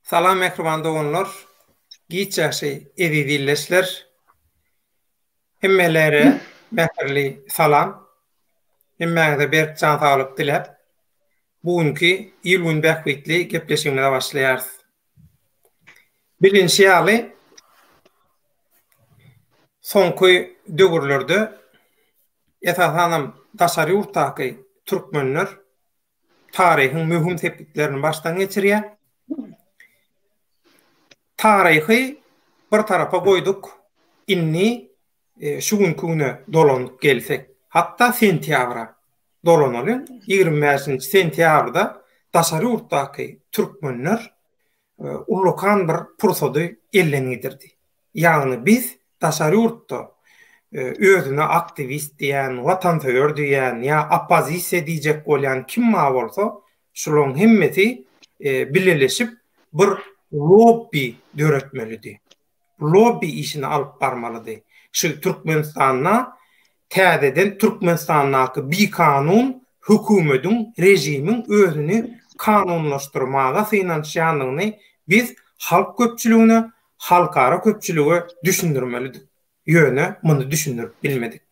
Salam mähriban doganlar, giç ýagşy eziz ildeşler. Hemmelere mähirli salam. Hemmäňize berk jan saglyk diläp, bu günki il-gün bähbitli gepleşigimize başlaýarys. Bilinşi ýaly, soňky döwürlerde esasanam daşary ýurtdaky türkmenler taryhyň möhüm sepgitlerini başdan geçirýär. Taryhy bir tarapa goýduk, indi şu günki güne dolanyp gelsek, hatda sentýabra dolanalyň, 25-nji sentýabrda daşary ýurtdaky türkmenler ullakan bir pursady elden gidirdi. Ýagny biz daşary ýurtda özüne aktiwist diýen, watansöýer diýen ýa oppozisiýa diýjek bolýan kim bar bolsa, şularyň hemmesi bileleşip bir lobbi döretmelidi. Lobbi işini alyp barmalydy. Şu Türkmenistanda täzeden Türkmenistandaky bikanun hökümediň, režimiň özüni kanunlaşdyrmaga synanyşýandygyny biz halk köpçüligine, halkara köpçülige düşündirmelidik. Ýöne muny düşündirip bilmedik.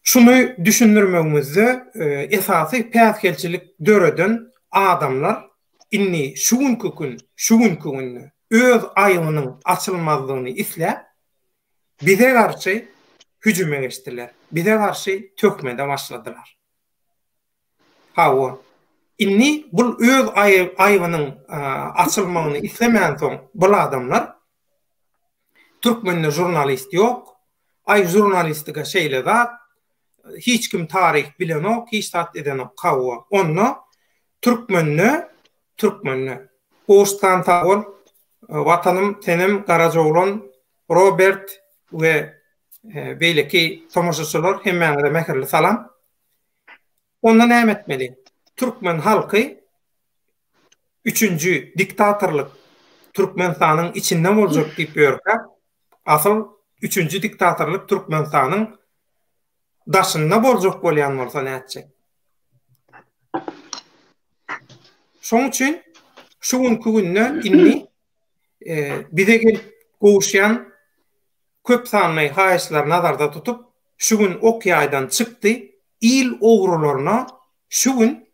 Şuny düşündirmegimizde esasy päsgelçilik döreden adamlar indi şu günki gün, şu günki günde öz aýybynyň açylmazlygyny isläp, bize garşy hüjüme geçdiler, bize garşy töhmede başladylar. Hawa, indi bul öz aýybynyň açylmagyny islemänsoň bul adamlar türkmende žurnalist ýok, aý žurnalistika şeýle zat, hiç kim taryh bilenok, hiç zat edenok. Hawa, onda türkmende, türkmende. Gowşuthan sag bol, Watanym senem Garajaoglan, Robert we beýleki tomaşaçylar hemmäňize mähirli salam. Onda näme etmeli? Türkmen halky üçünji diktatorlyk Türkmenistanyň içinde boljak diýip ýörkä, asyl üçünji diktatorlyk Türkmenistanyň daşynda boljak bolýan bolsa nätjek? Şoň üçin şu günki günde indi bize gelip gowuşýan köp sanly haýyşlary nazarda tutup, şu gün ok ýaýdan çykdy, il ogrularyna şu gün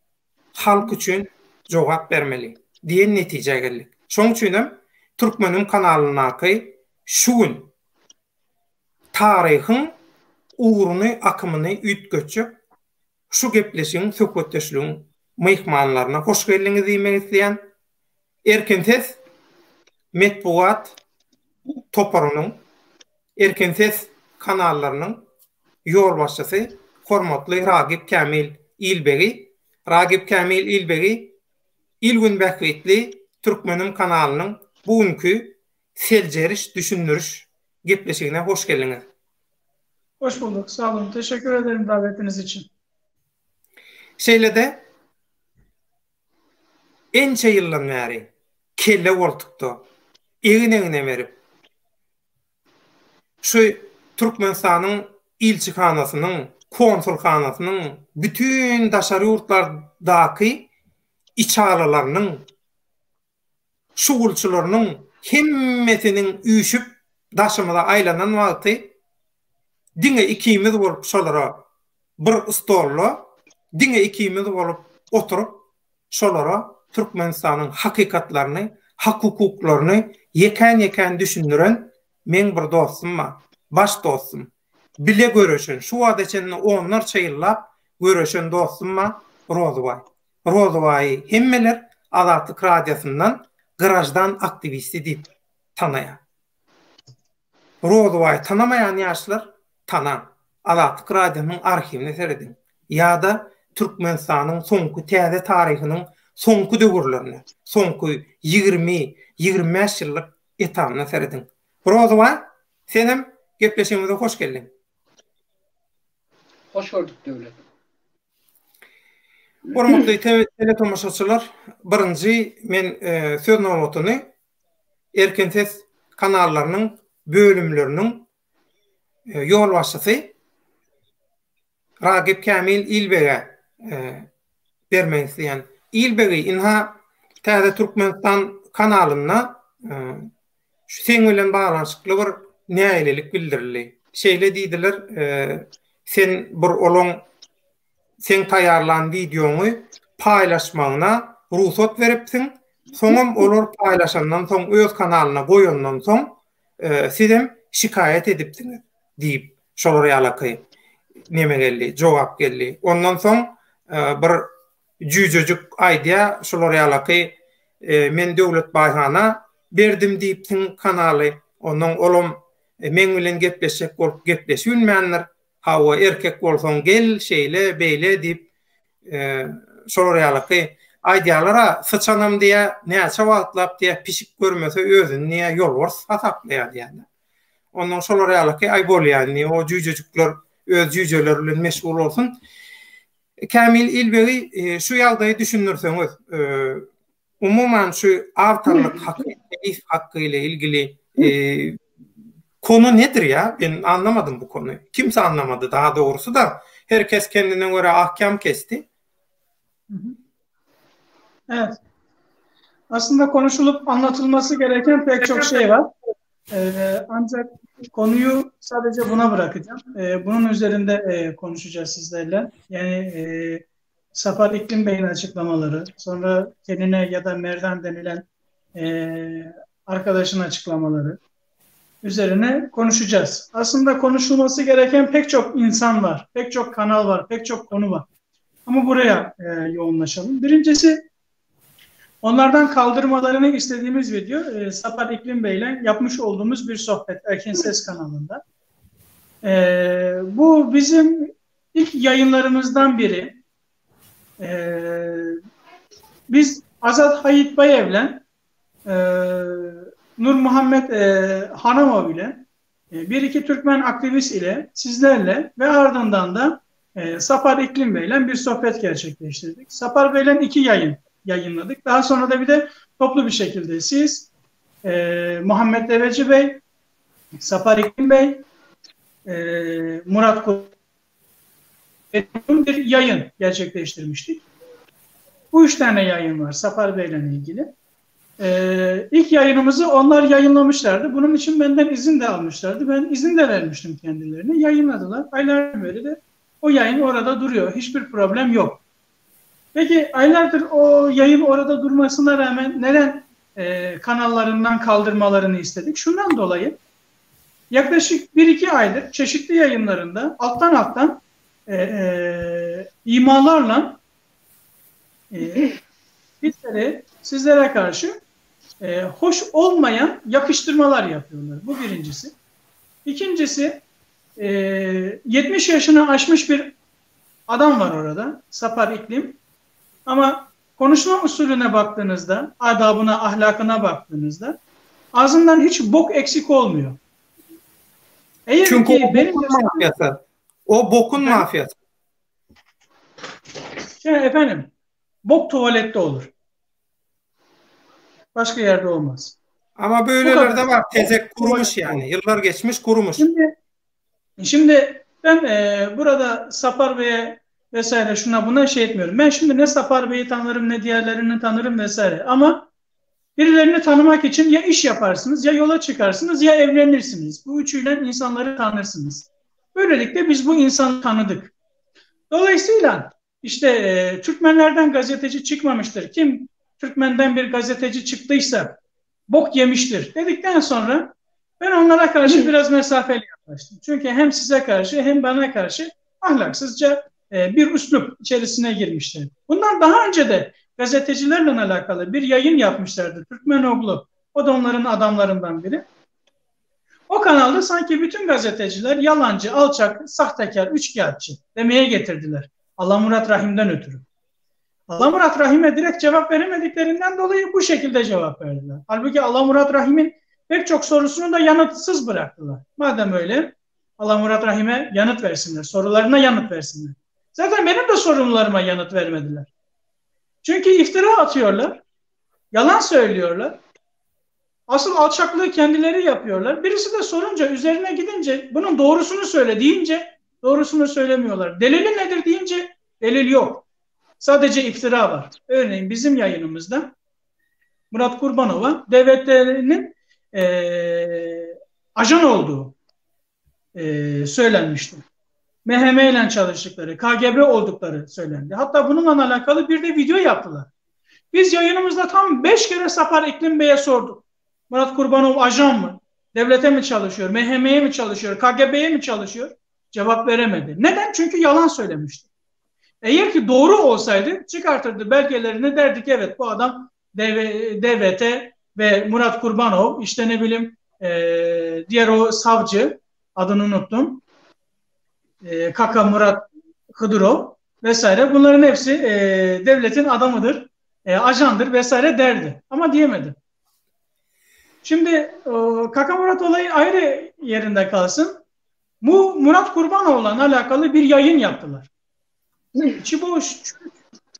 halk üçin jogap bermeli diýen netijä geldik. Şoň üçin hem Türkmeniň kanalyndaky şu gün taryhyň ugruny, akymyny üýtgetjek şu gepleşigiň, söhbetdeşligiň myhmanlaryna hoş geldiňiz diýmek isleýän. Erkin Ses metbugat toparynyň, Erkin Ses kanallarynyň ýolbaşçysy hormatly Ragip Kämil Ilbegi, Ragip Kämil Ilbegi il-gün bähbitli Türkmenim kanalynyň bu günki seljeriş, düşündiriş gepleşigine hoş geldiňiz. Hoş bulduk, sag boluň. Teşekkür ederim dawetiniz üçin. Şeýle-de ençe ýyldan bäri kelle goltukda egin-egne berip, şu Türkmenistanyň ilçihanasynyň, konsulhanasynyň bütin daşary ýurtlardaky içalylarynyň, şugulçylarynyň hemmesiniň üýşüp daşymyza aýlanan wagty diňe ikimiz bolup şolara bir stolda diňe ikimiz bolup oturyp şolara Türkmenistanyň hakykatlaryny, hak-hukuklaryny ýekän-ýekän düşündiren meň bir dostum bar. Baş dostum. Bile göreşen, şu wagta çenli onlarça ýyllap göreşen dostum bar, Rozybaý. Rozybaýy hemmeler Azatlyk Radiosyndan graždan aktiwisti diýip tanaýar. Rozybaýy tanamaýan ýaşlar tanaň. Azatlyk Radiosynyň arhiwine serediň. Ýa-da Türkmenistanyň soňky täze taryhynyň soňky döwürlerine, soňky 20, 25 ýyllyk etabyna serediň. Rozybaý, senem gepleşigimize hoş geldiň. Hoş gördük Döwlet. Hormatly teletomaşaçylar, birinji men söz nobatyny Erkin Ses kanallarynyň bölümleriniň ýolbaşçysy Ragip Kämil Ilbege bermek isleýän. Ilbegi, ynha, Täze Türkmenistan kanalynda şu seň bilen baglanyşykly bir nägilelik bildirildi. Şeýle diýdiler, sen bir olaň seň taýýarlan wideoňy paýlaşmagyna rugsat beripsiň, soňam olar paýlaşandan soň öz kanalyna goýandan soň sizem şikaýat edipsiňiz diýip şolar ýalaky neme geldi, jogap geldi. Ondan soň bir jüýjejik aýdýa şular ýalaky men Döwlet Baýhana berdim diýipsiň kanaly, ondan olam meň bilen gepleşjek bolup gepleşibilmändir. Hawa erkek bolsaň gel şeýle beýle diýip şolar ýalaky aýdýalara syçanam diýä näçe wagtlap diýä pişik görmese özüni diýä ýolbars hasaplaýar diýä. Ondan şolar ýalaky aý bolýa indi o jüýjejikler öz jüýjeleri bilen meşgul bolsun. Kämil Ilbegi şu ýagdaýy düşündirseňiz Umuman şu awtorlyk haky, telif haky ile ilgili konu nedir ya? Ben anlamadım bu konuyu. Kimse anlamadı daha doğrusu da. Herkes kendine göre ahkam kesti. Evet. Aslında konuşulup anlatılması gereken pek çok şey var. Ee, ancak konuyu sadece buna bırakacağım. Ee, bunun üzerinde e, konuşacağız sizlerle. Yani e, Safar İklim Bey'in açıklamaları, sonra kendine ya da Merdan denilen e, arkadaşın açıklamaları üzerine konuşacağız. Aslında konuşulması gereken pek çok insan var, pek çok kanal var, pek çok konu var. Ama buraya e, yoğunlaşalım. Birincisi onlardan kaldırmalarını istediğimiz video e, Safar İklim Bey'le yapmış olduğumuz bir sohbet Erkin Ses kanalında. E, bu bizim İlk yayınlarımızdan biri e, biz Azat Hayit Bayev'le e, Nur Muhammed e, Hanımov ile e, bir iki Türkmen aktivist ile sizlerle ve ardından da e, Sapar İklim Bey'le bir sohbet gerçekleştirdik. Sapar Bey'le iki yayın yayınladık. Daha sonra da bir de toplu bir şekilde siz, e, Muhammed Deveci Bey, Sapar İklim Bey, e, Murat bir yayın gerçekleştirmiştik. Bu üç tane yayın var Safar Bey'le ilgili. Ee, ilk yayınımızı onlar yayınlamışlardı. Bunun için benden izin de almışlardı. Ben izin de vermiştim kendilerine. Yayınladılar. Aylar beri de o yayın orada duruyor. Hiçbir problem yok. Peki aylardır o yayın orada durmasına rağmen neden e, kanallarından kaldırmalarını istedik? Şundan dolayı yaklaşık 1-2 aydır çeşitli yayınlarında alttan alttan e, e, imalarla e, bizlere, sizlere karşı e, hoş olmayan yakıştırmalar yapıyorlar. Bu birincisi. İkincisi e, 70 yaşını aşmış bir adam var orada. Sapar İklim. Ama konuşma usulüne baktığınızda, adabına, ahlakına baktığınızda ağzından hiç bok eksik olmuyor. Eğer Çünkü ki o benim bokun mafyası. O bokun efendim, mafyası. Şimdi efendim, bok tuvalette olur. Başka yerde olmaz. Ama böyleleri de var. Tezek kurumuş yani. Yıllar geçmiş kurumuş. Şimdi, şimdi ben e, burada Sapar Bey'e vesaire şuna buna şey etmiyorum. Ben şimdi ne Sapar Bey'i tanırım ne diğerlerini tanırım vesaire. Ama birilerini tanımak için ya iş yaparsınız ya yola çıkarsınız ya evlenirsiniz. Bu üçüyle insanları tanırsınız. Böylelikle biz bu insanı tanıdık. Dolayısıyla işte e, Türkmenlerden gazeteci çıkmamıştır. Kim Türkmenden bir gazeteci çıktıysa bok yemiştir dedikten sonra ben onlara karşı biraz mesafeli yaklaştım. Çünkü hem size karşı hem bana karşı ahlaksızca e, bir üslup içerisine girmişler. Bundan daha önce de gazetecilerle alakalı bir yayın yapmışlardı. Türkmenoğlu, o da onların adamlarından biri. O kanalda sanki bütün gazeteciler yalancı, alçak, sahtekar, üçkağıtçı demeye getirdiler. Allah Murat Rahim'den ötürü. Allah Murat Rahim'e direkt cevap veremediklerinden dolayı bu şekilde cevap verdiler. Halbuki Allah Murat Rahim'in pek çok sorusunu da yanıtsız bıraktılar. Madem öyle Allah Murat Rahim'e yanıt versinler. Sorularına yanıt versinler. Zaten benim de sorunlarıma yanıt vermediler. Çünkü iftira atıyorlar. Yalan söylüyorlar. Asıl alçaklığı kendileri yapıyorlar. Birisi de sorunca üzerine gidince bunun doğrusunu söyle deyince doğrusunu söylemiyorlar. Delili nedir deyince delil yok. Sadece iftira var. Örneğin bizim yayınımızda Murat Kurbanowa DVT'nin e, ajan olduğu e, söylenmişti. MHM ile çalıştıkları, KGB oldukları söylendi. Hatta bununla alakalı bir de video yaptılar. Biz yayınımızda tam 5 kere Sapar İklim Bey'e sorduk. Murat Kurbanov ajan mı? Devlete mi çalışıyor? MHM'ye mi çalışıyor? KGB'ye mi çalışıyor? Cevap veremedi. Neden? Çünkü yalan söylemişti. Eğer ki doğru olsaydı çıkartırdı belgelerini derdik evet bu adam DV, DVT ve Murat Kurbanov işte ne bileyim e, diğer o savcı adını unuttum. E, Kaka Murat Hıdırov vesaire bunların hepsi e, devletin adamıdır, e, ajandır vesaire derdi. Ama diyemedi. Şimdi o, Kaka Murat olayı ayrı yerinde kalsın. Bu Murat Kurbanoğlu'na alakalı bir yayın yaptılar. İçi boş,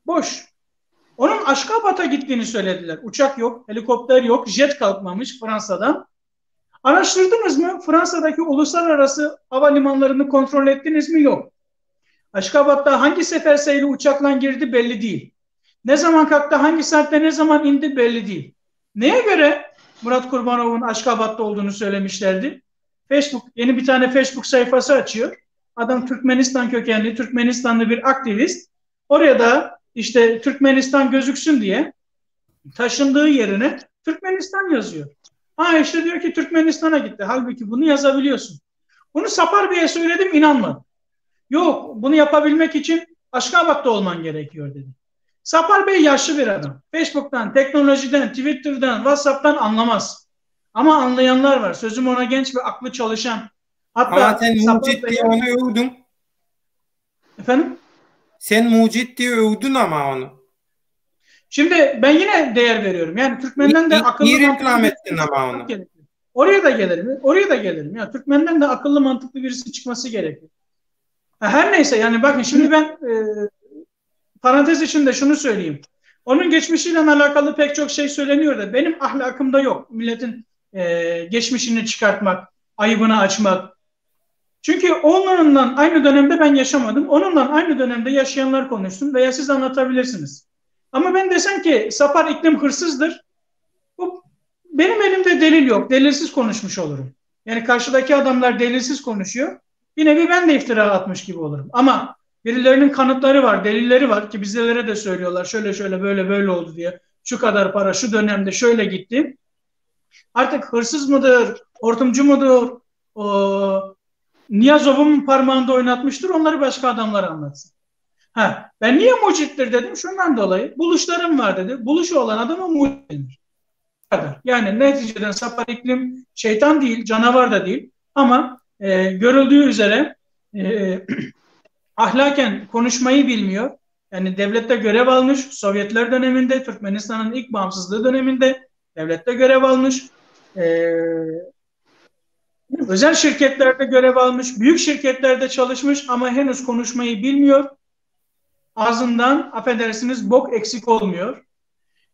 boş. Onun Aşkabat'a gittiğini söylediler. Uçak yok, helikopter yok, jet kalkmamış Fransa'dan. Araştırdınız mı? Fransa'daki uluslararası havalimanlarını kontrol ettiniz mi? Yok. Aşkabat'ta hangi sefer sayılı uçakla girdi belli değil. Ne zaman kalktı, hangi saatte ne zaman indi belli değil. Neye göre Murat Kurbanov'un Aşkabat'ta olduğunu söylemişlerdi? Facebook, yeni bir tane Facebook sayfası açıyor. Adam Türkmenistan kökenli, Türkmenistanlı bir aktivist. Oraya da işte Türkmenistan gözüksün diye taşındığı yerine Türkmenistan yazıyor. Ha işte diyor ki Türkmenistan'a gitti. Halbuki bunu yazabiliyorsun. Bunu Sapar Bey'e söyledim inanmadı. Yok bunu yapabilmek için Aşkabat'ta olman gerekiyor dedi. Sapar Bey yaşlı bir adam. Facebook'tan, teknolojiden, Twitter'dan, WhatsApp'tan anlamaz. Ama anlayanlar var. Sözüm ona genç ve aklı çalışan. Hatta Ama sen mucit diye onu övdün. Efendim? Sen mucit diye övdün ama onu. Şimdi ben yine değer veriyorum. Yani Türkmenden de akıllı Niye reklam ettin ama onu? Gerekiyor. Oraya da gelirim. Oraya da gelirim. Ya Türkmenden de akıllı mantıklı birisi çıkması gerekiyor. Her neyse yani bakın şimdi ben e, parantez içinde şunu söyleyeyim. Onun geçmişiyle alakalı pek çok şey söyleniyor da benim ahlakımda yok. Milletin e, geçmişini çıkartmak, ayıbını açmak. Çünkü onunla aynı dönemde ben yaşamadım. Onunla aynı dönemde yaşayanlar konuşsun veya siz anlatabilirsiniz. Ama ben desem ki Sapar iklim hırsızdır. Bu benim elimde delil yok. Delilsiz konuşmuş olurum. Yani karşıdaki adamlar delilsiz konuşuyor. Bir nevi ben de iftira atmış gibi olurum. Ama birilerinin kanıtları var, delilleri var ki bizlere de söylüyorlar. Şöyle şöyle böyle böyle oldu diye. Şu kadar para şu dönemde şöyle gitti. Artık hırsız mıdır, hortumcu mudur, o, Niyazov'un parmağında oynatmıştır. Onları başka adamlar anlatsın. Ha, ben niye mucittir dedim? Şundan dolayı buluşlarım var dedi. Buluşu olan adama mucit denir. Kadar. Yani neticeden sapar iklim şeytan değil, canavar da değil. Ama e, görüldüğü üzere e, ahlaken konuşmayı bilmiyor. Yani devlette görev almış. Sovyetler döneminde, Türkmenistan'ın ilk bağımsızlığı döneminde devlette görev almış. E, özel şirketlerde görev almış, büyük şirketlerde çalışmış ama henüz konuşmayı bilmiyor. Ağzından affedersiniz bok eksik olmuyor.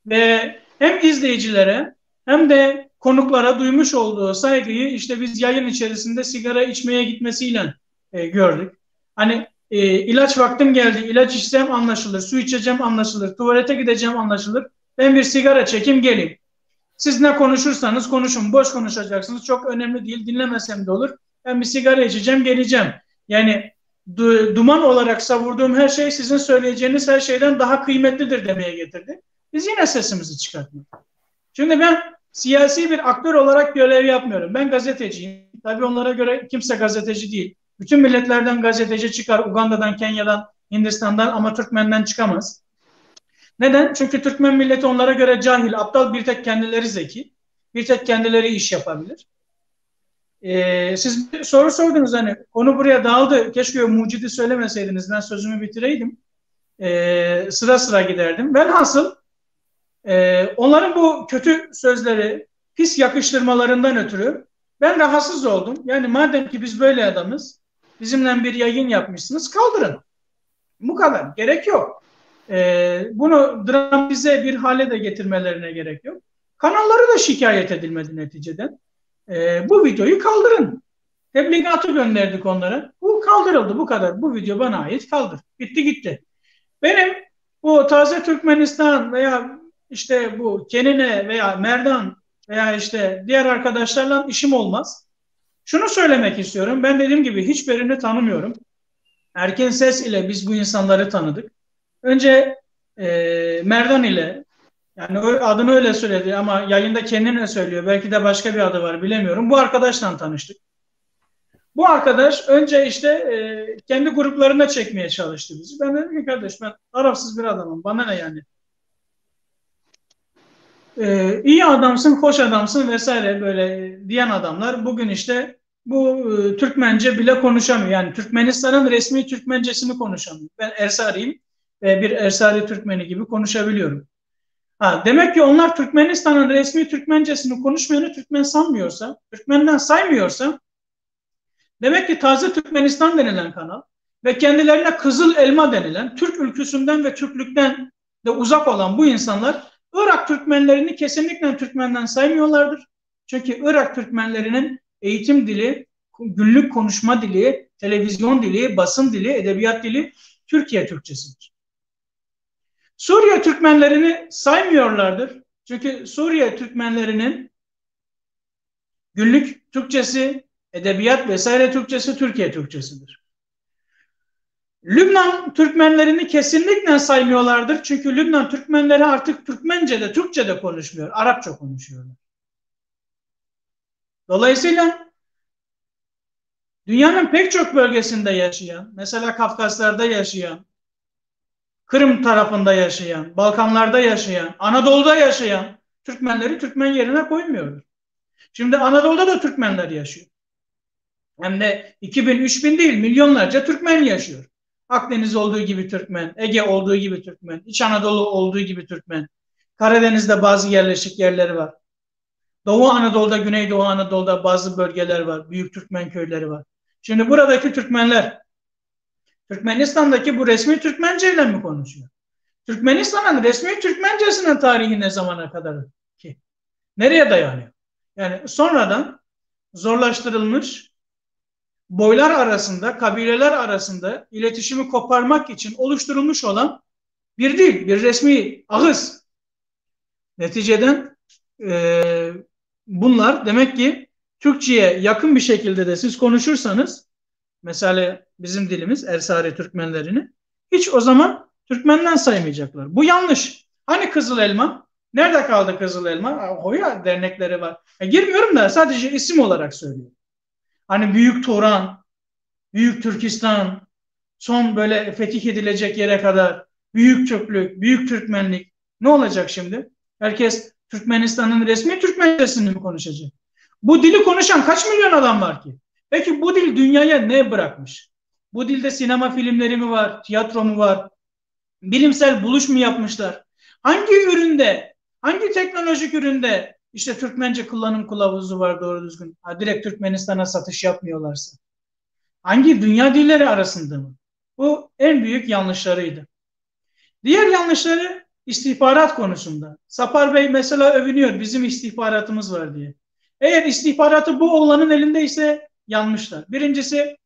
Ve hem izleyicilere hem de konuklara duymuş olduğu saygıyı işte biz yayın içerisinde sigara içmeye gitmesiyle e, gördük. Hani e, ilaç vaktim geldi, ilaç içsem anlaşılır, su içeceğim anlaşılır, tuvalete gideceğim anlaşılır. Ben bir sigara çekim geleyim. Siz ne konuşursanız konuşun, boş konuşacaksınız. Çok önemli değil, dinlemesem de olur. Ben bir sigara içeceğim, geleceğim. Yani du duman olarak savurduğum her şey sizin söyleyeceğiniz her şeyden daha kıymetlidir demeye getirdi. Biz yine sesimizi çıkartmadık. Şimdi ben siyasi bir aktör olarak görev yapmıyorum. Ben gazeteciyim. Tabii onlara göre kimse gazeteci değil. Bütün milletlerden gazeteci çıkar. Uganda'dan, Kenya'dan, Hindistan'dan ama Türkmen'den çıkamaz. Neden? Çünkü Türkmen milleti onlara göre cahil, aptal bir tek kendileri zeki. Bir tek kendileri iş yapabilir. Ee, siz bir soru sordunuz hani konu buraya dağıldı. Keşke o mucidi söylemeseydiniz. Ben sözümü bitireydim. Ee, sıra sıra giderdim. Velhasıl e, onların bu kötü sözleri, pis yakıştırmalarından ötürü ben rahatsız oldum. Yani madem ki biz böyle adamız, bizimle bir yayın yapmışsınız, kaldırın. Bu kadar. Gerek yok. Ee, bunu dramatize bir hale de getirmelerine gerek yok. Kanalları da şikayet edilmedi neticeden. Ee, bu videoyu kaldırın. Tebligatı gönderdik onlara. Bu kaldırıldı bu kadar. Bu video bana ait kaldır. Bitti gitti. Benim bu Taze Türkmenistan veya işte bu Kenine veya Merdan veya işte diğer arkadaşlarla işim olmaz. Şunu söylemek istiyorum. Ben dediğim gibi hiçbirini tanımıyorum. Erken Ses ile biz bu insanları tanıdık. Önce e, Merdan ile yani adını öyle söyledi ama yayında kendine söylüyor. Belki de başka bir adı var bilemiyorum. Bu arkadaşla tanıştık. Bu arkadaş önce işte e, kendi gruplarına çekmeye çalıştı bizi. Ben dedim ki kardeş ben Arapsız bir adamım. Bana ne yani? E, iyi adamsın, hoş adamsın vesaire böyle diyen adamlar bugün işte bu e, Türkmence bile konuşamıyor. Yani Türkmenistan'ın resmi Türkmencesini konuşamıyor. Ben Ersari'yim ve bir Ersari Türkmeni gibi konuşabiliyorum. Ha, demek ki onlar Türkmenistan'ın resmi Türkmencesini konuşmayanı Türkmen sanmıyorsa, Türkmenden saymıyorsa demek ki Taze Türkmenistan denilen kanal ve kendilerine Kızıl Elma denilen Türk ülküsünden ve Türklükten de uzak olan bu insanlar Irak Türkmenlerini kesinlikle Türkmenden saymıyorlardır. Çünkü Irak Türkmenlerinin eğitim dili, günlük konuşma dili, televizyon dili, basın dili, edebiyat dili Türkiye Türkçesidir. Suriye Türkmenlerini saymıyorlardır. Çünkü Suriye Türkmenlerinin günlük Türkçesi, edebiyat vesaire Türkçesi Türkiye Türkçesidir. Lübnan Türkmenlerini kesinlikle saymıyorlardır. Çünkü Lübnan Türkmenleri artık Türkmence'de, Türkçe'de konuşmuyor. Arapça konuşuyorlar. Dolayısıyla dünyanın pek çok bölgesinde yaşayan, mesela Kafkaslar'da yaşayan, Kırım tarafında yaşayan, Balkanlarda yaşayan, Anadolu'da yaşayan Türkmenleri Türkmen yerine koymuyordur. Şimdi Anadolu'da da Türkmenler yaşıyor. Hem de 2000, 3000 değil milyonlarca Türkmen yaşıyor. Akdeniz olduğu gibi Türkmen, Ege olduğu gibi Türkmen, İç Anadolu olduğu gibi Türkmen. Karadeniz'de bazı yerleşik yerleri var. Doğu Anadolu'da, Güneydoğu Anadolu'da bazı bölgeler var. Büyük Türkmen köyleri var. Şimdi buradaki Türkmenler Türkmenistan'daki bu resmi Türkmence ile mi konuşuyor? Türkmenistan'ın resmi Türkmencesinin tarihi ne zamana kadar ki? Nereye dayanıyor? Yani sonradan zorlaştırılmış boylar arasında, kabileler arasında iletişimi koparmak için oluşturulmuş olan bir dil, bir resmi ağız. Neticeden e, bunlar demek ki Türkçe'ye yakın bir şekilde de siz konuşursanız mesela bizim dilimiz Ersari Türkmenlerini hiç o zaman Türkmenden saymayacaklar. Bu yanlış. Hani Kızıl Elma? Nerede kaldı Kızıl Elma? Hoya dernekleri var. E, girmiyorum da sadece isim olarak söylüyorum. Hani Büyük Turan, Büyük Türkistan, son böyle fetih edilecek yere kadar Büyük Türklük, Büyük Türkmenlik ne olacak şimdi? Herkes Türkmenistan'ın resmi Türkmencesini mi konuşacak? Bu dili konuşan kaç milyon adam var ki? Peki bu dil dünyaya ne bırakmış? Bu dilde sinema filmleri mi var, tiyatro mu var? Bilimsel buluş mu yapmışlar? Hangi üründe, hangi teknolojik üründe işte Türkmence kullanım kılavuzu var doğru düzgün? Ha, direkt Türkmenistan'a satış yapmıyorlarsa. Hangi dünya dilleri arasında mı? Bu en büyük yanlışlarıydı. Diğer yanlışları istihbarat konusunda. Sapar Bey mesela övünüyor bizim istihbaratımız var diye. Eğer istihbaratı bu oğlanın elindeyse yanmışlar. Birincisi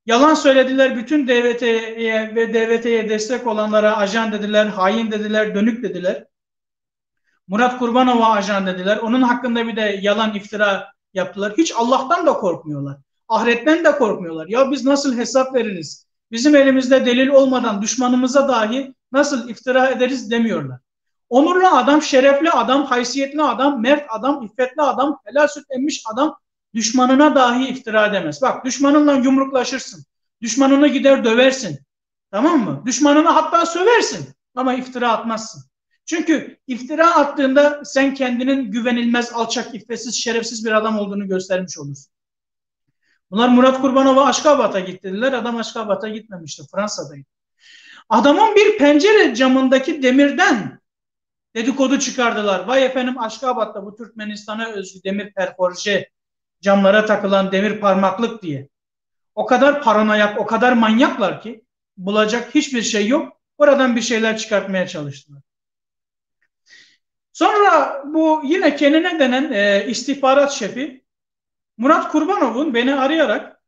yalan söylediler bütün DVT'ye ve DVT'ye destek olanlara ajan dediler, hain dediler, dönük dediler. Murat Kurbanov'a ajan dediler. Onun hakkında bir de yalan iftira yaptılar. Hiç Allah'tan da korkmuyorlar. Ahiretten de korkmuyorlar. Ya biz nasıl hesap veririz? Bizim elimizde delil olmadan düşmanımıza dahi nasıl iftira ederiz demiyorlar. Onurlu adam, şerefli adam, haysiyetli adam, mert adam, iffetli adam, helal süt emmiş adam düşmanına dahi iftira edemez. Bak düşmanınla yumruklaşırsın. Düşmanını gider döversin. Tamam mı? Düşmanını hatta söversin ama iftira atmazsın. Çünkü iftira attığında sen kendinin güvenilmez, alçak, iffetsiz, şerefsiz bir adam olduğunu göstermiş olursun. Bunlar Murat Kurbanov'a Aşkabat'a gitti dediler. Adam Aşkabat'a gitmemişti. Fransa'daydı. Adamın bir pencere camındaki demirden dedikodu çıkardılar. Vay efendim Aşkabat'ta bu Türkmenistan'a özgü demir perforje camlara takılan demir parmaklık diye. O kadar paranoyak, o kadar manyaklar ki bulacak hiçbir şey yok. Oradan bir şeyler çıkartmaya çalıştılar. Sonra bu yine kendine denen e, istihbarat şefi Murat Kurbanov'un beni arayarak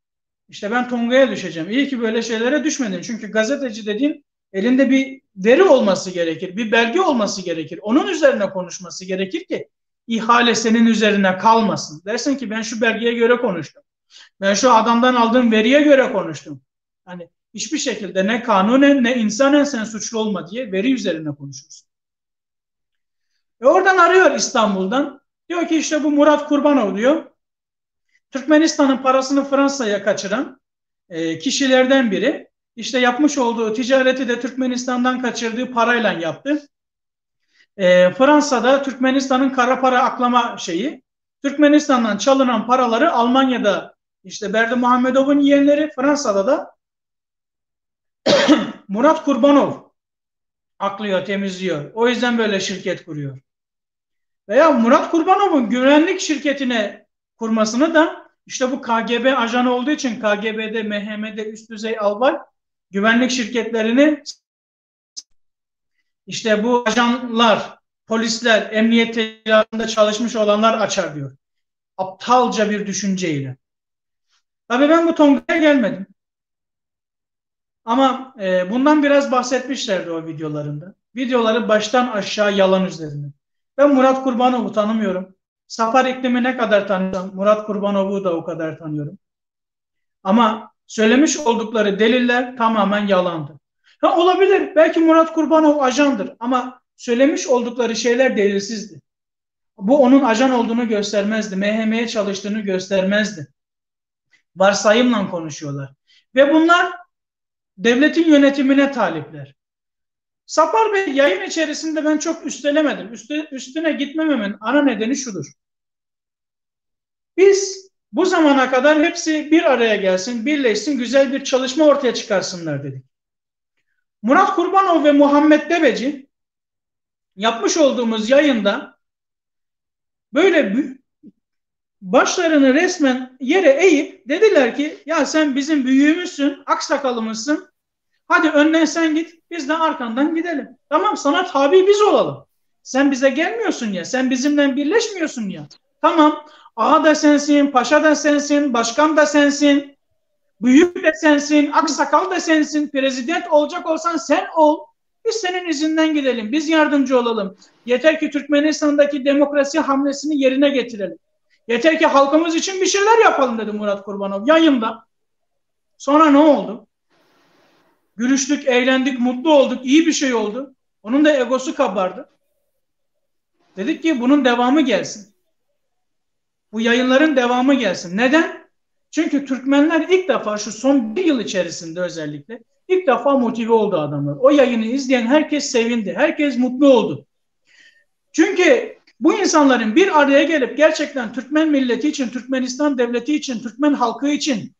işte ben Tonga'ya düşeceğim. İyi ki böyle şeylere düşmedim. Çünkü gazeteci dediğin Elinde bir veri olması gerekir, bir belge olması gerekir. Onun üzerine konuşması gerekir ki ihale senin üzerine kalmasın. Dersin ki ben şu belgeye göre konuştum. Ben şu adamdan aldığım veriye göre konuştum. Hani hiçbir şekilde ne kanunen ne insanen sen suçlu olma diye veri üzerine konuşursun. E oradan arıyor İstanbul'dan. Diyor ki işte bu Murat Kurbanov diyor. Türkmenistan'ın parasını Fransa'ya kaçıran e, kişilerden biri. İşte yapmış olduğu ticareti de Türkmenistan'dan kaçırdığı parayla yaptı. E, Fransa'da Türkmenistan'ın kara para aklama şeyi. Türkmenistan'dan çalınan paraları Almanya'da işte Berdi Muhammedov'un yeğenleri Fransa'da da Murat Kurbanov aklıyor, temizliyor. O yüzden böyle şirket kuruyor. Veya Murat Kurbanov'un güvenlik şirketine kurmasını da işte bu KGB ajanı olduğu için KGB'de, MHM'de üst düzey albay güvenlik şirketlerini işte bu ajanlar, polisler, emniyet teşkilatında çalışmış olanlar açar diyor. Aptalca bir düşünceyle. Tabii ben bu Tonga'ya gelmedim. Ama e, bundan biraz bahsetmişlerdi o videolarında. Videoları baştan aşağı yalan üzerine. Ben Murat Kurbanov'u tanımıyorum. Sapar İklim'i ne kadar tanıyorsam Murat Kurbanov'u da o kadar tanıyorum. Ama söylemiş oldukları deliller tamamen yalandı. Ha, olabilir. Belki Murat Kurbanov ajandır ama söylemiş oldukları şeyler delilsizdi. Bu onun ajan olduğunu göstermezdi. MHM'ye çalıştığını göstermezdi. Varsayımla konuşuyorlar. Ve bunlar devletin yönetimine talipler. Sapar Bey yayın içerisinde ben çok üstelemedim. Üste, üstüne gitmememin ana nedeni şudur. Biz bu zamana kadar hepsi bir araya gelsin, birleşsin, güzel bir çalışma ortaya çıkarsınlar dedik. Murat Kurbanov ve Muhammed Deveci yapmış olduğumuz yayında böyle başlarını resmen yere eğip dediler ki ya sen bizim büyüğümüzsün, aksakalımızsın. Hadi önden sen git, biz de arkandan gidelim. Tamam sana tabi biz olalım. Sen bize gelmiyorsun ya, sen bizimle birleşmiyorsun ya. Tamam, ağa da sensin, paşa da sensin, başkan da sensin, büyük de sensin, aksakal da sensin, prezident olacak olsan sen ol. Biz senin izinden gidelim, biz yardımcı olalım. Yeter ki Türkmenistan'daki demokrasi hamlesini yerine getirelim. Yeter ki halkımız için bir şeyler yapalım dedi Murat Kurbanov yayında. Sonra ne oldu? Gülüştük, eğlendik, mutlu olduk, iyi bir şey oldu. Onun da egosu kabardı. Dedik ki bunun devamı gelsin. Bu yayınların devamı gelsin. Neden? Çünkü Türkmenler ilk defa şu son bir yıl içerisinde özellikle ilk defa motive oldu adamlar. O yayını izleyen herkes sevindi. Herkes mutlu oldu. Çünkü bu insanların bir araya gelip gerçekten Türkmen milleti için, Türkmenistan devleti için, Türkmen halkı için,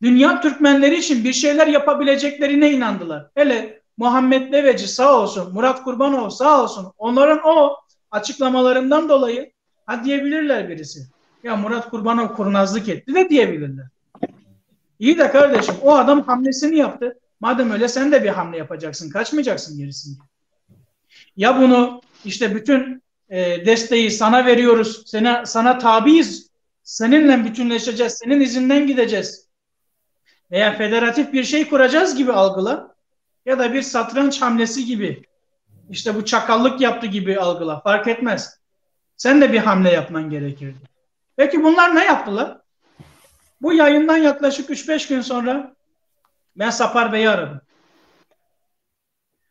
dünya Türkmenleri için bir şeyler yapabileceklerine inandılar. Hele Muhammed Deveci sağ olsun, Murat Kurbanov sağ olsun. Onların o açıklamalarından dolayı ha diyebilirler birisi. Ya Murat Kurbanov kurnazlık etti de diyebilirler. İyi de kardeşim o adam hamlesini yaptı. Madem öyle sen de bir hamle yapacaksın. Kaçmayacaksın gerisini. Ya bunu işte bütün e, desteği sana veriyoruz. Sana, sana tabiiz. Seninle bütünleşeceğiz. Senin izinden gideceğiz. Veya federatif bir şey kuracağız gibi algıla. Ya da bir satranç hamlesi gibi. İşte bu çakallık yaptı gibi algıla. Fark etmez. Sen de bir hamle yapman gerekirdi. Peki bunlar ne yaptılar? Bu yayından yaklaşık 3-5 gün sonra ben Sapar Bey'i aradım.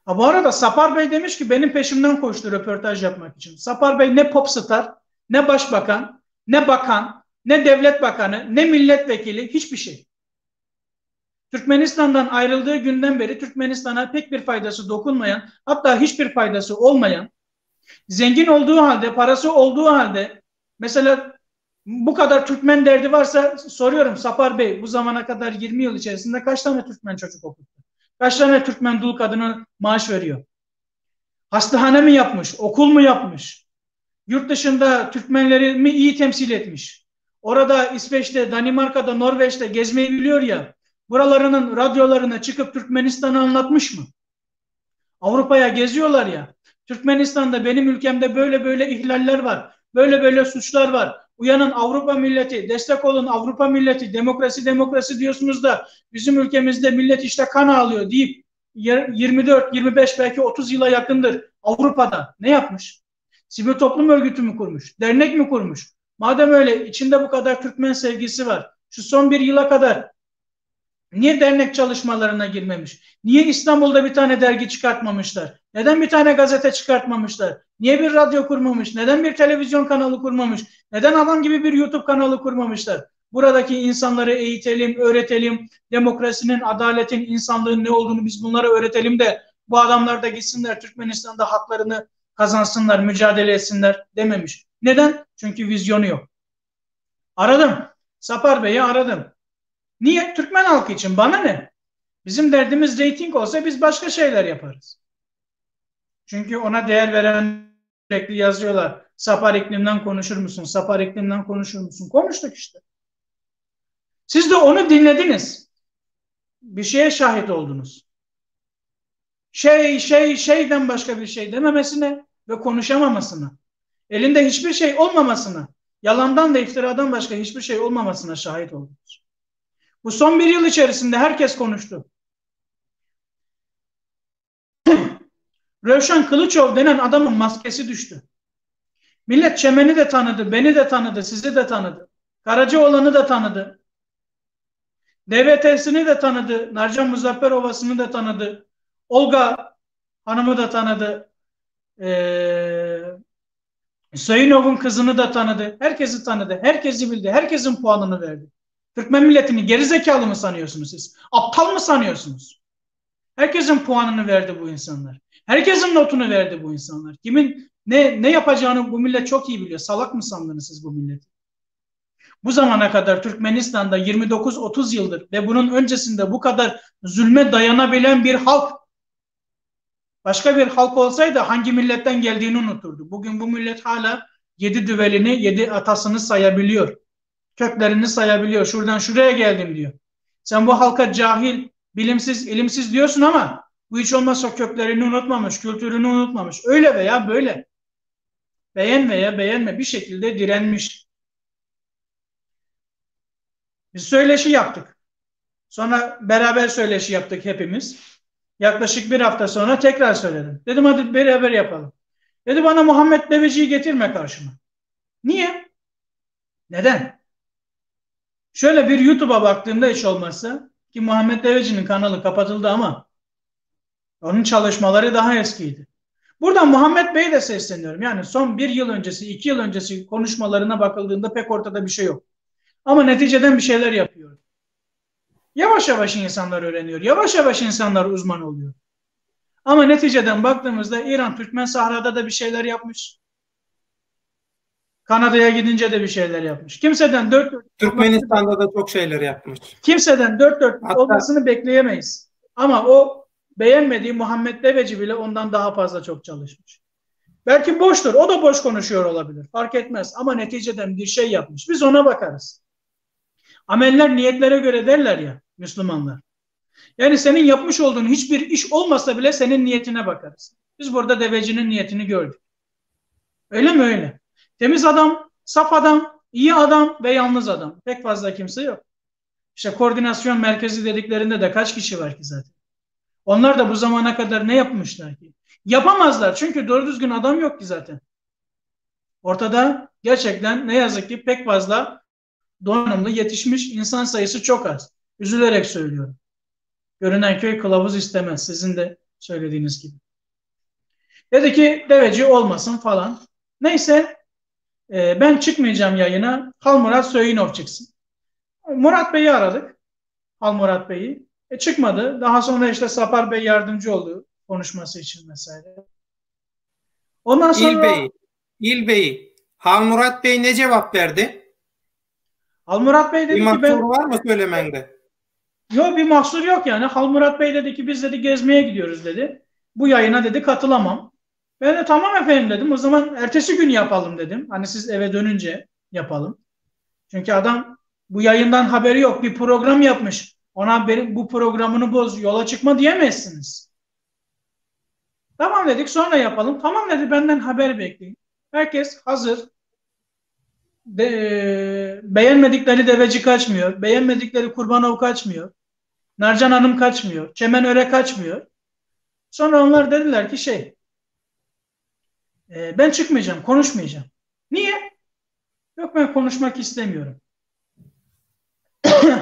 Ha bu arada Sapar Bey demiş ki benim peşimden koştu röportaj yapmak için. Sapar Bey ne popstar, ne başbakan, ne bakan, ne devlet bakanı, ne milletvekili hiçbir şey. Türkmenistan'dan ayrıldığı günden beri Türkmenistan'a pek bir faydası dokunmayan, hatta hiçbir faydası olmayan, zengin olduğu halde, parası olduğu halde mesela bu kadar Türkmen derdi varsa soruyorum Sapar Bey bu zamana kadar 20 yıl içerisinde kaç tane Türkmen çocuk okuttu? Kaç tane Türkmen dul kadını maaş veriyor? Hastahane mi yapmış? Okul mu yapmış? Yurt dışında Türkmenleri mi iyi temsil etmiş? Orada İsveç'te, Danimarka'da, Norveç'te gezmeyi biliyor ya. Buralarının radyolarına çıkıp Türkmenistan'ı anlatmış mı? Avrupa'ya geziyorlar ya. Türkmenistan'da benim ülkemde böyle böyle ihlaller var. Böyle böyle suçlar var. Uyanın Avrupa milleti, destek olun Avrupa milleti, demokrasi demokrasi diyorsunuz da bizim ülkemizde millet işte kan ağlıyor deyip 24, 25 belki 30 yıla yakındır Avrupa'da ne yapmış? Sivil toplum örgütü mü kurmuş? Dernek mi kurmuş? Madem öyle içinde bu kadar Türkmen sevgisi var. Şu son bir yıla kadar niye dernek çalışmalarına girmemiş? Niye İstanbul'da bir tane dergi çıkartmamışlar? Neden bir tane gazete çıkartmamışlar? Niye bir radyo kurmamış? Neden bir televizyon kanalı kurmamış? Neden adam gibi bir YouTube kanalı kurmamışlar? Buradaki insanları eğitelim, öğretelim. Demokrasinin, adaletin, insanlığın ne olduğunu biz bunlara öğretelim de bu adamlar da gitsinler Türkmenistan'da haklarını kazansınlar, mücadele etsinler dememiş. Neden? Çünkü vizyonu yok. Aradım. Sapar Bey'i aradım. Niye? Türkmen halkı için. Bana ne? Bizim derdimiz reyting olsa biz başka şeyler yaparız. Çünkü ona değer veren sürekli yazıyorlar. Sapar iklimden konuşur musun? Sapar iklimden konuşur musun? Konuştuk işte. Siz de onu dinlediniz. Bir şeye şahit oldunuz. Şey, şey, şeyden başka bir şey dememesine ve konuşamamasına, elinde hiçbir şey olmamasına, yalandan ve iftiradan başka hiçbir şey olmamasına şahit oldunuz. Bu son bir yıl içerisinde herkes konuştu. Rövşen Kılıçov denen adamın maskesi düştü. Millet Çemen'i de tanıdı, beni de tanıdı, sizi de tanıdı. Karacaoğlan'ı da tanıdı. DVT'sini de tanıdı, Narcan Muzafferova'sını da tanıdı. Olga Hanım'ı da tanıdı. Ee, Söyünov'un kızını da tanıdı. Herkesi tanıdı. Herkesi bildi. Herkesin puanını verdi. Türkmen milletini gerizekalı mı sanıyorsunuz siz? Aptal mı sanıyorsunuz? Herkesin puanını verdi bu insanlar. Herkesin notunu verdi bu insanlar. Kimin ne ne yapacağını bu millet çok iyi biliyor. Salak mı sandınız siz bu milleti? Bu zamana kadar Türkmenistan'da 29-30 yıldır ve bunun öncesinde bu kadar zulme dayanabilen bir halk başka bir halk olsaydı hangi milletten geldiğini unuturdu. Bugün bu millet hala yedi düvelini, yedi atasını sayabiliyor. Köklerini sayabiliyor. Şuradan şuraya geldim diyor. Sen bu halka cahil, bilimsiz, ilimsiz diyorsun ama bu hiç olmazsa köklerini unutmamış, kültürünü unutmamış. Öyle veya böyle. Beğen veya beğenme bir şekilde direnmiş. Biz söyleşi yaptık. Sonra beraber söyleşi yaptık hepimiz. Yaklaşık bir hafta sonra tekrar söyledim. Dedim hadi beraber yapalım. Dedi bana Muhammed Deveci'yi getirme karşıma. Niye? Neden? Şöyle bir YouTube'a baktığımda hiç olmazsa ki Muhammed Deveci'nin kanalı kapatıldı ama onun çalışmaları daha eskiydi. Buradan Muhammed Bey'e de sesleniyorum. Yani son bir yıl öncesi, iki yıl öncesi konuşmalarına bakıldığında pek ortada bir şey yok. Ama neticeden bir şeyler yapıyor. Yavaş yavaş insanlar öğreniyor. Yavaş yavaş insanlar uzman oluyor. Ama neticeden baktığımızda İran Türkmen Sahra'da da bir şeyler yapmış. Kanada'ya gidince de bir şeyler yapmış. Kimseden dört dört Türkmenistan'da da çok şeyler yapmış. Kimseden dört dört olmasını bekleyemeyiz. Ama o beğenmediği Muhammed Deveci bile ondan daha fazla çok çalışmış. Belki boştur. O da boş konuşuyor olabilir. Fark etmez. Ama neticeden bir şey yapmış. Biz ona bakarız. Ameller niyetlere göre derler ya Müslümanlar. Yani senin yapmış olduğun hiçbir iş olmasa bile senin niyetine bakarız. Biz burada devecinin niyetini gördük. Öyle mi öyle? Temiz adam, saf adam, iyi adam ve yalnız adam. Pek fazla kimse yok. İşte koordinasyon merkezi dediklerinde de kaç kişi var ki zaten? Onlar da bu zamana kadar ne yapmışlar ki? Yapamazlar çünkü doğru düzgün adam yok ki zaten. Ortada gerçekten ne yazık ki pek fazla donanımlı yetişmiş insan sayısı çok az. Üzülerek söylüyorum. Görünen köy kılavuz istemez. Sizin de söylediğiniz gibi. Dedi ki deveci olmasın falan. Neyse e, ben çıkmayacağım yayına. Hal Murat Söyünov çıksın. Murat Bey'i aradık. Hal Murat Bey'i. E, çıkmadı. Daha sonra işte Sapar Bey yardımcı oldu konuşması için vesaire. Ondan sonra İl Bey, İl Bey, Hal Murat Bey ne cevap verdi? Hal Murat Bey dedi bir ki ben var mı söylemende? Yok bir mahsur yok yani. Hal Murat Bey dedi ki biz dedi gezmeye gidiyoruz dedi. Bu yayına dedi katılamam. Ben de tamam efendim dedim. O zaman ertesi gün yapalım dedim. Hani siz eve dönünce yapalım. Çünkü adam bu yayından haberi yok. Bir program yapmış. Ona benim bu programını boz, yola çıkma diyemezsiniz. Tamam dedik sonra yapalım. Tamam dedi benden haber bekleyin. Herkes hazır. De, beğenmedikleri deveci kaçmıyor. Beğenmedikleri Kurbanov kaçmıyor. Narcan Hanım kaçmıyor. Çemen Öre kaçmıyor. Sonra onlar dediler ki şey e, ben çıkmayacağım, konuşmayacağım. Niye? Yok ben konuşmak istemiyorum.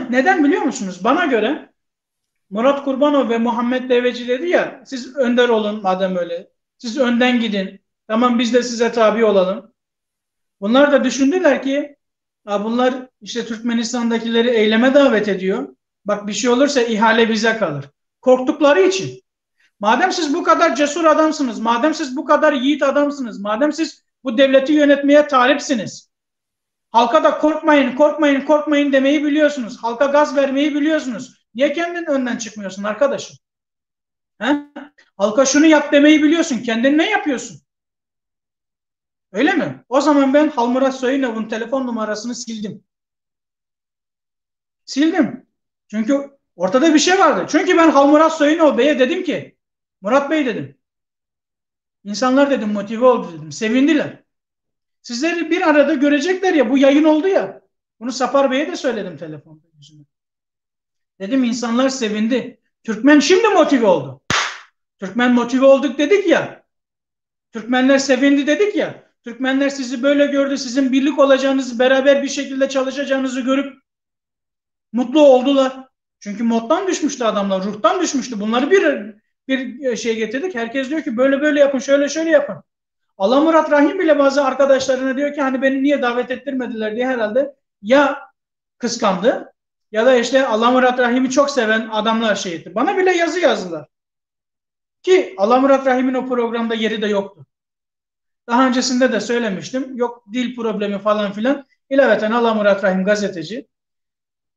Neden biliyor musunuz? Bana göre Murat Kurbanov ve Muhammed Deveci dedi ya siz önder olun madem öyle. Siz önden gidin. Tamam biz de size tabi olalım. Bunlar da düşündüler ki bunlar işte Türkmenistan'dakileri eyleme davet ediyor. Bak bir şey olursa ihale bize kalır. Korktukları için. Madem siz bu kadar cesur adamsınız, madem siz bu kadar yiğit adamsınız, madem siz bu devleti yönetmeye talipsiniz. Halka da korkmayın, korkmayın, korkmayın demeyi biliyorsunuz. Halka gaz vermeyi biliyorsunuz. Niye kendin önden çıkmıyorsun arkadaşım? He? Halka şunu yap demeyi biliyorsun. Kendin ne yapıyorsun? Öyle mi? O zaman ben Halmurat Soyunov'un telefon numarasını sildim. Sildim. Çünkü ortada bir şey vardı. Çünkü ben Halmurat Soyunov Bey'e dedim ki Murat Bey dedim. İnsanlar dedim motive oldu dedim. Sevindiler. Sizleri bir arada görecekler ya bu yayın oldu ya. Bunu Safar Bey'e de söyledim telefonda. Dedim insanlar sevindi. Türkmen şimdi motive oldu. Türkmen motive olduk dedik ya. Türkmenler sevindi dedik ya. Türkmenler sizi böyle gördü. Sizin birlik olacağınızı, beraber bir şekilde çalışacağınızı görüp mutlu oldular. Çünkü moddan düşmüştü adamlar, ruhtan düşmüştü. Bunları bir bir şey getirdik. Herkes diyor ki böyle böyle yapın, şöyle şöyle yapın. Allah Murat Rahim bile bazı arkadaşlarına diyor ki hani beni niye davet ettirmediler diye herhalde ya kıskandı ya da işte Allah Murat Rahim'i çok seven adamlar şey etti. Bana bile yazı yazdılar. Ki Allah Murat Rahim'in o programda yeri de yoktu. Daha öncesinde de söylemiştim. Yok dil problemi falan filan. İlaveten Allah Murat Rahim gazeteci.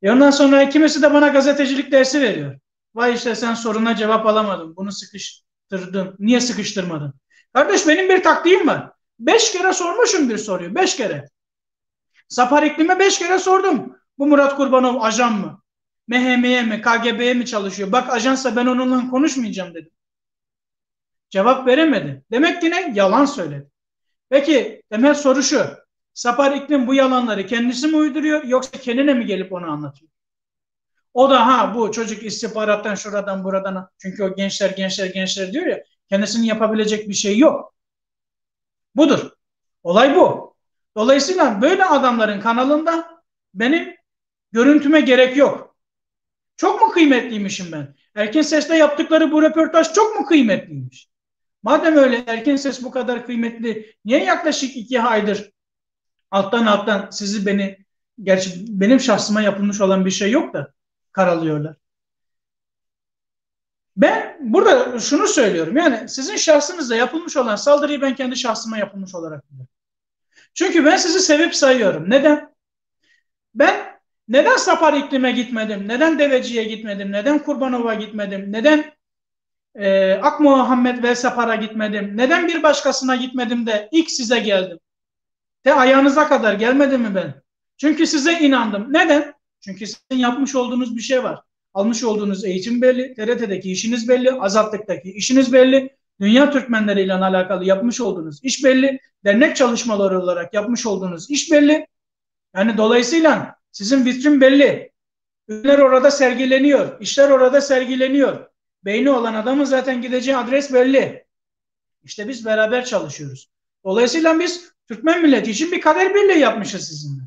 E ondan sonra kimisi de bana gazetecilik dersi veriyor. Vay işte sen soruna cevap alamadın. Bunu sıkıştırdın. Niye sıkıştırmadın? Kardeş benim bir taktiğim var. Beş kere sormuşum bir soruyu. Beş kere. Sapar İklim'e beş kere sordum. Bu Murat Kurbanov ajan mı? MHM'ye mi? KGB'ye mi çalışıyor? Bak ajansa ben onunla konuşmayacağım dedim. Cevap veremedi. Demek ki ne? Yalan söyledi. Peki temel soru şu. Sapar İklim bu yalanları kendisi mi uyduruyor yoksa kendine mi gelip onu anlatıyor? O da ha bu çocuk istihbarattan şuradan buradan çünkü o gençler gençler gençler diyor ya kendisinin yapabilecek bir şey yok. Budur. Olay bu. Dolayısıyla böyle adamların kanalında benim görüntüme gerek yok. Çok mu kıymetliymişim ben? Erkin Ses'te yaptıkları bu röportaj çok mu kıymetliymiş? Madem öyle Erkin Ses bu kadar kıymetli, niye yaklaşık iki aydır alttan alttan sizi beni, gerçi benim şahsıma yapılmış olan bir şey yok da karalıyorlar. Ben burada şunu söylüyorum. Yani sizin şahsınızda yapılmış olan saldırıyı ben kendi şahsıma yapılmış olarak biliyorum. Çünkü ben sizi sevip sayıyorum. Neden? Ben neden Sapar İklim'e gitmedim? Neden Deveci'ye gitmedim? Neden Kurbanov'a gitmedim? Neden e, Ak Muhammed ve Sapar'a gitmedim? Neden bir başkasına gitmedim de ilk size geldim? Te ayağınıza kadar gelmedim mi ben? Çünkü size inandım. Neden? Çünkü sizin yapmış olduğunuz bir şey var. Almış olduğunuz eğitim belli, TRT'deki işiniz belli, Azatlık'taki işiniz belli, Dünya Türkmenleri ile alakalı yapmış olduğunuz iş belli, dernek çalışmaları olarak yapmış olduğunuz iş belli. Yani dolayısıyla sizin vitrin belli. Ürünler orada sergileniyor, işler orada sergileniyor. Beyni olan adamın zaten gideceği adres belli. İşte biz beraber çalışıyoruz. Dolayısıyla biz Türkmen milleti için bir kader birliği yapmışız sizinle.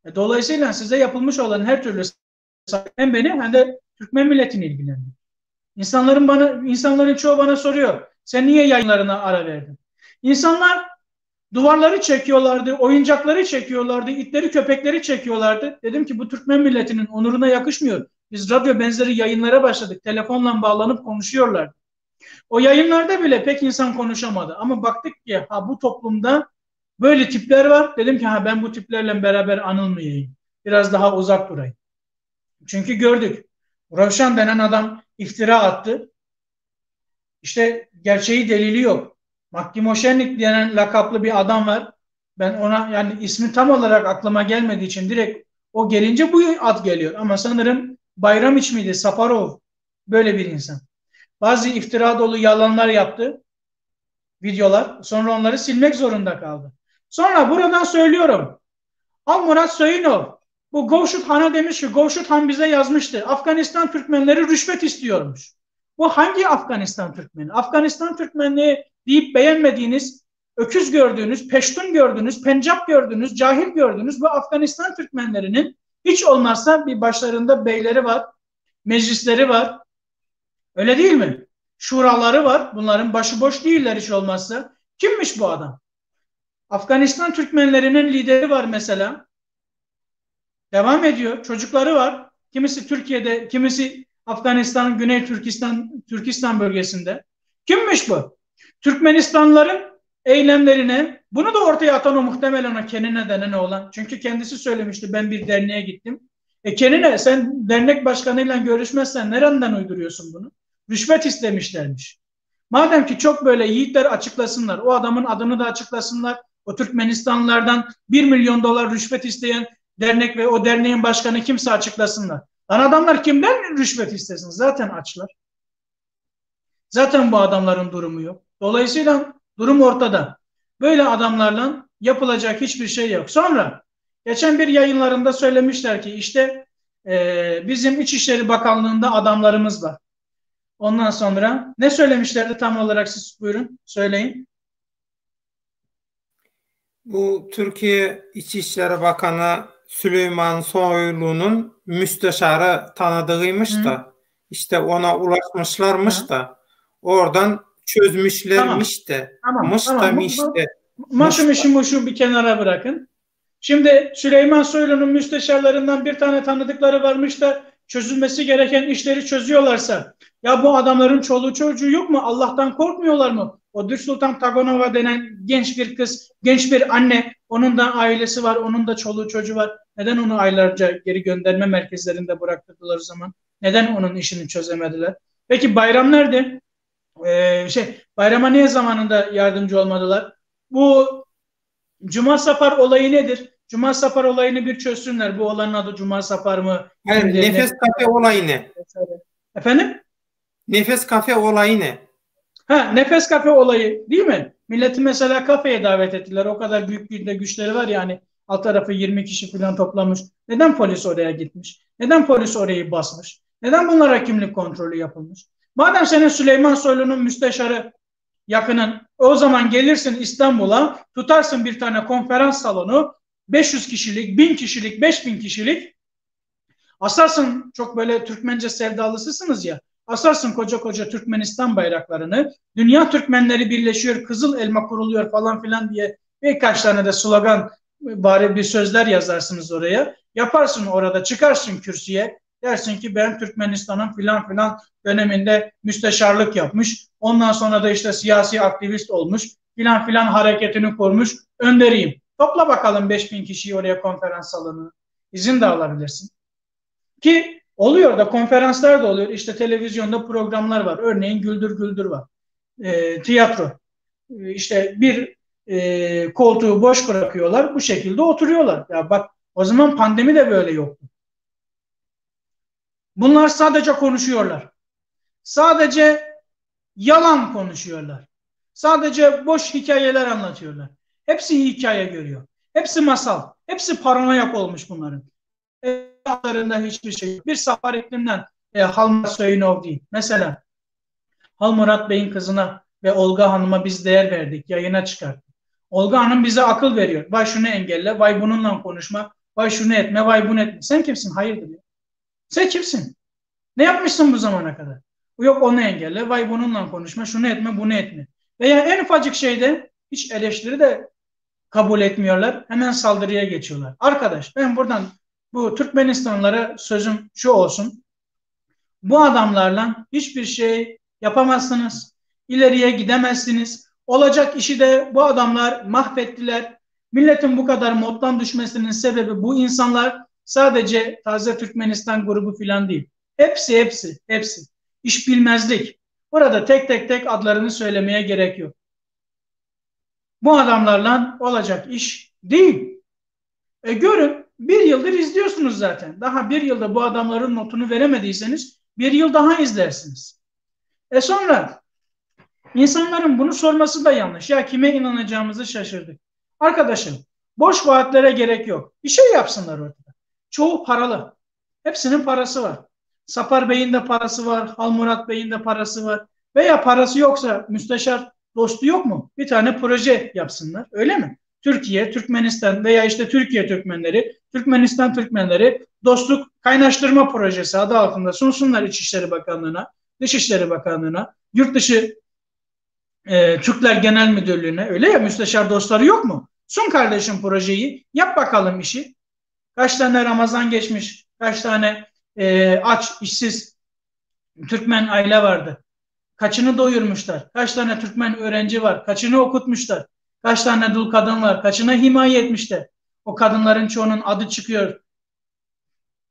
E, dolayısıyla size yapılmış olan her türlü hem beni hem de Türkmen milletini ilgilendiriyor. İnsanların bana insanların çoğu bana soruyor. Sen niye yayınlarına ara verdin? İnsanlar duvarları çekiyorlardı, oyuncakları çekiyorlardı, itleri köpekleri çekiyorlardı. Dedim ki bu Türkmen milletinin onuruna yakışmıyor. Biz radyo benzeri yayınlara başladık. Telefonla bağlanıp konuşuyorlardı. O yayınlarda bile pek insan konuşamadı. Ama baktık ki ha bu toplumda böyle tipler var. Dedim ki ha ben bu tiplerle beraber anılmayayım. Biraz daha uzak durayım. Çünkü gördük. Ravşan denen adam iftira attı. İşte gerçeği delili yok. Maktimoşenlik denen lakaplı bir adam var. Ben ona yani ismi tam olarak aklıma gelmediği için direkt o gelince bu ad geliyor. Ama sanırım Bayramiç miydi? Saparov böyle bir insan. Bazı iftira dolu yalanlar yaptı. Videolar. Sonra onları silmek zorunda kaldı. Sonra buradan söylüyorum. Al Murat Soyunov. Bu Govşut Han'a demiş ki Govşut Han bize yazmıştı. Afganistan Türkmenleri rüşvet istiyormuş. Bu hangi Afganistan Türkmeni? Afganistan Türkmeni deyip beğenmediğiniz, öküz gördüğünüz, Peştun gördüğünüz, Pencap gördüğünüz, cahil gördüğünüz bu Afganistan Türkmenlerinin hiç olmazsa bir başlarında beyleri var, meclisleri var. Öyle değil mi? Şuraları var. Bunların başıboş değiller hiç olmazsa. Kimmiş bu adam? Afganistan Türkmenlerinin lideri var mesela. Devam ediyor. Çocukları var. Kimisi Türkiye'de, kimisi Afganistan'ın Güney Türkistan Türkistan bölgesinde. Kimmiş bu? Türkmenistanlıların eylemlerine bunu da ortaya atan o muhtemelen o Kenine denen oğlan. Çünkü kendisi söylemişti ben bir derneğe gittim. E Kenine sen dernek başkanıyla görüşmezsen nereden uyduruyorsun bunu? Rüşvet istemişlermiş. Madem ki çok böyle yiğitler açıklasınlar. O adamın adını da açıklasınlar. O Türkmenistanlılardan 1 milyon dolar rüşvet isteyen dernek ve o derneğin başkanı kimse açıklasınlar. Lan adamlar kimden rüşvet istesin? Zaten açlar. Zaten bu adamların durumu yok. Dolayısıyla durum ortada. Böyle adamlarla yapılacak hiçbir şey yok. Sonra geçen bir yayınlarında söylemişler ki işte e, bizim İçişleri Bakanlığı'nda adamlarımız var. Ondan sonra ne söylemişlerdi tam olarak siz buyurun söyleyin. Bu Türkiye İçişleri Bakanı Süleyman Soylu'nun müsteşarı tanıdığıymış Hı. da işte ona ulaşmışlarmış Hı. da oradan çözmüşlermiş tamam. de. Tamam. Mış tamam. da miş de. Maşı mışı muşu bir kenara bırakın. Şimdi Süleyman Soylu'nun müsteşarlarından bir tane tanıdıkları varmış da çözülmesi gereken işleri çözüyorlarsa ya bu adamların çoluğu çocuğu yok mu? Allah'tan korkmuyorlar mı? O Dür Sultan Tagonova denen genç bir kız, genç bir anne, onun da ailesi var, onun da çoluğu çocuğu var. Neden onu aylarca geri gönderme merkezlerinde bıraktırdılar o zaman? Neden onun işini çözemediler? Peki bayram nerede? Ee, şey, bayrama niye zamanında yardımcı olmadılar? Bu Cuma Safar olayı nedir? Cuma Safar olayını bir çözsünler. Bu olanın adı Cuma Safar mı? Hayır, Nefes Kafe olayı ne? Efendim? Nefes Kafe olayı ne? Ha, Nefes Kafe olayı değil mi? Milleti mesela kafeye davet ettiler. O kadar büyük bir de güçleri var yani. Alt tarafı 20 kişi falan toplamış. Neden polis oraya gitmiş? Neden polis orayı basmış? Neden bunlara kimlik kontrolü yapılmış? Madem senin Süleyman Soylu'nun müsteşarı yakının o zaman gelirsin İstanbul'a tutarsın bir tane konferans salonu 500 kişilik, 1000 kişilik, 5000 kişilik asarsın çok böyle Türkmence sevdalısısınız ya asarsın koca koca Türkmenistan bayraklarını dünya Türkmenleri birleşiyor kızıl elma kuruluyor falan filan diye birkaç tane de slogan bari bir sözler yazarsınız oraya. Yaparsın orada çıkarsın kürsüye dersin ki ben Türkmenistan'ın filan filan döneminde müsteşarlık yapmış. Ondan sonra da işte siyasi aktivist olmuş. Filan filan hareketini kurmuş. Önderiyim. Topla bakalım 5000 kişiyi oraya konferans salonuna. İzin de alabilirsin. Ki oluyor da konferanslar da oluyor. İşte televizyonda programlar var. Örneğin Güldür Güldür var. E, tiyatro. E, işte bir e, koltuğu boş bırakıyorlar. Bu şekilde oturuyorlar. Ya bak o zaman pandemi de böyle yoktu. Bunlar sadece konuşuyorlar. Sadece yalan konuşuyorlar. Sadece boş hikayeler anlatıyorlar. Hepsi hikaye görüyor. Hepsi masal. Hepsi paranoyak olmuş bunların. Aralarında hiçbir şey yok. Bir Safar İklim'den e, Halmurat Söyünov değil. Mesela Halmurat Bey'in kızına ve Olga Hanım'a biz değer verdik. Yayına çıkarttık. Olga Hanım bize akıl veriyor. Vay şunu engelle, vay bununla konuşma, vay şunu etme, vay bunu etme. Sen kimsin? Hayırdır ya? Sen kimsin? Ne yapmışsın bu zamana kadar? Yok onu engelle, vay bununla konuşma, şunu etme, bunu etme. Veya en ufacık şeyde hiç eleştiri de kabul etmiyorlar. Hemen saldırıya geçiyorlar. Arkadaş ben buradan bu Türkmenistanlılara sözüm şu olsun. Bu adamlarla hiçbir şey yapamazsınız. İleriye gidemezsiniz. Olacak işi de bu adamlar mahvettiler. Milletin bu kadar moddan düşmesinin sebebi bu insanlar sadece Taze Türkmenistan grubu filan değil. Hepsi hepsi hepsi. İş bilmezlik. Burada tek tek tek adlarını söylemeye gerek yok. Bu adamlarla olacak iş değil. E görün bir yıldır izliyorsunuz zaten. Daha bir yılda bu adamların notunu veremediyseniz bir yıl daha izlersiniz. E sonra insanların bunu sorması da yanlış. Ya kime inanacağımızı şaşırdık. Arkadaşım boş vaatlere gerek yok. Bir şey yapsınlar ortada. Çoğu paralı. Hepsinin parası var. Sapar Bey'in de parası var, Halmurat Bey'in de parası var. Veya parası yoksa müsteşar dostu yok mu? Bir tane proje yapsınlar. Öyle mi? Türkiye, Türkmenistan veya işte Türkiye Türkmenleri, Türkmenistan Türkmenleri dostluk kaynaştırma projesi adı altında sunsunlar İçişleri Bakanlığı'na, Dışişleri Bakanlığı'na, yurt dışı e, Türkler Genel Müdürlüğü'ne öyle ya müsteşar dostları yok mu? Sun kardeşim projeyi, yap bakalım işi. Kaç tane Ramazan geçmiş, kaç tane e, aç, işsiz Türkmen aile vardı. Kaçını doyurmuşlar? Kaç tane Türkmen öğrenci var? Kaçını okutmuşlar? Kaç tane dul kadın var? Kaçına himaye etmişler? O kadınların çoğunun adı çıkıyor.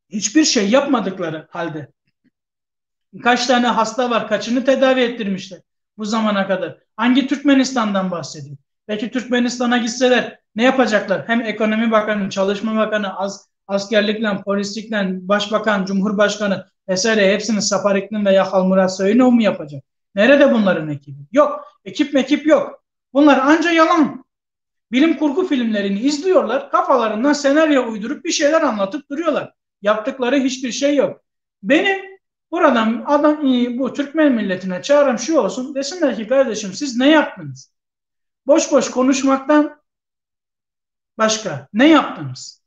Hiçbir şey yapmadıkları halde. Kaç tane hasta var? Kaçını tedavi ettirmişler bu zamana kadar? Hangi Türkmenistan'dan bahsediyor? Peki Türkmenistan'a gitseler ne yapacaklar? Hem Ekonomi Bakanı, Çalışma Bakanı, az, askerlikle, polislikle, Başbakan, Cumhurbaşkanı vesaire hepsini Sapar İklim veya Halmurat Soyunov mu yapacak? Nerede bunların ekibi? Yok. Ekip mekip yok. Bunlar anca yalan. Bilim kurgu filmlerini izliyorlar. Kafalarından senaryo uydurup bir şeyler anlatıp duruyorlar. Yaptıkları hiçbir şey yok. Benim buradan adam bu Türkmen milletine çağrım şu olsun. Desinler ki kardeşim siz ne yaptınız? Boş boş konuşmaktan başka ne yaptınız?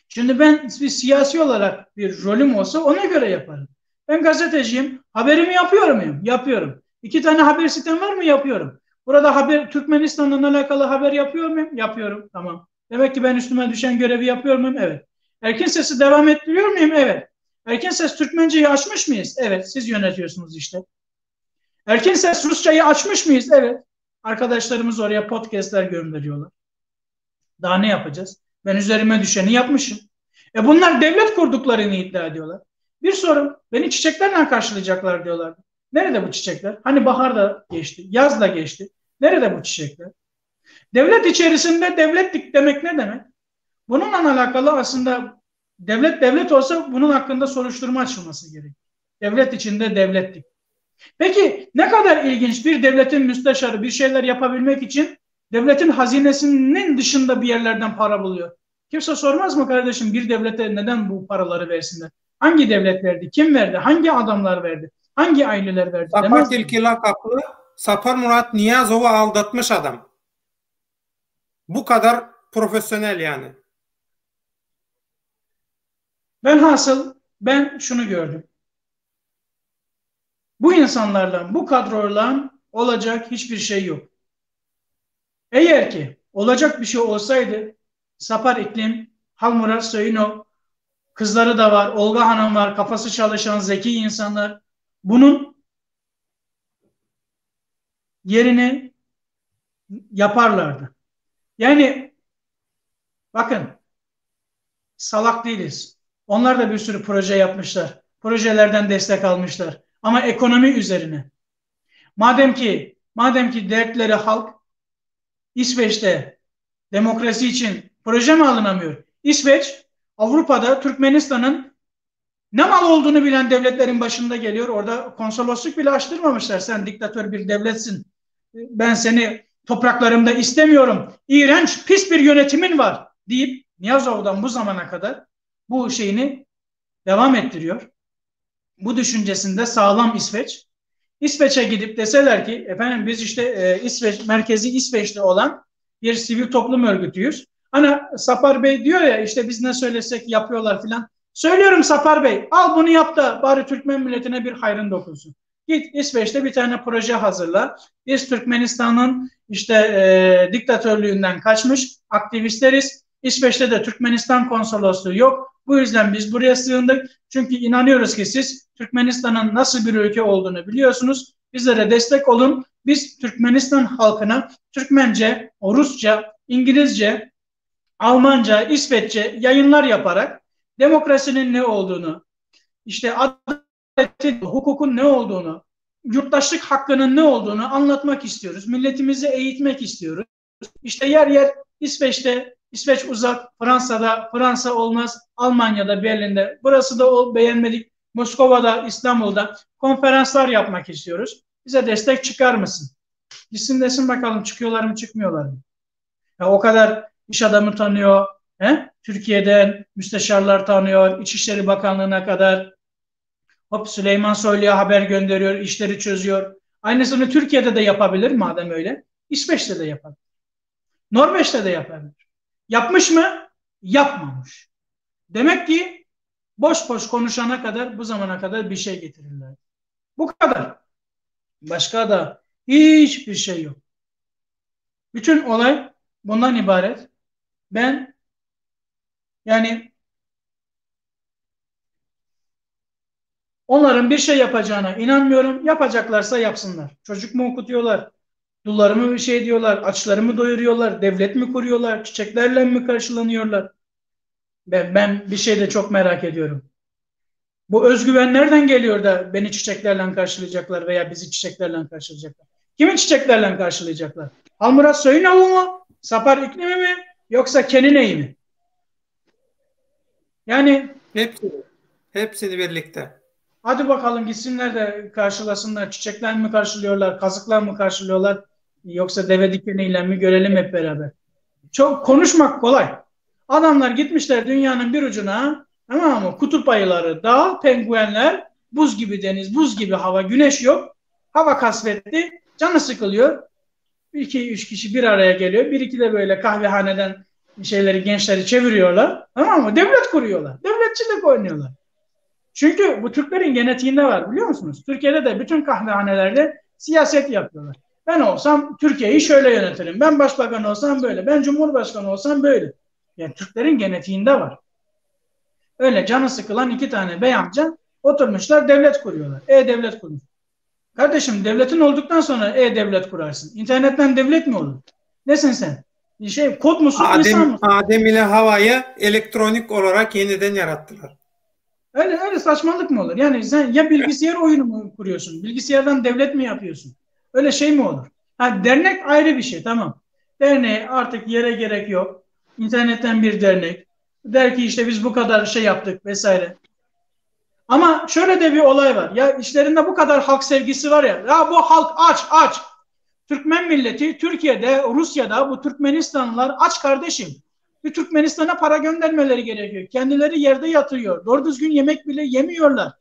Şimdi ben bir siyasi olarak bir rolüm olsa ona göre yaparım. Ben gazeteciyim. Haberimi yapıyor muyum? Yapıyorum. İki tane haber sitem var mı? Yapıyorum. Burada haber Türkmenistan'la alakalı haber yapıyor muyum? Yapıyorum. Tamam. Demek ki ben üstüme düşen görevi yapıyor muyum? Evet. Erkin Ses'i devam ettiriyor muyum? Evet. Erkin Ses Türkmence'yi açmış mıyız? Evet. Siz yönetiyorsunuz işte. Erkin Ses Rusça'yı açmış mıyız? Evet. Arkadaşlarımız oraya podcastler gönderiyorlar. Daha ne yapacağız? Ben üzerime düşeni yapmışım. E bunlar devlet kurduklarını iddia ediyorlar. Bir sorun, beni çiçeklerle karşılayacaklar diyorlar. Nerede bu çiçekler? Hani bahar da geçti, yaz da geçti. Nerede bu çiçekler? Devlet içerisinde devletlik demek ne demek? Bununla alakalı aslında devlet devlet olsa bunun hakkında soruşturma açılması gerekir. Devlet içinde devletlik. Peki ne kadar ilginç bir devletin müsteşarı bir şeyler yapabilmek için devletin hazinesinin dışında bir yerlerden para buluyor. Kimse sormaz mı kardeşim bir devlete neden bu paraları versinler? Hangi devlet verdi? Kim verdi? Hangi adamlar verdi? Hangi aileler verdi? Sapar Demez mi? Tilki lakaply Saparmyrat Nyýazowy aldatmyş adam. Bu kadar professionel ýany. Velhasıl ben şunu gördüm. Bu insanlarla, bu kadroyla olacak hiçbir şey yok. Eğer ki olacak bir şey olsaydı Sapar İklim, Halmurat Soyunov, kızları da var, Olga Hanım var, kafası çalışan zeki insanlar. Bunun yerini yaparlardı. Yani bakın salak değiliz. Onlar da bir sürü proje yapmışlar. Projelerden destek almışlar. Ama ekonomi üzerine. Madem ki madem ki dertleri halk İsveç'te demokrasi için proje mi alınamıyor? İsveç Avrupa'da Türkmenistan'ın ne mal olduğunu bilen devletlerin başında geliyor. Orada konsolosluk bile açtırmamışlar. Sen diktatör bir devletsin. Ben seni topraklarımda istemiyorum. İğrenç, pis bir yönetimin var deyip Niyazov'dan bu zamana kadar bu şeyini devam ettiriyor. Bu düşüncesinde sağlam İsveç. İsveç'e gidip deseler ki efendim biz işte e, İsveç merkezi İsveç'te olan bir sivil toplum örgütüyüz. Hani Sapar Bey diyor ya işte biz ne söylesek yapıyorlar filan. Söylüyorum Sapar Bey al bunu yap da bari Türkmen milletine bir hayrın dokunsun. Git İsveç'te bir tane proje hazırla. Biz Türkmenistan'ın işte e, diktatörlüğünden kaçmış aktivistleriz. İsveç'te de Türkmenistan konsolosluğu yok. Bu yüzden biz buraya sığındık. Çünkü inanıyoruz ki siz Türkmenistan'ın nasıl bir ülke olduğunu biliyorsunuz. Bizlere destek olun. Biz Türkmenistan halkına Türkmence, Rusça, İngilizce, Almanca, İsveççe yayınlar yaparak demokrasinin ne olduğunu, işte adaletin, hukukun ne olduğunu, yurttaşlık hakkının ne olduğunu anlatmak istiyoruz. Milletimizi eğitmek istiyoruz. İşte yer yer İsveç'te, İsveç uzak, Fransa'da, Fransa olmaz, Almanya'da, Berlin'de, burası da ol, beğenmedik, Moskova'da, İstanbul'da konferanslar yapmak istiyoruz. Bize destek çıkar mısın? Gitsin desin bakalım çıkıyorlar mı çıkmıyorlar mı? Ya o kadar iş adamı tanıyor, he? Türkiye'den müsteşarlar tanıyor, İçişleri Bakanlığı'na kadar. Hop Süleyman Soylu'ya haber gönderiyor, işleri çözüyor. Aynısını Türkiye'de de yapabilir madem öyle. İsveç'te de yapabilir. Norveç'te de yapabilir. Yapmış mı? Yapmamış. Demek ki boş boş konuşana kadar bu zamana kadar bir şey getirirler. Bu kadar. Başka da hiçbir şey yok. Bütün olay bundan ibaret. Ben yani onların bir şey yapacağına inanmıyorum. Yapacaklarsa yapsınlar. Çocuk mu okutuyorlar? Dulları mı bir şey diyorlar? Açları mı doyuruyorlar? Devlet mi kuruyorlar? Çiçeklerle mi karşılanıyorlar? Ben, ben bir şey de çok merak ediyorum. Bu özgüven nereden geliyor da beni çiçeklerle karşılayacaklar veya bizi çiçeklerle karşılayacaklar? Kimi çiçeklerle karşılayacaklar? Halmurat Soyunoğlu mu? Sapar İklimi mi? Yoksa Kenine'yi mi? Yani hepsini, hepsini birlikte. Hadi bakalım gitsinler de karşılasınlar. Çiçekler mi karşılıyorlar, kazıklar mı karşılıyorlar yoksa deve dikeniyle mi görelim hep beraber. Çok konuşmak kolay. Adamlar gitmişler dünyanın bir ucuna tamam mı? Kutup ayıları, dağ, penguenler, buz gibi deniz, buz gibi hava, güneş yok. Hava kasvetli, canı sıkılıyor. Bir iki, üç kişi bir araya geliyor. Bir iki de böyle kahvehaneden şeyleri, gençleri çeviriyorlar. Tamam mı? Devlet kuruyorlar. Devletçilik oynuyorlar. Çünkü bu Türklerin genetiğinde var biliyor musunuz? Türkiye'de de bütün kahvehanelerde siyaset yapıyorlar. Ben olsam Türkiye'yi şöyle yönetirim. Ben başbakan olsam böyle. Ben cumhurbaşkanı olsam böyle. Yani Türklerin genetiğinde var. Öyle canı sıkılan iki tane bey amca oturmuşlar devlet kuruyorlar. E-devlet kurmuş. Kardeşim devletin olduktan sonra e-devlet kurarsın. İnternetten devlet mi olur? Nesin sen? Şey, kod musun, Adem, insan mısın? Adem ile Hava'yı elektronik olarak yeniden yarattılar. Öyle, öyle saçmalık mı olur? Yani sen ya bilgisayar oyunu mu kuruyorsun? Bilgisayardan devlet mi yapıyorsun? Öyle şey mi olur? Ha, dernek ayrı bir şey tamam. Derneğe artık yere gerek yok. İnternetten bir dernek. Der ki işte biz bu kadar şey yaptık vesaire. Ama şöyle de bir olay var. Ya işlerinde bu kadar halk sevgisi var ya. Ya bu halk aç aç. Türkmen milleti Türkiye'de, Rusya'da bu Türkmenistanlılar aç kardeşim. Bir Türkmenistan'a para göndermeleri gerekiyor. Kendileri yerde yatıyor. Doğru düzgün yemek bile yemiyorlar.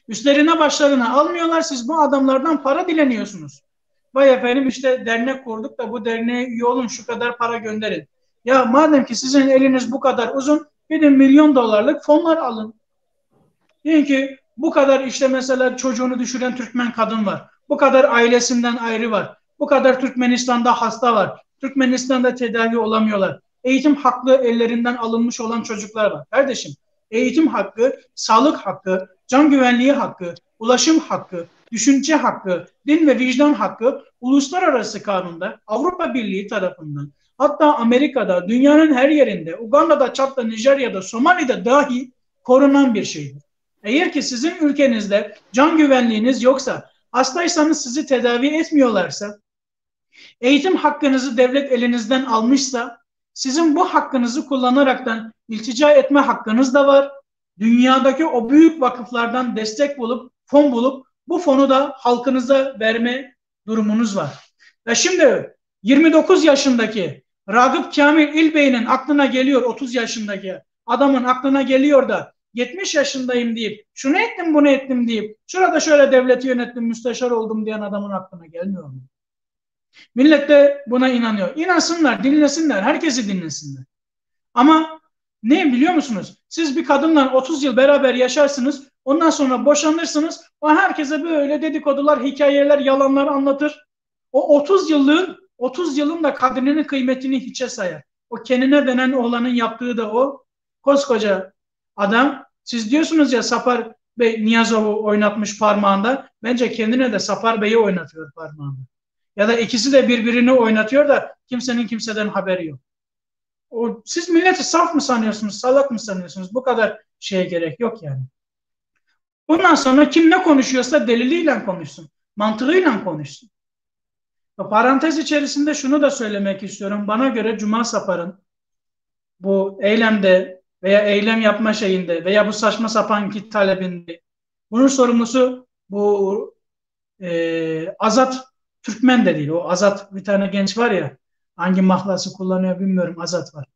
Üstlerine başlarına almıyorlar. Siz bu adamlardan para dileniyorsunuz. Vay efendim işte dernek kurduk da bu derneğe üye olun şu kadar para gönderin. Ya madem ki sizin eliniz bu kadar uzun gidin milyon dolarlık fonlar alın. Deyin ki bu kadar işte mesela çocuğunu düşüren Türkmen kadın var. Bu kadar ailesinden ayrı var. Bu kadar Türkmenistan'da hasta var. Türkmenistan'da tedavi olamıyorlar. Eğitim hakkı ellerinden alınmış olan çocuklar var. Kardeşim eğitim hakkı, sağlık hakkı, can güvenliği hakkı, ulaşım hakkı, düşünce hakkı, din ve vicdan hakkı uluslararası kanunda Avrupa Birliği tarafından hatta Amerika'da, dünyanın her yerinde, Uganda'da, Çad'da, Nijerya'da, Somali'de dahi korunan bir şeydir. Eğer ki sizin ülkenizde can güvenliğiniz yoksa, hastaysanız sizi tedavi etmiyorlarsa, eğitim hakkınızı devlet elinizden almışsa, sizin bu hakkınızı kullanaraktan iltica etme hakkınız da var. Dünyadaki o büyük vakıflardan destek bulup, fon bulup bu fonu da halkınıza verme durumunuz var. Ve şimdi 29 yaşındaki Ragıp Kamil İlbey'in aklına geliyor 30 yaşındaki adamın aklına geliyor da 70 yaşındayım deyip şunu ettim bunu ettim deyip şurada şöyle devleti yönettim müsteşar oldum diyen adamın aklına gelmiyor mu? Millet de buna inanıyor. İnansınlar, dinlesinler, herkesi dinlesinler. Ama ne biliyor musunuz? Siz bir kadınla 30 yıl beraber yaşarsınız, ondan sonra boşanırsınız. O herkese böyle dedikodular, hikayeler, yalanlar anlatır. O 30 yıllığın 30 yılın da kadrinin kıymetini hiçe sayar. O kendine denen oğlanın yaptığı da o. Koskoca adam. Siz diyorsunuz ya Sapar Bey Niyazov'u oynatmış parmağında. Bence kendine de Sapar Bey'i oynatıyor parmağında. Ya da ikisi de birbirini oynatıyor da kimsenin kimseden haberi yok. O, siz milleti saf mı sanıyorsunuz, salak mı sanıyorsunuz? Bu kadar şeye gerek yok yani. Bundan sonra kim ne konuşuyorsa deliliyle konuşsun. Mantığıyla konuşsun. Parantez içerisinde şunu da söylemek istiyorum. Bana göre Cuma Sapar'ın bu eylemde veya eylem yapma şeyinde veya bu saçma sapan ki talebinde bunun sorumlusu bu e, Azat Türkmen de değil. O Azat bir tane genç var ya hangi mahlası kullanıyor bilmiyorum Azat var.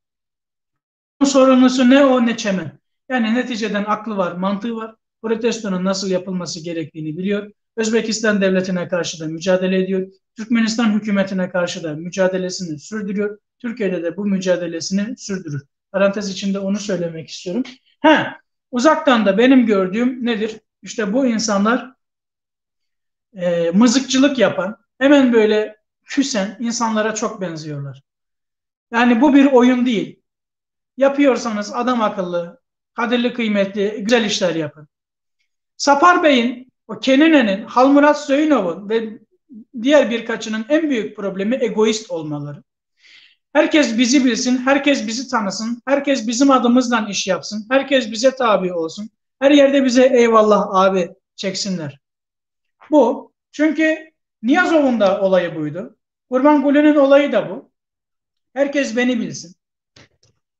Bunun sorumlusu ne o ne Çemen. Yani neticeden aklı var, mantığı var. Protestonun nasıl yapılması gerektiğini biliyor. Özbekistan devletine karşı da mücadele ediyor. Türkmenistan hükümetine karşı da mücadelesini sürdürüyor. Türkiye'de de bu mücadelesini sürdürür. Parantez içinde onu söylemek istiyorum. Ha, uzaktan da benim gördüğüm nedir? İşte bu insanlar e, mızıkçılık yapan, hemen böyle küsen insanlara çok benziyorlar. Yani bu bir oyun değil. Yapıyorsanız adam akıllı, kadirli kıymetli, güzel işler yapın. Sapar Bey'in, o Kenine'nin, Halmurat Söyünov'un ve diğer birkaçının en büyük problemi egoist olmaları. Herkes bizi bilsin, herkes bizi tanısın, herkes bizim adımızdan iş yapsın, herkes bize tabi olsun. Her yerde bize eyvallah abi çeksinler. Bu. Çünkü Niyazov'un da olayı buydu. Kurban olayı da bu. Herkes beni bilsin.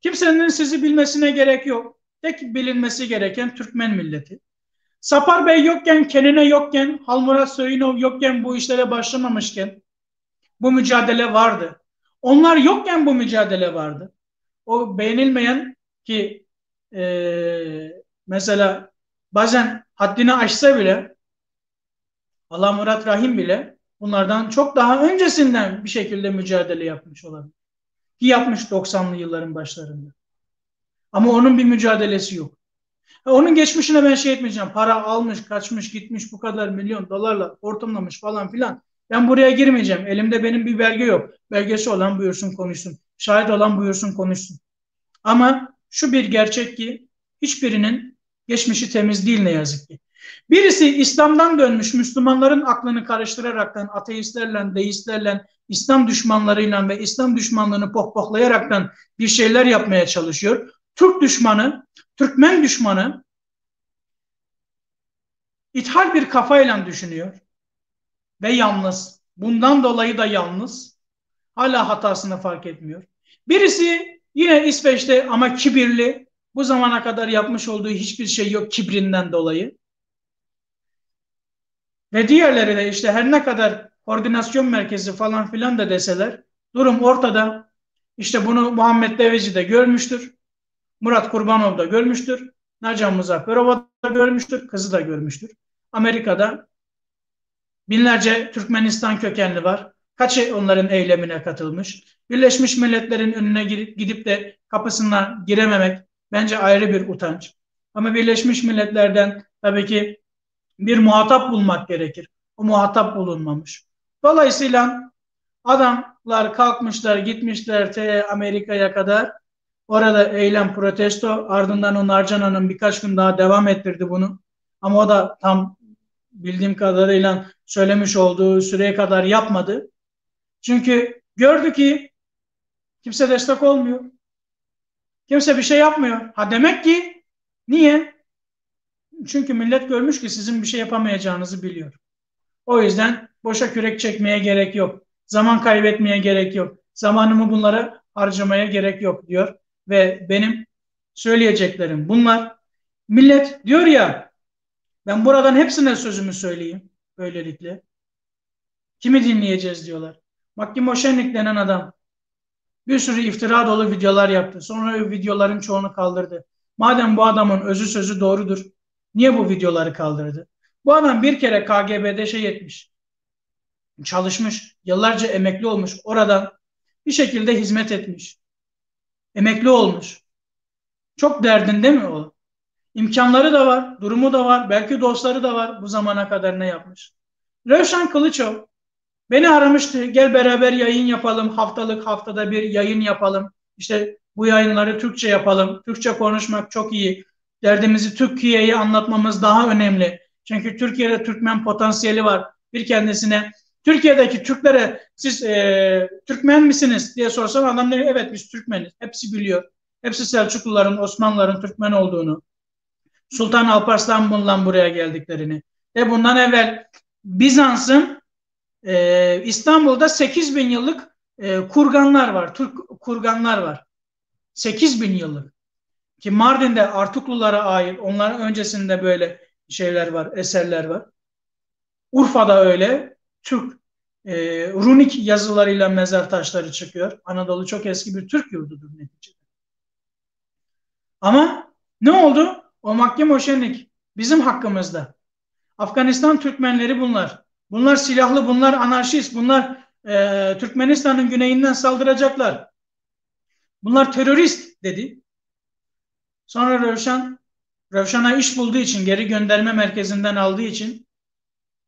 Kimsenin sizi bilmesine gerek yok. Tek bilinmesi gereken Türkmen milleti. Sapar Bey yokken, Kenine yokken, Halmurat Söyünov yokken bu işlere başlamamışken bu mücadele vardı. Onlar yokken bu mücadele vardı. O beğenilmeyen ki e, mesela bazen haddini aşsa bile Allah Murat Rahim bile bunlardan çok daha öncesinden bir şekilde mücadele yapmış olabilir. Ki yapmış 90'lı yılların başlarında. Ama onun bir mücadelesi yok. Onun geçmişine ben şey etmeyeceğim. Para almış, kaçmış, gitmiş bu kadar milyon dolarla hortumlamış falan filan. Ben buraya girmeyeceğim. Elimde benim bir belge yok. Belgesi olan buyursun konuşsun. Şahit olan buyursun konuşsun. Ama şu bir gerçek ki hiçbirinin geçmişi temiz değil ne yazık ki. Birisi İslam'dan dönmüş Müslümanların aklını karıştıraraktan, ateistlerle, deistlerle, İslam düşmanlarıyla ve İslam düşmanlığını pohpohlayaraktan bir şeyler yapmaya çalışıyor. Türk düşmanı, Türkmen düşmanı ithal bir kafayla düşünüyor ve yalnız. Bundan dolayı da yalnız. Hala hatasını fark etmiyor. Birisi yine İsveç'te ama kibirli. Bu zamana kadar yapmış olduğu hiçbir şey yok kibrinden dolayı. Ve diğerleri de işte her ne kadar koordinasyon merkezi falan filan da deseler durum ortada. İşte bunu Muhammed Deveci de görmüştür. Murat Kurbanov da görmüştür. Nacan Muzafferova da görmüştür. Kızı da görmüştür. Amerika'da binlerce Türkmenistan kökenli var. Kaçı onların eylemine katılmış? Birleşmiş Milletler'in önüne gidip de kapısına girememek bence ayrı bir utanç. Ama Birleşmiş Milletler'den tabii ki bir muhatap bulmak gerekir. O muhatap bulunmamış. Dolayısıyla adamlar kalkmışlar gitmişler te Amerika'ya kadar. Orada eylem protesto ardından o Narcan Hanım birkaç gün daha devam ettirdi bunu. Ama o da tam bildiğim kadarıyla söylemiş olduğu süreye kadar yapmadı. Çünkü gördü ki kimse destek olmuyor. Kimse bir şey yapmıyor. Ha demek ki niye? Çünkü millet görmüş ki sizin bir şey yapamayacağınızı biliyor. O yüzden boşa kürek çekmeye gerek yok. Zaman kaybetmeye gerek yok. Zamanımı bunlara harcamaya gerek yok diyor. Ve benim söyleyeceklerim bunlar. Millet diyor ya ben buradan hepsine sözümü söyleyeyim böylelikle. Kimi dinleyeceğiz diyorlar. Makki Moşenlik denen adam bir sürü iftira dolu videolar yaptı. Sonra o videoların çoğunu kaldırdı. Madem bu adamın özü sözü doğrudur, niye bu videoları kaldırdı? Bu adam bir kere KGB'de şey etmiş. Çalışmış, yıllarca emekli olmuş. Oradan bir şekilde hizmet etmiş. Emekli olmuş. Çok derdinde mi o? İmkanları da var, durumu da var, belki dostları da var bu zamana kadar ne yapmış. Rövşen Kılıçov beni aramıştı. Gel beraber yayın yapalım. Haftalık haftada bir yayın yapalım. İşte bu yayınları Türkçe yapalım. Türkçe konuşmak çok iyi. Derdimizi Türkiye'ye anlatmamız daha önemli. Çünkü Türkiye'de Türkmen potansiyeli var. Bir kendisine Türkiye'deki Türklere siz e, Türkmen misiniz diye sorsam adam diyor evet biz Türkmeniz. Hepsi biliyor. Hepsi Selçukluların, Osmanlıların Türkmen olduğunu. Sultan Alparslan bundan buraya geldiklerini. Ve bundan evvel Bizans'ın e, İstanbul'da 8 bin yıllık e, kurganlar var. Türk kurganlar var. 8 bin yıllık. Ki Mardin'de Artuklulara ait onların öncesinde böyle şeyler var, eserler var. Urfa'da öyle. Türk e, runik yazılarıyla mezar taşları çıkıyor. Anadolu çok eski bir Türk yurdudur neticede. Ama ne oldu? O Makki Moşenik Bizim hakkımızda. Afganistan Türkmenleri bunlar. Bunlar silahlı, bunlar anarşist, bunlar e, Türkmenistan'ın güneyinden saldıracaklar. Bunlar terörist dedi. Sonra Rövşen, Rövşen'e iş bulduğu için, geri gönderme merkezinden aldığı için,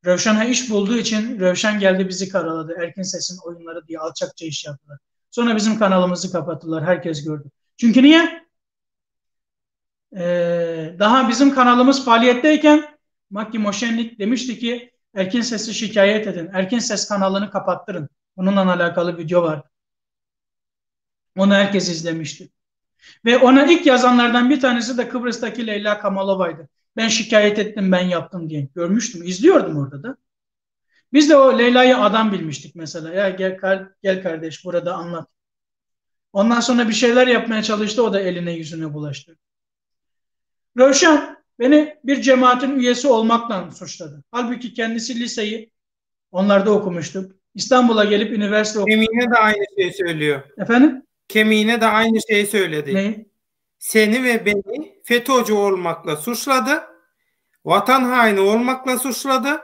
Rövşen'e iş bulduğu için Rövşen geldi bizi karaladı. Erkin Ses'in oyunları diye alçakça iş yaptılar. Sonra bizim kanalımızı kapattılar. Herkes gördü. Çünkü niye? Ee, daha bizim kanalımız faaliyetteyken Makki Moşenlik demişti ki Erkin Ses'i şikayet edin. Erkin Ses kanalını kapattırın. Bununla alakalı video var. Onu herkes izlemişti. Ve ona ilk yazanlardan bir tanesi de Kıbrıs'taki Leyla Kamalova'ydı. Ben şikayet ettim, ben yaptım diye. Görmüştüm, izliyordum orada da. Biz de o Leyla'yı adam bilmiştik mesela. Ya gel, gel kardeş burada anlat. Ondan sonra bir şeyler yapmaya çalıştı, o da eline yüzüne bulaştı. Rövşen beni bir cemaatin üyesi olmakla suçladı. Halbuki kendisi liseyi onlarda okumuştu. İstanbul'a gelip üniversite okumuş. Kemine de aynı şeyi söylüyor. Efendim? Kemine de aynı şeyi söyledi. Neyi? Seni ve beni FETÖ'cü olmakla suçladı. Vatan haini olmakla suçladı.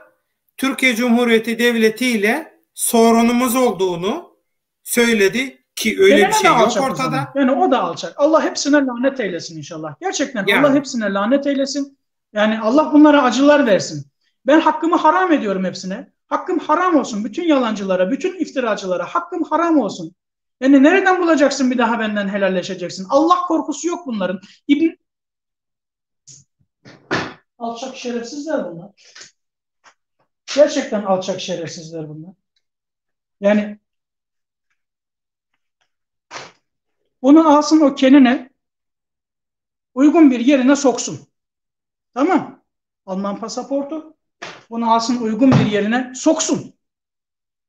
Türkiye Cumhuriyeti Devleti ile sorunumuz olduğunu söyledi ki öyle Gelene bir şey de yok alçak o ortada. zaman. Yani o da alçak. Allah hepsine lanet eylesin inşallah. Gerçekten Yani. Allah hepsine lanet eylesin. Yani Allah bunlara acılar versin. Ben hakkımı haram ediyorum hepsine. Hakkım haram olsun. Bütün yalancılara, bütün iftiracılara hakkım haram olsun. Yani nereden bulacaksın bir daha benden helalleşeceksin? Allah korkusu yok bunların. İbn Alçak şerefsizler bunlar. Gerçekten alçak şerefsizler bunlar. Yani bunu alsın o kendine uygun bir yerine soksun. Tamam. Alman pasaportu. Bunu alsın uygun bir yerine soksun.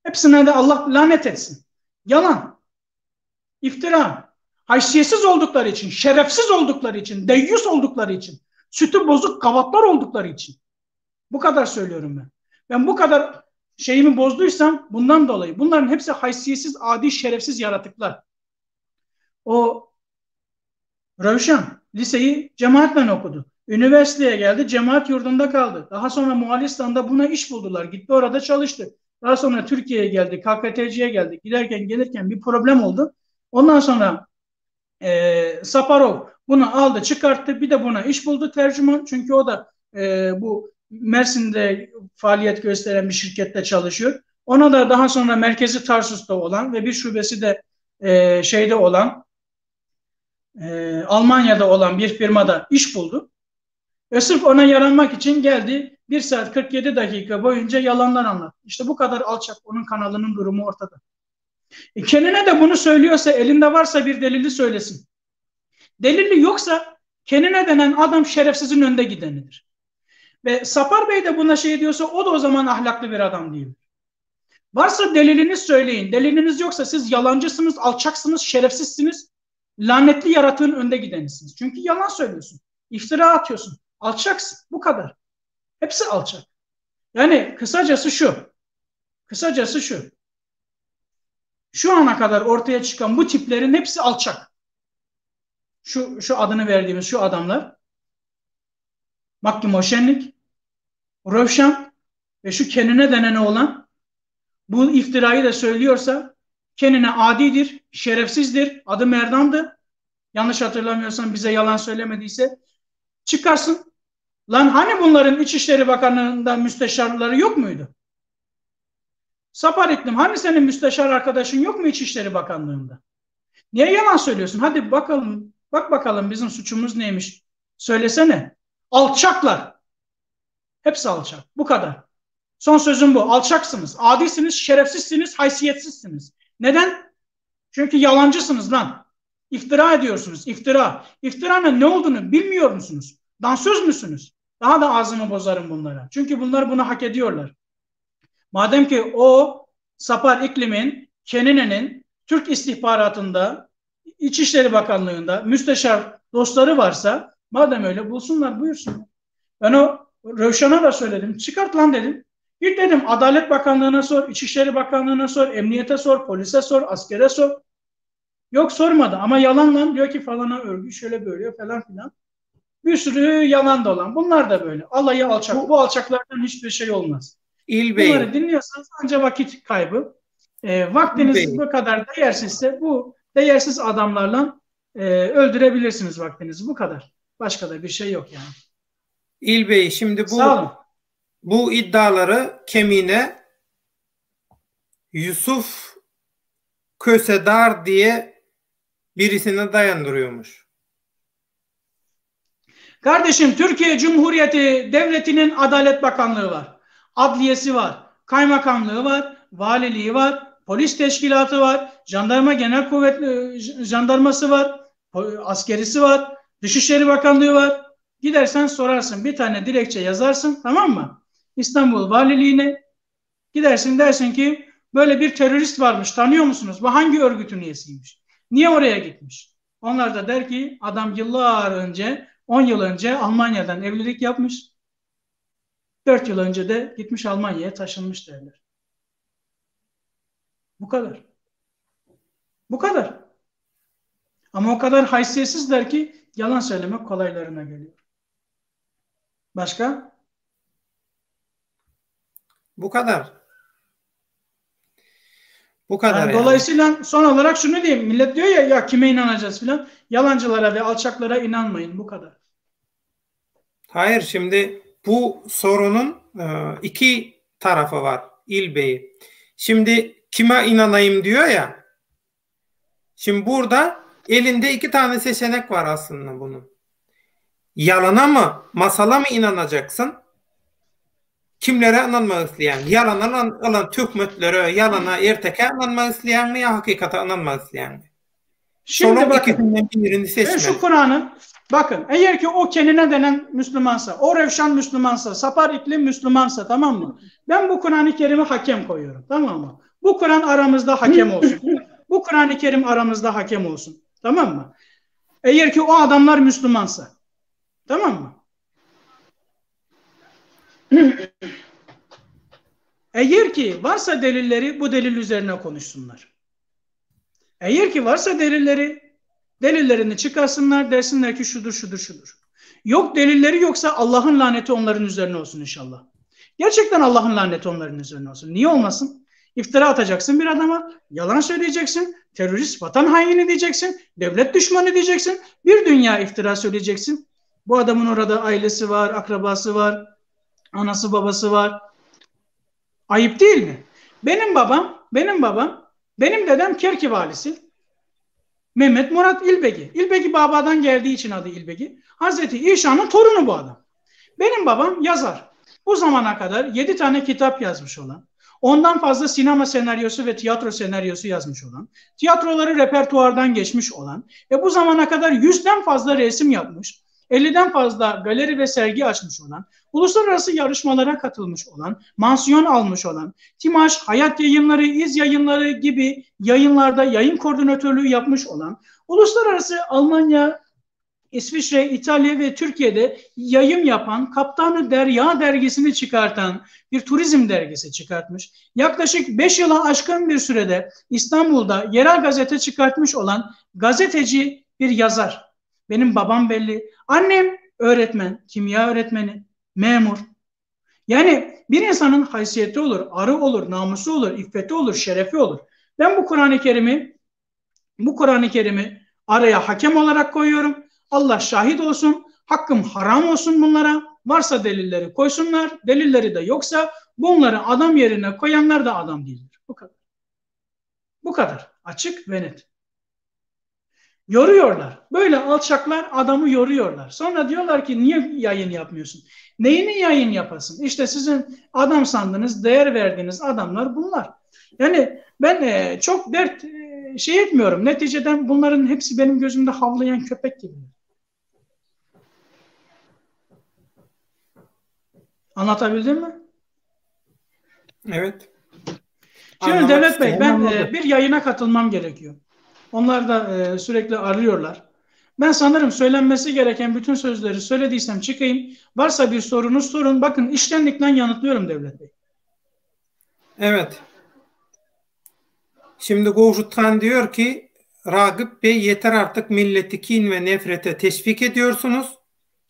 Hepsine de Allah lanet etsin. Yalan. İftira. Haysiyetsiz oldukları için, şerefsiz oldukları için, deyyus oldukları için, sütü bozuk kavatlar oldukları için. Bu kadar söylüyorum ben. Ben bu kadar şeyimi bozduysam bundan dolayı. Bunların hepsi haysiyetsiz, adi, şerefsiz yaratıklar. O Rövşen liseyi cemaatle okudu. Üniversiteye geldi, cemaat yurdunda kaldı. Daha sonra Moğolistan'da buna iş buldular. Gitti orada çalıştı. Daha sonra Türkiye'ye geldi, KKTC'ye geldi. Giderken gelirken bir problem oldu. Ondan sonra e, Saparov bunu aldı, çıkarttı. Bir de buna iş buldu tercüman. Çünkü o da e, bu Mersin'de faaliyet gösteren bir şirkette çalışıyor. Ona da daha sonra merkezi Tarsus'ta olan ve bir şubesi de e, şeyde olan e, Almanya'da olan bir firmada iş buldu. Ve sırf ona yaranmak için geldi. 1 saat 47 dakika boyunca yalanlar anlattı. İşte bu kadar alçak onun kanalının durumu ortada. E kendine de bunu söylüyorsa elinde varsa bir delili söylesin. Delili yoksa kendine denen adam şerefsizin önde gidenidir. Ve Sapar Bey de buna şey diyorsa o da o zaman ahlaklı bir adam değildir. Varsa deliliniz söyleyin. Deliliniz yoksa siz yalancısınız, alçaksınız, şerefsizsiniz. Lanetli yaratığın önde gidenisiniz. Çünkü yalan söylüyorsun. İftira atıyorsun. Alçaksın. Bu kadar. Hepsi alçak. Yani kısacası şu. Kısacası şu. Şu ana kadar ortaya çıkan bu tiplerin hepsi alçak. Şu, şu adını verdiğimiz şu adamlar. Makki Moşenlik, Rövşen ve şu kendine denene olan bu iftirayı da söylüyorsa kendine adidir, şerefsizdir, adı Merdan'dı. Yanlış hatırlamıyorsam bize yalan söylemediyse çıkarsın. Lan hani bunların İçişleri Bakanlığı'nda müsteşarları yok muydu? Sapar ettim. Hani senin müsteşar arkadaşın yok mu İçişleri Bakanlığı'nda? Niye yalan söylüyorsun? Hadi bakalım. Bak bakalım bizim suçumuz neymiş? Söylesene. Alçaklar. Hepsi alçak. Bu kadar. Son sözüm bu. Alçaksınız. Adisiniz, şerefsizsiniz, haysiyetsizsiniz. Neden? Çünkü yalancısınız lan. İftira ediyorsunuz. İftira. İftiranın ne olduğunu bilmiyor musunuz? Dansöz müsünüz? Daha da ağzımı bozarım bunlara. Çünkü bunlar bunu hak ediyorlar. Madem ki o Sapar İklim'in, Kenine'nin Türk istihbaratında, İçişleri Bakanlığı'nda müsteşar dostları varsa madem öyle bulsunlar buyursunlar. Ben o Rövşen'e da söyledim. Çıkart lan dedim. Git dedim Adalet Bakanlığı'na sor, İçişleri Bakanlığı'na sor, emniyete sor, polise sor, askere sor. Yok sormadı ama yalan lan diyor ki falana örgü şöyle böyle falan filan. Bir sürü yalan dolan. Bunlar da böyle. Alayı alçak. Bu alçaklardan hiçbir şey olmaz. İlbey. Bunları dinliyorsanız anca vakit kaybı. E, vaktiniz bu kadar değersizse bu değersiz adamlarla e, öldürebilirsiniz vaktinizi. Bu kadar. Başka da bir şey yok yani. İlbey şimdi bu bu iddiaları kemine Yusuf Kösedar diye birisine dayandırıyormuş. Kardeşim Türkiye Cumhuriyeti Devleti'nin Adalet Bakanlığı var. Adliyesi var. Kaymakamlığı var. Valiliği var. Polis teşkilatı var. Jandarma Genel Kuvvet jandarması var. Askerisi var. Dışişleri Bakanlığı var. Gidersen sorarsın. Bir tane dilekçe yazarsın. Tamam mı? İstanbul Valiliğine gidersin dersin ki böyle bir terörist varmış. Tanıyor musunuz? Bu hangi örgütün üyesiymiş? Niye oraya gitmiş? Onlar da der ki adam yıllar önce 10 yıl önce Almanya'dan evlilik yapmış. 4 yıl önce de gitmiş Almanya'ya taşınmış derler. Bu kadar. Bu kadar. Ama o kadar haysiyetsizler ki yalan söylemek kolaylarına geliyor. Başka? Bu kadar. Bu kadar yani. Dolayısıyla son olarak şunu diyeyim. Millet diyor ya ya kime inanacağız filan. Yalancılara ve alçaklara inanmayın. Bu kadar. Hayır şimdi bu sorunun e, iki tarafı var İlbey. Şimdi kime inanayım diyor ya. Şimdi burada elinde iki tane seçenek var aslında bunun. Yalana mı, masala mı inanacaksın? Kimlere ynanmak isleýäň? Ýalana alan töhmetlere, ýalana, ertekä ynanmak isleýäňmi ýa hakykata ynanmak isleýäňmi? Şimdi Şolaň bakın. ikisinden birini Ben seçmeli. şu Kur'an'ı bakın eğer ki o kendine denen Müslümansa, o Revşan Müslümansa, Sapar İklim Müslümansa tamam mı? Ben bu Kur'an-ı Kerim'i hakem koyuyorum tamam mı? Bu Kur'an aramızda hakem olsun. Bu Kur'an-ı Kerim aramızda hakem olsun. Tamam mı? Eğer ki o adamlar Müslümansa. Tamam mı? Eğer ki varsa delilleri bu delil üzerine konuşsunlar. Eğer ki varsa delilleri delillerini çıkarsınlar dersinler ki şudur şudur şudur. Yok delilleri yoksa Allah'ın laneti onların üzerine olsun inşallah. Gerçekten Allah'ın laneti onların üzerine olsun. Niye olmasın? İftira atacaksın bir adama, yalan söyleyeceksin, terörist, vatan haini diyeceksin, devlet düşmanı diyeceksin, bir dünya iftira söyleyeceksin. Bu adamın orada ailesi var, akrabası var, anası babası var. Ayıp değil mi? Benim babam, benim babam, benim dedem Kerki valisi. Mehmet Murat İlbegi. İlbegi babadan geldiği için adı İlbegi. Hazreti İşan'ın torunu bu adam. Benim babam yazar. Bu zamana kadar 7 tane kitap yazmış olan, ondan fazla sinema senaryosu ve tiyatro senaryosu yazmış olan, tiyatroları repertuardan geçmiş olan ve bu zamana kadar 100'den fazla resim yapmış, 50'den fazla galeri ve sergi açmış olan, uluslararası yarışmalara katılmış olan, mansiyon almış olan, Timaş, Hayat Yayınları, İz Yayınları gibi yayınlarda yayın koordinatörlüğü yapmış olan, uluslararası Almanya, İsviçre, İtalya ve Türkiye'de yayım yapan, Kaptanı Derya dergisini çıkartan bir turizm dergisi çıkartmış. Yaklaşık 5 yıla aşkın bir sürede İstanbul'da yerel gazete çıkartmış olan gazeteci bir yazar. Benim babam belli. Annem öğretmen, kimya öğretmeni, memur. Yani bir insanın haysiyeti olur, arı olur, namusu olur, iffeti olur, şerefi olur. Ben bu Kur'an-ı Kerim'i bu Kur'an-ı Kerim'i araya hakem olarak koyuyorum. Allah şahit olsun, hakkım haram olsun bunlara. Varsa delilleri koysunlar, delilleri de yoksa bunları adam yerine koyanlar da adam değildir. Bu kadar. Bu kadar. Açık ve net. Yoruyorlar. Böyle alçaklar adamı yoruyorlar. Sonra diyorlar ki niye yayın yapmıyorsun? Neyini yayın yapasın? İşte sizin adam sandığınız, değer verdiğiniz adamlar bunlar. Yani ben e, çok dert e, şey etmiyorum. Neticeden bunların hepsi benim gözümde havlayan köpek gibi. Anlatabildim mi? Evet. Şimdi Anlamak Devlet Bey isteyen ben anladı. e, bir yayına katılmam gerekiyor. Onlar da e, sürekli arıyorlar. Ben sanırım söylenmesi gereken bütün sözleri söylediysem çıkayım. Varsa bir sorunuz sorun. Bakın iştenlikle yanıtlıyorum Devlet Bey. Evet. Şimdi Gowşut Han diyor ki Ragıp Bey yeter artık milleti kin ve nefrete teşvik ediyorsunuz.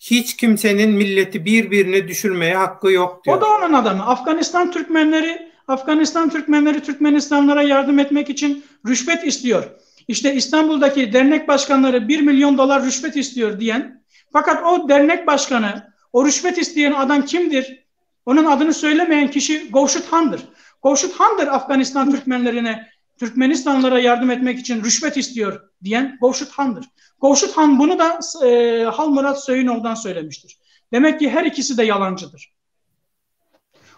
Hiç kimsenin milleti bir birine düşürmeye hakkı yok diyor. O da onun adamı. Afganistan Türkmenleri Afganistan Türkmenleri Türkmenistanlara yardım etmek için rüşvet istiyor. İşte İstanbul'daki dernek başkanları 1 milyon dolar rüşvet istiyor diyen fakat o dernek başkanı o rüşvet isteyen adam kimdir? Onun adını söylemeyen kişi Govşut Han'dır. Govşut Han'dır Afganistan Türkmenlerine Türkmenistanlara yardım etmek için rüşvet istiyor diyen Govşut Han'dır. Govşut Han bunu da e, Halmurat Söyünov'dan söylemiştir. Demek ki her ikisi de yalancıdır.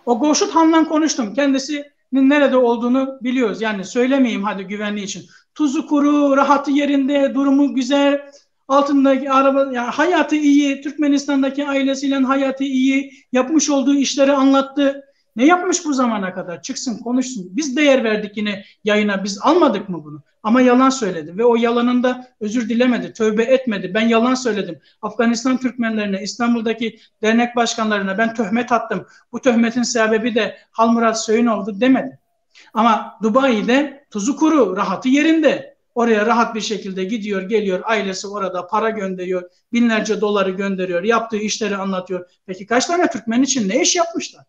O Govşut Han'la konuştum. Kendisinin nerede olduğunu biliyoruz. Yani söylemeyeyim hadi güvenliği için. Tuzu kuru, rahatı yerinde, durumu güzel, altındaki araba, yani hayatı iyi, Türkmenistan'daki ailesiyle hayatı iyi, yapmış olduğu işleri anlattı. Ne yapmış bu zamana kadar? Çıksın konuşsun. Biz değer verdik yine yayına. Biz almadık mı bunu? Ama yalan söyledi ve o yalanında özür dilemedi, tövbe etmedi. Ben yalan söyledim. Afganistan Türkmenlerine, İstanbul'daki dernek başkanlarına ben töhmet attım. Bu töhmetin sebebi de Halmurat Söyünoğlu demedi. Ama Dubai'de tuzu kuru, rahatı yerinde. Oraya rahat bir şekilde gidiyor, geliyor, ailesi orada para gönderiyor, binlerce doları gönderiyor, yaptığı işleri anlatıyor. Peki kaç tane Türkmen için ne iş yapmışlar?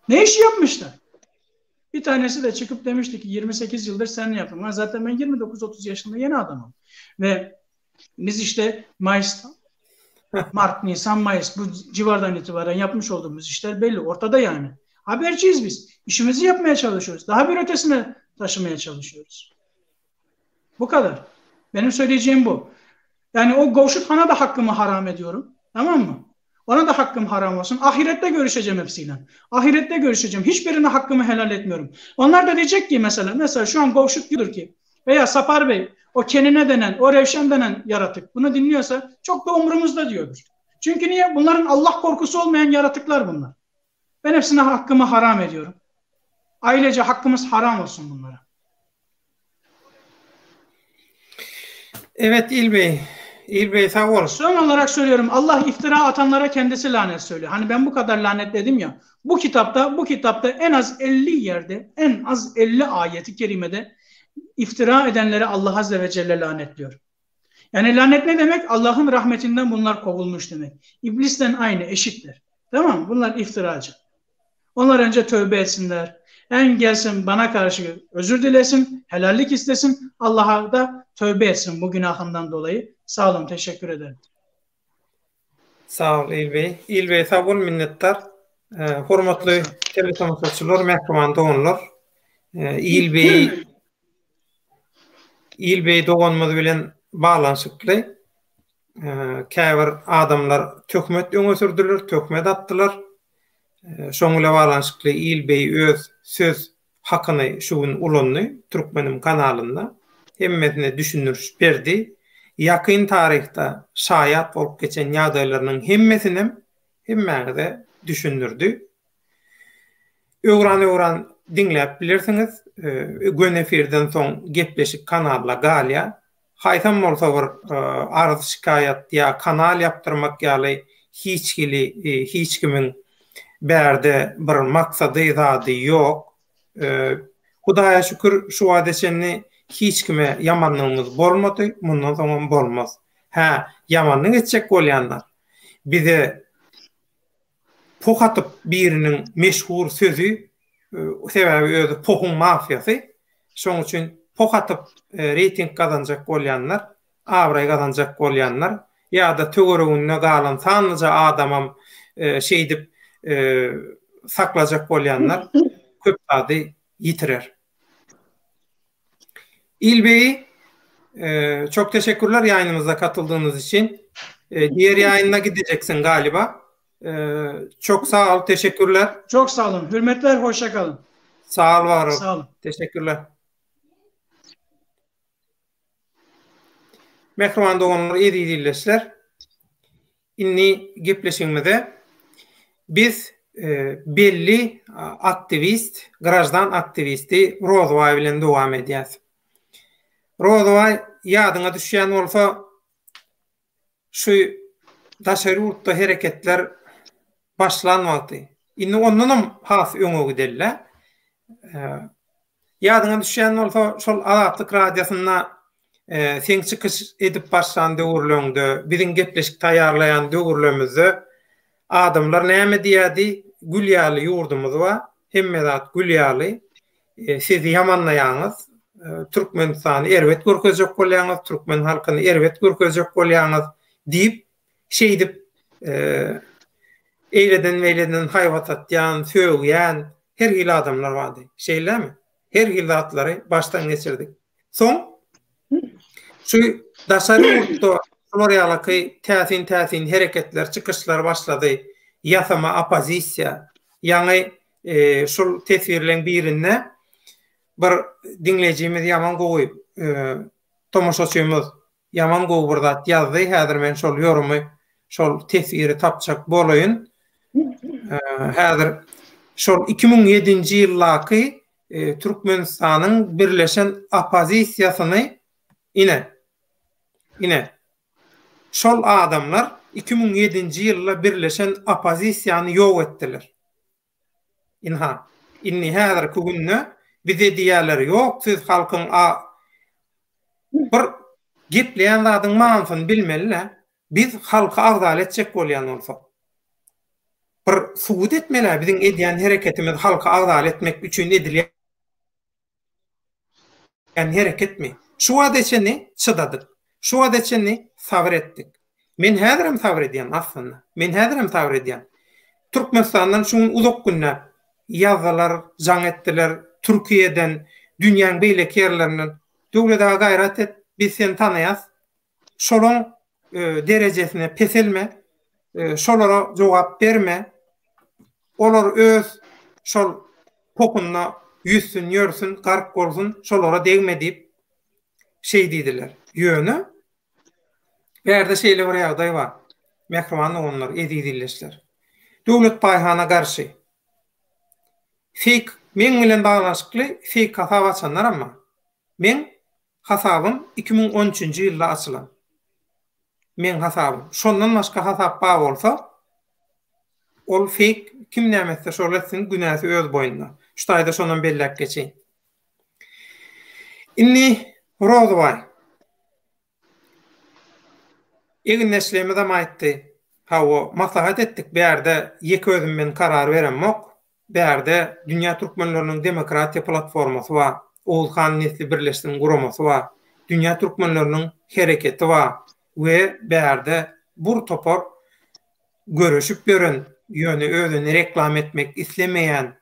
Ne iş yapmışlar? Bir tanesi de çıkıp demişti ki 28 yıldır sen ne yaptın? Zaten ben 29-30 yaşında yeni adamım. Ve biz işte Mayıs, Mart, Nisan, Mayıs bu civardan itibaren yapmış olduğumuz işler belli. Ortada yani. Haberciyiz biz. İşimizi yapmaya çalışıyoruz. Daha bir ötesine taşımaya çalışıyoruz. Bu kadar. Benim söyleyeceğim bu. Yani o Govşut Han'a da hakkımı haram ediyorum. Tamam mı? Ona da hakkım haram olsun. Ahirette görüşeceğim hepsiyle. Ahirette görüşeceğim. Hiçbirine hakkımı helal etmiyorum. Onlar da diyecek ki mesela, mesela şu an Govşut diyor ki veya Sapar Bey o Kenine denen, o Revşen denen yaratık bunu dinliyorsa çok da umurumuzda diyordur. Çünkü niye? Bunların Allah korkusu olmayan yaratıklar bunlar. Ben hepsine hakkımı haram ediyorum. Ailece hakkımız haram olsun bunlara. Evet İlbey. İlbey sag bol. Son olarak söylüyorum. Allah iftira atanlara kendisi lanet söylüyor. Hani ben bu kadar lanetledim ya. Bu kitapta bu kitapta en az 50 yerde en az 50 ayeti kerimede iftira edenleri Allah Azze ve Celle lanetliyor. Yani lanet ne demek? Allah'ın rahmetinden bunlar kovulmuş demek. İblisten aynı eşittir. Tamam mı? Bunlar iftiracı. Onlar önce tövbe etsinler. En gelsin bana karşı özür dilesin, helallik istesin. Allah'a da tövbe etsin bu günahından dolayı. Sağ olun, teşekkür ederim. Sag ol İlbey. İlbey sag bol minnetdar. Hormatly teletomaşaçylar, mähriban doganlar. İlbey İlbey doganymyz bilen baglanyşykly käbir adamlar töhmet öňe sürdüler, töhmet atdylar. Şoň bilen baglanyşykly Ilbeý öz söz hakyny şu gün ulandy, Türkmenim kanalynda hemmesine düşündiriş berdi. Ýakyn taryhda şaýat bolup geçen ýagdaýlarynyň hemmesinem hemmäňize düşündirdi. Öwran-öwran diňläp bilersiňiz. Göni efirden soň gepleşik kanalda galýar. Haýsam bolsa bir arz-şikaýat ýa kanal ýapdyrmak ýaly hiç hili hiç kimiň bärde bir maksady zady ýok. Hudaýa şükür şu wagta çenli hiç kime ýamanlygymyz bolmady, mundan soňam bolmaz. Hä, ýamanlyk etjek bolýanlar bize Poh atyp biriniň meşhur sözi, sebäbi özi pohuň mafiýasy, şoň üçin poh atyp reýting gazanjak bolýanlar, abraý gazanjak bolýanlar ýa-da töwereginde galan sanlyja adamam şeýdip saklajak bolýanlar köp zady ýitirer. İlbeyi çok teşekkürler yayınımıza katıldığınız için. Diğer yayına gideceksin galiba. Çok sağ ol, teşekkürler. Çok sağ olun. Hürmetler, hoşça kalın. Sağ ol, var ol. Sağ olun. Teşekkürler. Mähriban doganlar, eziz ildeşler. Indi gepleşigimize biz belli aktiwist, graždan aktiwisti Rozbaý bilen dowam edýäs. Rozbaý, ýadyňa düşýän bolsa, şu daşary ýurtda hereketler başlan wagty, indi ondanam has öňe gideli-dä. Ýadyňa düşýän bolsa, şol Azatlyk Radiosynda. Seň çykyş edip başlan döwürleňde, biziň gepleşik taýýarlaýan döwürlemizde adamlar näme diýýärdi? Gül ýaly ýurdumyz bar, hemme zat gül ýaly. Siz ýamanlaýaňyz, Türkmenistany erbet görkezjek bolýaňyz, türkmen halkyny erbet görkezjek bolýaňyz diýip, şeýdip eýleden-beýleden haýbat atýan, sögýän her hili adamlar bardy. Şeýlemi? Her hili zatlary başdan geçirdik. Soň şu daşary ýurtda şular ýalaky täsin-täsin hereketler, çykyşlar başlady. Ýasama oppozisiýa. Ýaňy şul teswirleň birinde bir diňleýjimiz ýaman gowy tomaşaçymyz Ýaman gowy bir zat ýazdy, häzir men şol ýorumy, şol teswiri tapjak bolaýyn. Häzir şol 2007-nji ýyldaky Türkmenistanyň birleşen oppozisiýasyny ine, ine, şol adamlar 2007-nji ýylda birleşen oppozisiýany ýok etdiler. Ynha, indi häzirki günde bize diýýärler, ýok, siz halkyň a bir gepleýän zadyň manysyny bilmeli-dä. Biz halky agzala etjek bolýan bolsak. Bir subut etmeli-ä biziň edýän hereketimiz halky agzala etmek üçin edilýän hereketmi? Şu wagta çenli çydadyk. Şu wagta çenli sabyr etdik. Men häzirem sabyr edýän aslynda. Men häzirem sabyr edýän. Türkmenistandan şu gün uzak günläp ýazdylar, jaň etdiler, Türkiýeden, dünýäň beýleki ýerlerinden. Döwlet aga gaýrat et, biz seni tanaýas. Şolaň derejesine peselme, şolara jogap berme. Olar öz şol popunda ýüzsün, ýörsün, gark bolsun, şolara degme diýip şeý diýdiler. Ýöne bärde şeýle bir ýagdaý bar. Mähriban doganlar, eziz ildeşler. Döwlet Baýhana garşy feýk meň bilen baglanyşykly feýk hasap açanlaram bar. Meň Hasabym 2013-nji ýylda açylan. Meň hasabym. Şondan başga hasap bar bolsa, ol feýk, kim näme etse şol etsin, günäsi öz boýnuna. Şu taýda şonam belläp geçeýin. Indi Rozybaý. Egindeşligimizem aýtdy. Hawa, maslahat etdik, bärde ýeke özüm men karar beremok. Bärde Dünýä türkmenleriniň demokratiýa platformasy bar, Oguz han nesli birleşsin guramasy bar, Dünýä türkmenleriniň hereketi bar we bärde bur topar göreşip ýören, ýöne özüni reklama etmek islemeýän,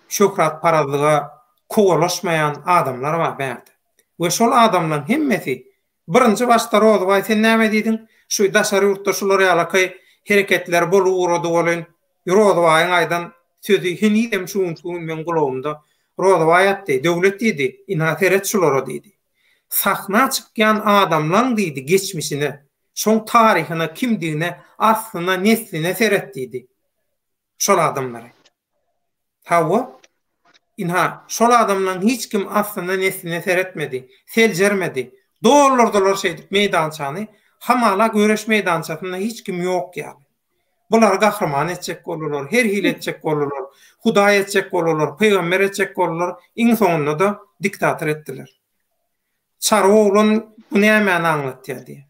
şöhratparazlyga kowalaşmaýan adamlar bar bärde. We şol adamlaryň hemmesi Birinji başda Rozybaý sen näme diýdiň? Şu daşary ýurtda şular ýalaky hereketler bolup ugrady welin, Rozybaýyň aýdan sözi henizem şu günki gün meň gulagymda. Rozybaý aýtdy, Döwlet diýdi, ynha seret şulara diýdi. Sahna çykýan adamlaň diýdi geçmişine, şoň taryhyna kimdigine, aslyna, nesline seret diýdi. Şol adamlary. Hawa, ynha, şol adamlaň hiç kim aslyna, nesline seretmedi, seljermedi. Doldurdylar şeýdip meýdançany, hamala göreş meýdançasynda hiç kim ýok ýaly. Bulary gahryman etjek boldular, her hili etjek boldular, hudaý etjek boldular, pygamber etjek boldular, iň soňunda-da diktator etdiler. Çarwa oglan bu nämäni aňlatýar diýýär.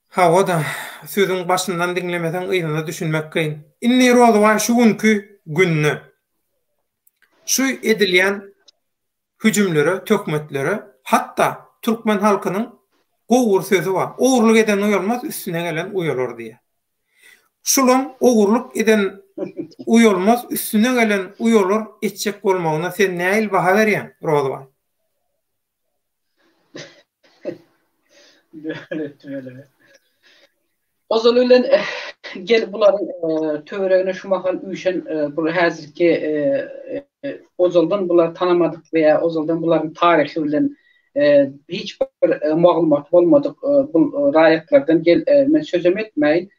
Hawa-da, sözüň başyndan diňlemeseň yzyna düşünmek kyn. Indi Rozybaý şu günki günde şu edilýän hüjümlere, töhmetlere hatda türkmen halkynyň gowy bir sözi bar. Ogurlyk eden uýalmaz, üstüne gelen uýalar diýýär. Şulaň ogurlyk eden uýalmaz, üstüne gelen uýalar etjek bolmagyna sen nähili baha berýäň, Rozybaý? Ozaly bilen gel bularyň töweregine şu mahal üýşen bu häzirki ozaldan bulary tanamadyk we ýa ozaldan bularyň taryhy bilen hiç bir maglumaty bolmadyk bu raýatlardan gel men sözem etmäýin.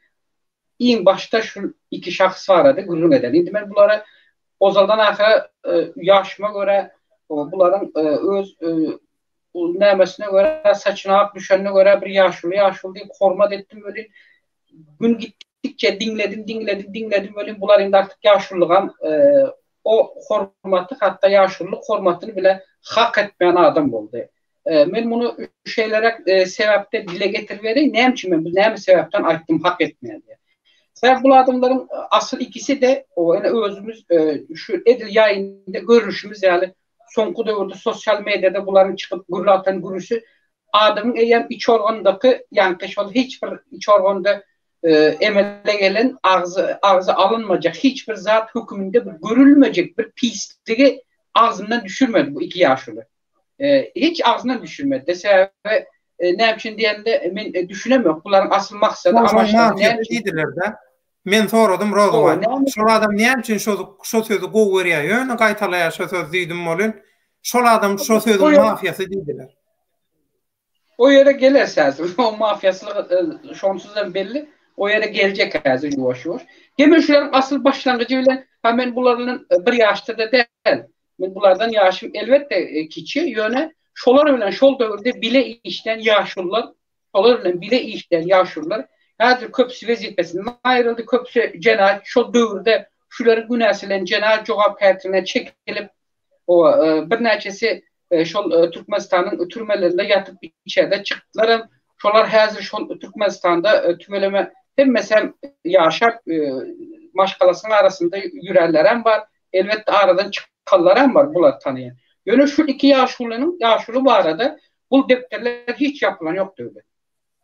Iň başda şu iki şahs barada gürrüň edeli. Indi men bulary ozaldan ahyra ýaşyma görä bularyň öz nämesine görä saçyna ak düşenine görä bir ýaşuly ýaşuly diýip hormat etdim welin gün gitdikçe diňledim diňledim diňledim welin bular indi artyk ýaşulylygam. O hormaty hatda ýaşululyk hormatyny bile hak etmeýän adam boldy. Men muny şeýleräk sebäpde dile getiribereýin. Näme üçin men bu näme sebäpden aýtdym hak etmeýän diýip. Sebäbi bul adamlaryň asyl ikisi-de o ene özümiz şu edil ýaýynda görüşimiz ýaly soňky döwürde sosial mediada bularyň çykyp gürle atan gürüsi adamyň eýýäm iç organdaky ýaňky şol hiç bir iç organda emele gelen agzy agzy alynmajak hiç bir zat höküminde bir görülmejek bir pisligi agzyndan düşürmedi bu iki ýaşuly. Hiç agzyndan düşürmedi. Sebäbi näme üçin diýende men düşünemok bularyň asyl maksady amaçlary näme diýdiler-de. Men soradym Rozybaý. Şol adam näme üçin şo şo sözi gowy görýär? Ýöne gaýtalaýar şo sözi diýdim welin, şol adam şo sözüň mafiýasy diýdiler. O ýere geler häzir. O mafiýasylygy şonsuz hem belli. O ýere geljek häzir ýuwaş-ýuwaş. Demek şularyň asyl başlangyjy bilen, ha men bular bilen bir ýaşda-da däl. Men bulardan ýaşym elbetde kiçi, ýöne şolar bilen şol döwürde bile işlän ýaşulular, şolar bilen bile işlän ýaşulular häzir köpüsi wezipesinden aýryldy, köpüsi jenaýat şol döwürde şularyň günäsi bilen jenaýat jogapkärçiligine çekilip, o birnäçesi şol Türkmenistanyň türmelerinde ýatyp içerde çykdylar hem. Şolar häzir şol Türkmenistanda tüweleme hemmesi hem ýaşap, maşgalasynyň arasynda ýürenler hem bar. Elbetde aradan çykanlar hem bar bulary tanaýan. Ýöne şu iki ýaşulynyň ýaşuly barada bul depderler hiç ýapylan ýok döwlet.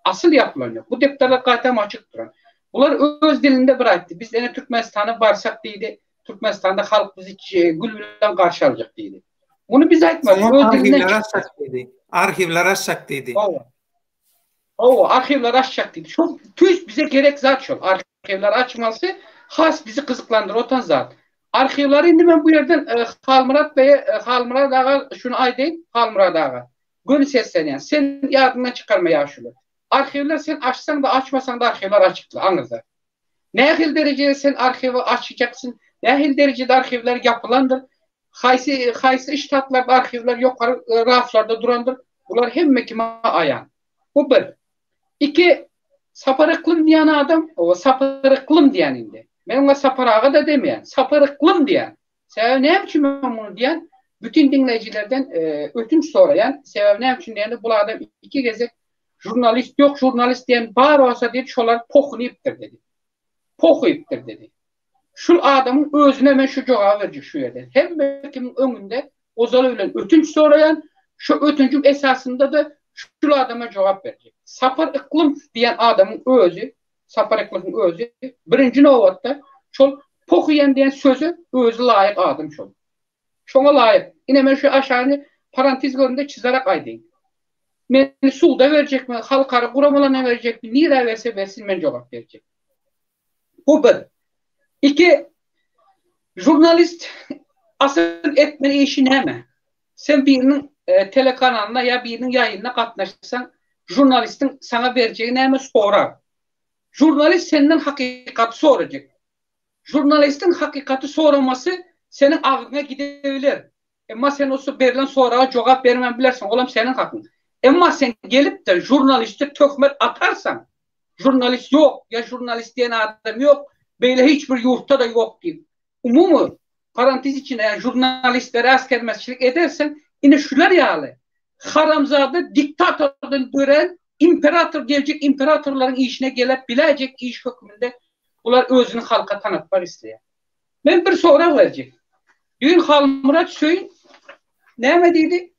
Asyl ýapylan ýok. Bu depderler gaýtam açyk duran. Bular öz dilinde bir aýtdy. Biz ene Türkmenistana barsak diýdi. Türkmenistanda halk bizi gül bilen garşy aljak diýdi. Muny biz aýtmadyk. Öz dilinden açjak diýdi. Arhiwler açjak diýdi. Hawa. Hawa, arhiwler açjak diýdi. Şol tüýs bize gerek zat şol. Arhiwler açmalysy has bizi gyzyklandyryp otan zat. Arhiwleri indi men bu ýerden e, Halmyrat beýe, e, Halmyrat aga şuny aýdaýyn, Halmyrat aga. Göni seslenýän. Sen ýadyňdan çykarma ýaşuly. Arhiwler sen açsaň-da, açmasaň-da arhiwler açykly aňyrda. Nähili derejede sen arhiwi açjaksyň, nähili derejede arhiwler ýapylandyr, haýsy haýsy ştatlarda arhiwler ýokary e, raflarda durandyr, bular hemme kime aýan. Bu bir. Iki, Sapar Yklym diýen adam, o Sapar Yklym diýen indi. Men oňa Sapar aga da demeýän, Sapar Yklym diýen. Sebäbi näme üçin men muny diýen? Bütün diňleýjilerden e, ötünç soraýan. Sebäbi näme üçin diýende bu adam iki gezek žurnalist ýok, žurnalist diýen bar bolsa diýip şolar pohuny iýipdir dedi. Poh iýipdir dedi. Şul adamyň özüne men şu jogaby berjek şu ýerde. Hemme kimiň öňünde ozaly bilen ötünç soraýan, şu ötünjiň esasynda-da şul adama jogap berjek. Sapar Yklym diýen adamyň özi Sapar Yklymyň özi birinji nobatda şol poh iýen diýen söze özi laýyk adam şol. Şoňa laýyk. Ine men şu aşagyny parantez göründe çyzarak aýdaýyn. Meni suda berjekmi, halkara guramalaryna berjekmi, nirä berse bersin men jogap berjek. Bu bir. Iki, žurnalist asyl etmeli işi näme? Sen biriniň e, telekanalyna ýa biriniň ýaýynyna gatnaşsaň, žurnalistiň saňa berjegi näme sorag. Žurnalist senden hakykaty sorajak. Žurnalistiň hakykaty soramasy seniň agzyňa gidebiler. Emma sen o berlen soraga jogap bermän bilersiň, olam seniň hakyň. Emma sen gelip-de žurnaliste töhmet atarsaň, žurnalist ýok ýa žurnalist diýen adam ýok, beýle hiç bir ýurtda-da ýok diýip, umumy parantez içinde ýa žurnalistlere äsgermezçilik ederseň, ine şular ýaly haramzada diktatordan dörän imperator geljek imperatorlaryň işine gelip biläýjek iş hökmünde bular özüni halka tanatmak isleýär. Men bir sorag berjek. Düýn Halmyrat Söýün näme diýdi?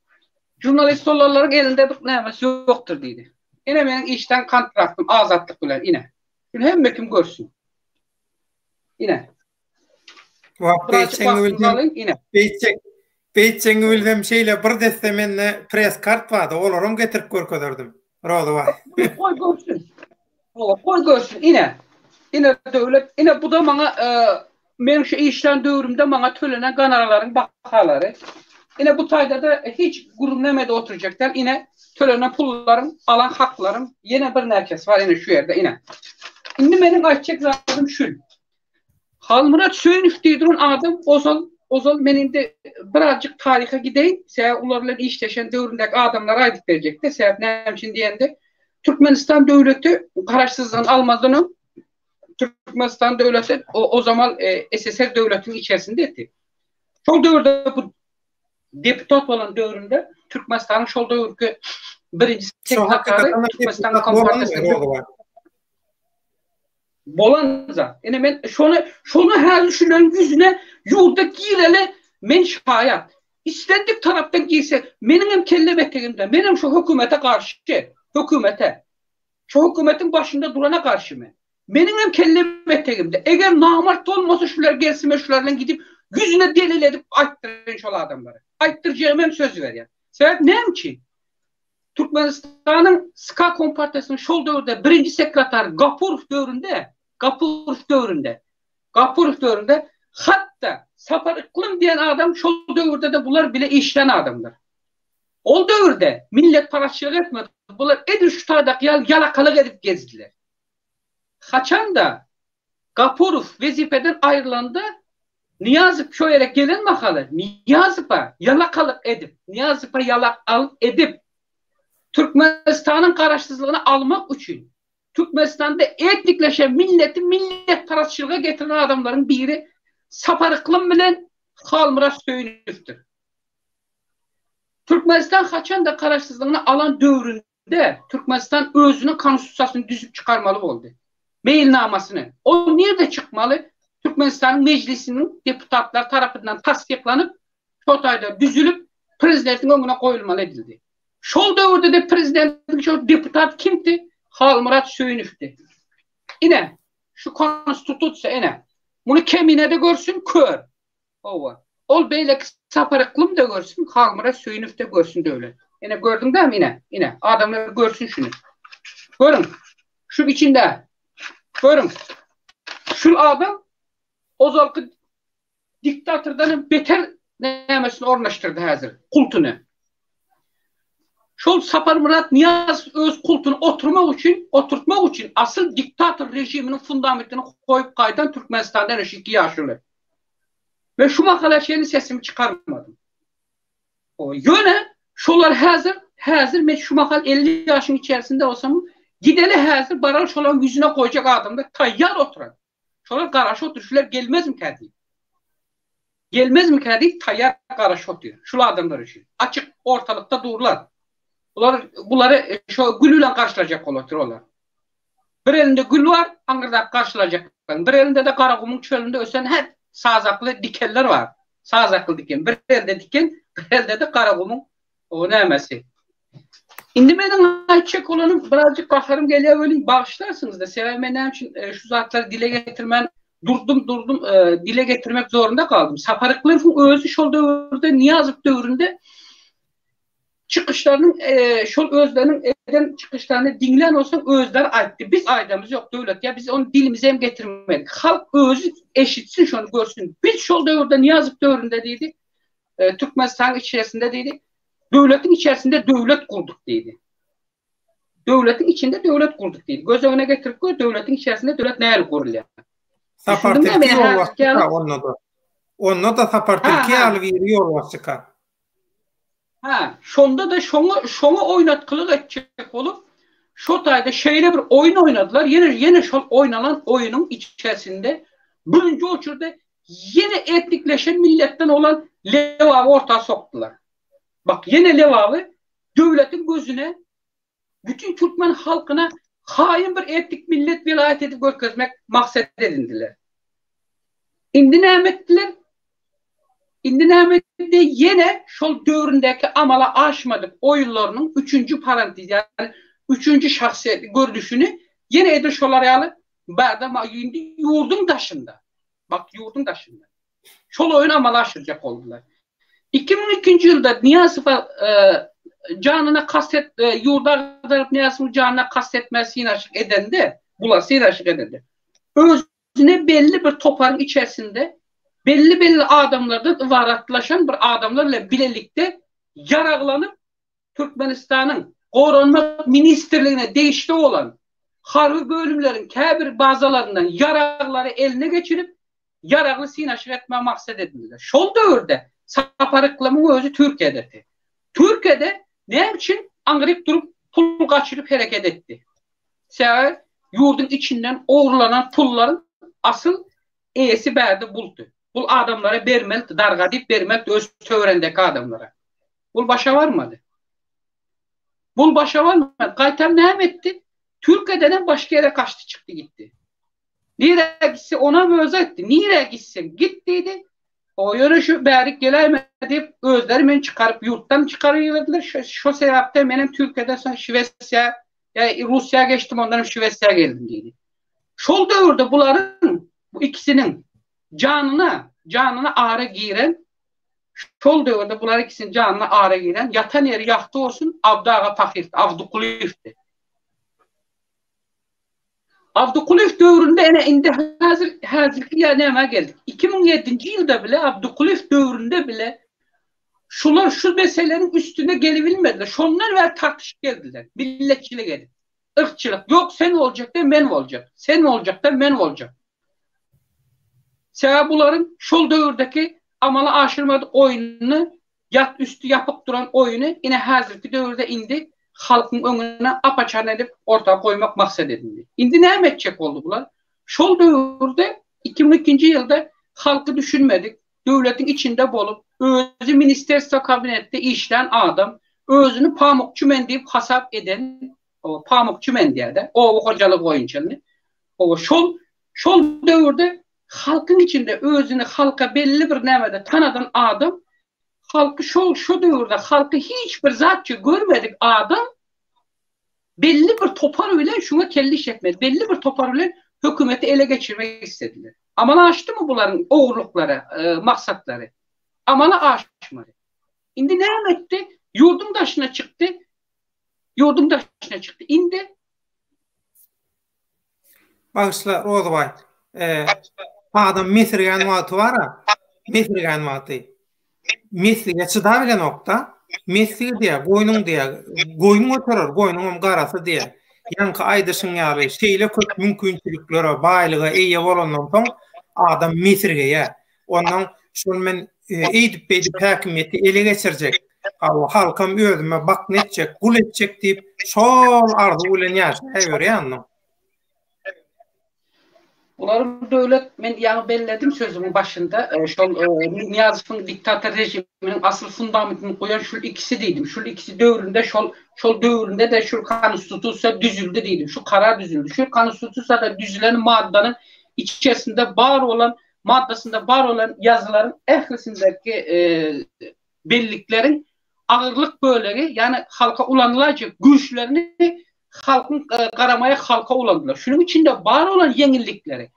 Žurnalist olanlaryň elinde bir nämesi ýokdur diýdi. Ine meniň işden kontraktym Azatlyk bilen ine. Şuny hemme kim görsün. Ine. Wah, beýtjeňi bilsem, beýtjek, beýtjeňi bilsem şeýle bir desse mende press kart bardy, olaram getirip görkezerdim. Rozybaý. Goý görsün. Hawa, goý görsün, ine. Ine döwlet, ine bu-da maňa e, meniň şu işlän döwrümde maňa tölenen gonorarlaryň bahalary. Ine bu taýda-da hiç gürrüňlemede oturjak däl. Ine tölenen pullaryň, alan haklarym ýene birnäçesi bar ine şu ýerde, ine. Indi meniň aýtjak zadym şul. Halmyrat Söýünow diýip duran adam ozal ozal men indi birazjyk taryha gideýin, sebäbi olar bilen işleşen döwründäki adamlara aýdyp berjekde, sebäp näme üçin diýende, Türkmenistan döwleti garaşsyzlygyny almazdan öň Türkmenistan döwleti o, o zaman e, SSR döwletiniň içerisinde etdi. Şol döwürde bu deputat bolan döwründe Türkmenistanyň şol döwürki birinji sekretary Türkmenistan Kompartiýasynyň bolan zat. Ine men şony şony häzir şularyň ýüzüne ýurda gireli men şaýat. Islendik tarapdan girse meniň hem kellem etegimde. Men hem şu hökümete garşy. Hökümete. Şu hökümetiň başynda durana garşy men. Meniň hem kellem etegimde. Eger namart bolmasa şular gelsin men şular bilen gidip ýüzüne delil edip aýtdyryn şol adamlara. Aýtdyrjagyma hem söz berýän. Sebäp näme üçin? Türkmenistanyň SK Kompartiýasynyň şol döwürde birinji sekretary Gapurow döwründe, Gapurow döwründe, Gapurow döwründe hatda Sapar Yklym diýen adam şol döwürde-de bular bile işlän adamlar. Ol döwürde milletparazçylyk etmedi. Bular edil şu taýdaky ýaly ýalakalyk edip gezdiler. Haçanda Gapurow wezipeden aýrylanda Nyýazow şo ýere gelen mahaly Nyýazowa ýalakalyk edip, Nyýazowa ýalakalyk edip, Türkmenistanyň garaşsyzlygyny almak üçin Türkmenistanda etnikleşen milleti milletparazçylyga getiren adamlaryň biri Sapar Yklym bilen Halmyrat Söýünowdyr. Türkmenistan haçanda garaşsyzlygyny alan döwründe De, Türkmenistan özüniň Konstitusiýasyny düzüp çykarmaly boldy. Meýilnamasyny. Ol nirde çykmaly? Türkmenistanyň Mejlisiniň deputatlary tarapyndan tassyklanyp, şo taýda düzülip, prezidentiň öňüne goýulmaly edildi. Şol döwürde-de prezidentiň şol deputat kimdi? Halmyrat Söýünowdy. Ine, şu Konstitusiýa, ine. Muny Kemine-de görsün, kör. Hawa. Ol beýleki Sapar Yklym-da görsün, Halmyrat Söýünow-da görsün Döwlet. Ine gördüň dämi ine, ine adamlar görsün şuny. Görüň. Şu içinde. Görüň. Şul adam ozalky diktatordan hem beter nämesini ornaşdyrdy häzir, kultuny. Şol Saparmyrat Nyýazow öz kultuny oturmak üçin, oturtmak üçin asyl diktator režiminiň fundamentini goýup gaýdan Türkmenistanda ene şu iki ýaşuly. Men şu mahala çenli sesimi çykarmadym. Ýöne şolar häzir, häzir men şu mahal 50 ýaşyň içerisinde bolsam, gideli häzir baral şolaryň ýüzüne goýjak adamlar taýýar oturan. Şolar garaşyp otyr, şular gelmezmikä diýip. Gelmezmikä diýip taýýar garaşyp otyr. Şul adamlar üçin. Açyk ortalykda durlar. Bular bulary şo gül bilen garşylajak bolup otyr olar. Bir elinde gül bar, aňyrdak garşylajaklaryň. Bir elinde-de Garagumuň çölünde ösen her sazakly dikenler bar. Sazakly diken. Bir elde diken, bir elde-de Garagumuň o nämesi. Indi meniň aýtjak bolanym birazjyk gaharym gelýär welin bagyşlarsyňyzda. Sebäbi men näme üçin e, şu zatlary dile getirmän durdum durdum e, dile getirmek zorunda galdym. Sapar Yklymowyň özi şol döwürde Nyýazow döwründe çykyşlarynyň e, şol özleriniň eden çykyşlaryny diňlän bolsaň özleri aýtdy. Biz aýdamyz ýok döwlet ýa biz ony dilimize hem getirmedik. Halk özi eşitsin şony görsün. Biz şol döwürde Nyýazow döwründe diýdi. E, Türkmenistanyň içerisinde diýdi. Döwletiň içerisinde döwlet gurduk diýdi. Döwletiň içinde döwlet gurduk diýdi. Göz öňüne getirip gör, döwletiň içerisinde döwlet nähili gurulýar? Sapar Tilki ýolbaşçyka onda-da. Onda-da Sapar Tilki ýaly biri ýolbaşçyka. Ha, şonda-da şoňa şoňa oýnatgylyk etjek bolup, şo taýda şeýle bir oýun oýnadylar, ýene ýene şol oýnalan oýnuň içerisinde birinji oçurda ýene etnikleşen milletden bolan Lebaby orta sokdular. Bak ýene Lebaby döwletiň gözüne bütin türkmen halkyna haýyn bir etnik millet welaýat edip görkezmek maksat edindiler. Indi näme etdiler? Indi näme etdi? Ýene şol döwründäki amala aşmadyk oýunlarynyň üçünji parantez, ýagny üçünji şahsyýet görnüşini ýene edil şolar ýaly bärde indi ýurduň daşynda. Bak ýurduň daşynda. Şol oýuny amala aşyrjak boldular. 2002-nji ýylda Nyýazowa e, janyna kast et, e, ýurda agdaryp Nyýazowyň janyna kast etmäge synanyşyk edende, bular synanyşyk edende, özüne belli bir toparyň içerisinde belli-belli adamlardan ybaratlaşan bir adamlar bilen bilelikde ýaraglanyp Türkmenistanyň Goranmak ministrligine degişli bolan harby bölümleriň käbir bazalaryndan ýaraglary eline geçirip, ýaragly synaşyk etmegi maksat edindiler. Şol döwürde Sapar Yklymyň özi Türkiýededi. Türkiýede näme üçin aňryk durup pul gaçyryp hereket etdi? Sebäbi ýurduň içinden ogurlanan pullaryň asyl eýesi bärde buldy. Bul adamlara bermelidi, dargadyp bermelidi öz töwerendeki adamlara. Bul başa barmady. Bul başa barmady. Gaýtam näme etdi? Türkiýeden hem başga ýere gaçdy çykdy gitdi. Nirä gitse onam özi aýtdy. Nirä gitseň git diýdi. O ýöne şu bärik geläýme diýip özleri meni çykaryp ýurtdan çykaryberdiler. Şo, şo sebäpden menem Türkiýeden soň Şwesiýa ýa Russiýa geçdim ondan hem Şwesiýa geldim diýdi. Şol döwürde bularyň bu ikisiniň janyna janyna ara giren şol döwürde bular ikisiniň janyna ara giren ýatan ýeri ýagty bolsun Abdy aga Pahyr Abdykulyýewdi. Abdykulyýew döwründe ene indi häzir häzirki ýa nämä geldik. 2007-nji ýylda bile Abdykulyýew döwründe bile şular şu meseleniň üstüne gelibilmediler. Şondan bäri tartyşyp geldiler. Milletçilik edip. Yrkçylyk. Ýok sen boljak-da men boljak. Sen boljak-da men boljak. Sebäbi bularyň şol döwürdeki amala aşyrmadyk oýnuny Ýat üsti ýapyk duran oýuny ine häzirki döwürde indi halkyň öňüne ap-açan edip orta goýmak maksat edindi. Indi näme etjek boldy bular? Şol döwürde 2002-nji ýylda halky düşünmedik, döwletiň içinde bolup, özi ministerstwo kabinetde işlän adam, özüni pamukçy men diýip hasap eden, pamukçy men diýýär-de, oba hojalygy boýunça indi. Oba şol şol döwürde Halkyň içinde özüni halka belli bir nämede tanadan adam, halky şol şo döwürde halky hiç bir zatça görmedik adam belli bir topar bilen şuňa kelle işletmedi. Belli bir topar bilen hökümeti ele geçirmek istediler. Amala aşdymy bularyň ogurlyklary, maksatlary? Amala aşmady. Indi näme etdi? Ýurduň daşyna çykdy. Ýurduň daşyna çykdy. Indi Bagyşla Rozybaý. Adam mesirgän wagty bar-a, mesirgän wagty. Meslige çydabilenok-da. Mesligi diýýär, goýnuň diýýär, goýun göterer, goýnuňam garasy diýýär. Ýaňky aýdyşyň ýaly, şeýle köp mümkinçiliklere, baýlyga eýe bolandan soň adam mesirgeýär. Ondan şol men eýdip-beýdip häkimiýeti ele geçirjek, hawa, halkam özüme bakna etjek, gul etjek diýip, şol arzuw bilen ýaşaýaberýär ondan. Bularyň döwlet, men ýaňy belledim sözümiň başynda, şol Nyýazowyň diktator režiminiň asyl fundamentini goýan şul ikisi diýdim. Şul ikisi döwründe şol şol döwründe-de şul konstitusiýa düzüldi diýdim. Şu karar düzüldi. Şu konstitusiýada düzülen maddanyň içerisinde bar bolan maddasynda bar bolan ýazgylaryň ählisindäki bellikleriň agyrlyk bölegi, ýagny halka ulanylaýjak güýçlerini halkyň garamaýak halka ulandylar. Şunuň içinde bar bolan ýeňillikleri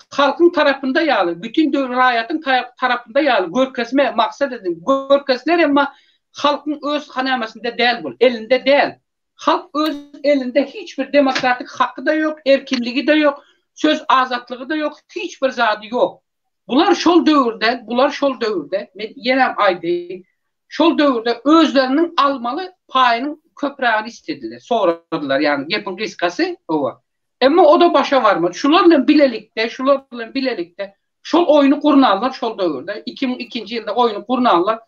halkyň tarapynda ýaly, bütin raýatyň tarapynda ýaly görkezme maksat edin görkezdiler, emma halkyň öz hanamasynda däl bul, elinde däl. Halk öz elinde hiç bir demokratik haky-da ýok, erkinligi-de ýok, söz azatlygy-da ýok, hiç bir zady ýok. Bular şol döwürde, bular şol döwürde, men ýenem aýdaýyn, şol döwürde özleriniň almaly paýynyň köprägini islediler, soradylar, ýagny gepiň gysgasy, hawa. Emma o-da başa barmady. Şular bilen bilelikde, şular bilen bilelikde şol oýny gurnanlar şol döwürde, 2002-nji ýylda oýny gurnanlar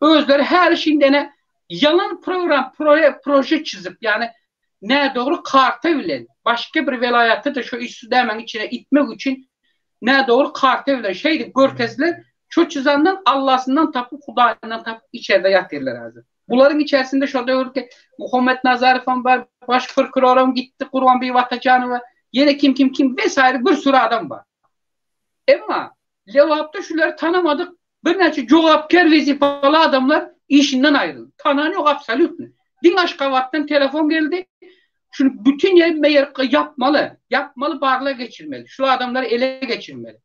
özleri häli-şindi ene ýalan program, proýekt, proje çyzyp, ýagny nädogry karta bilen başga bir welaýaty-da şo üstüdämäň içine itmek üçin nädogry karta bilen şeýdip görkezdiler, şo çyzandan Allasyndan tapyp, Hudaýyndan tapyp içerde ýatyrlar häzir. Bularyň içerisinde şo döwürki Muhammet Nazarowam bar, baş prokuroram gitdi Gurbanbibi Atajanowa, ýene kim kim kim wesaýry bir sürü adam bar. Emma Lebapda şulary tanamadyk birnäçe jogapkär wezipaly adamlar işinden aýryldy. Tanan ýok absolýutny. Diňe Aşgabatdan telefon geldi. Şuny bütin ýerbe ýer ýapmaly, ýapmaly barlag geçirmeli. Şul adamlary ele geçirmeli.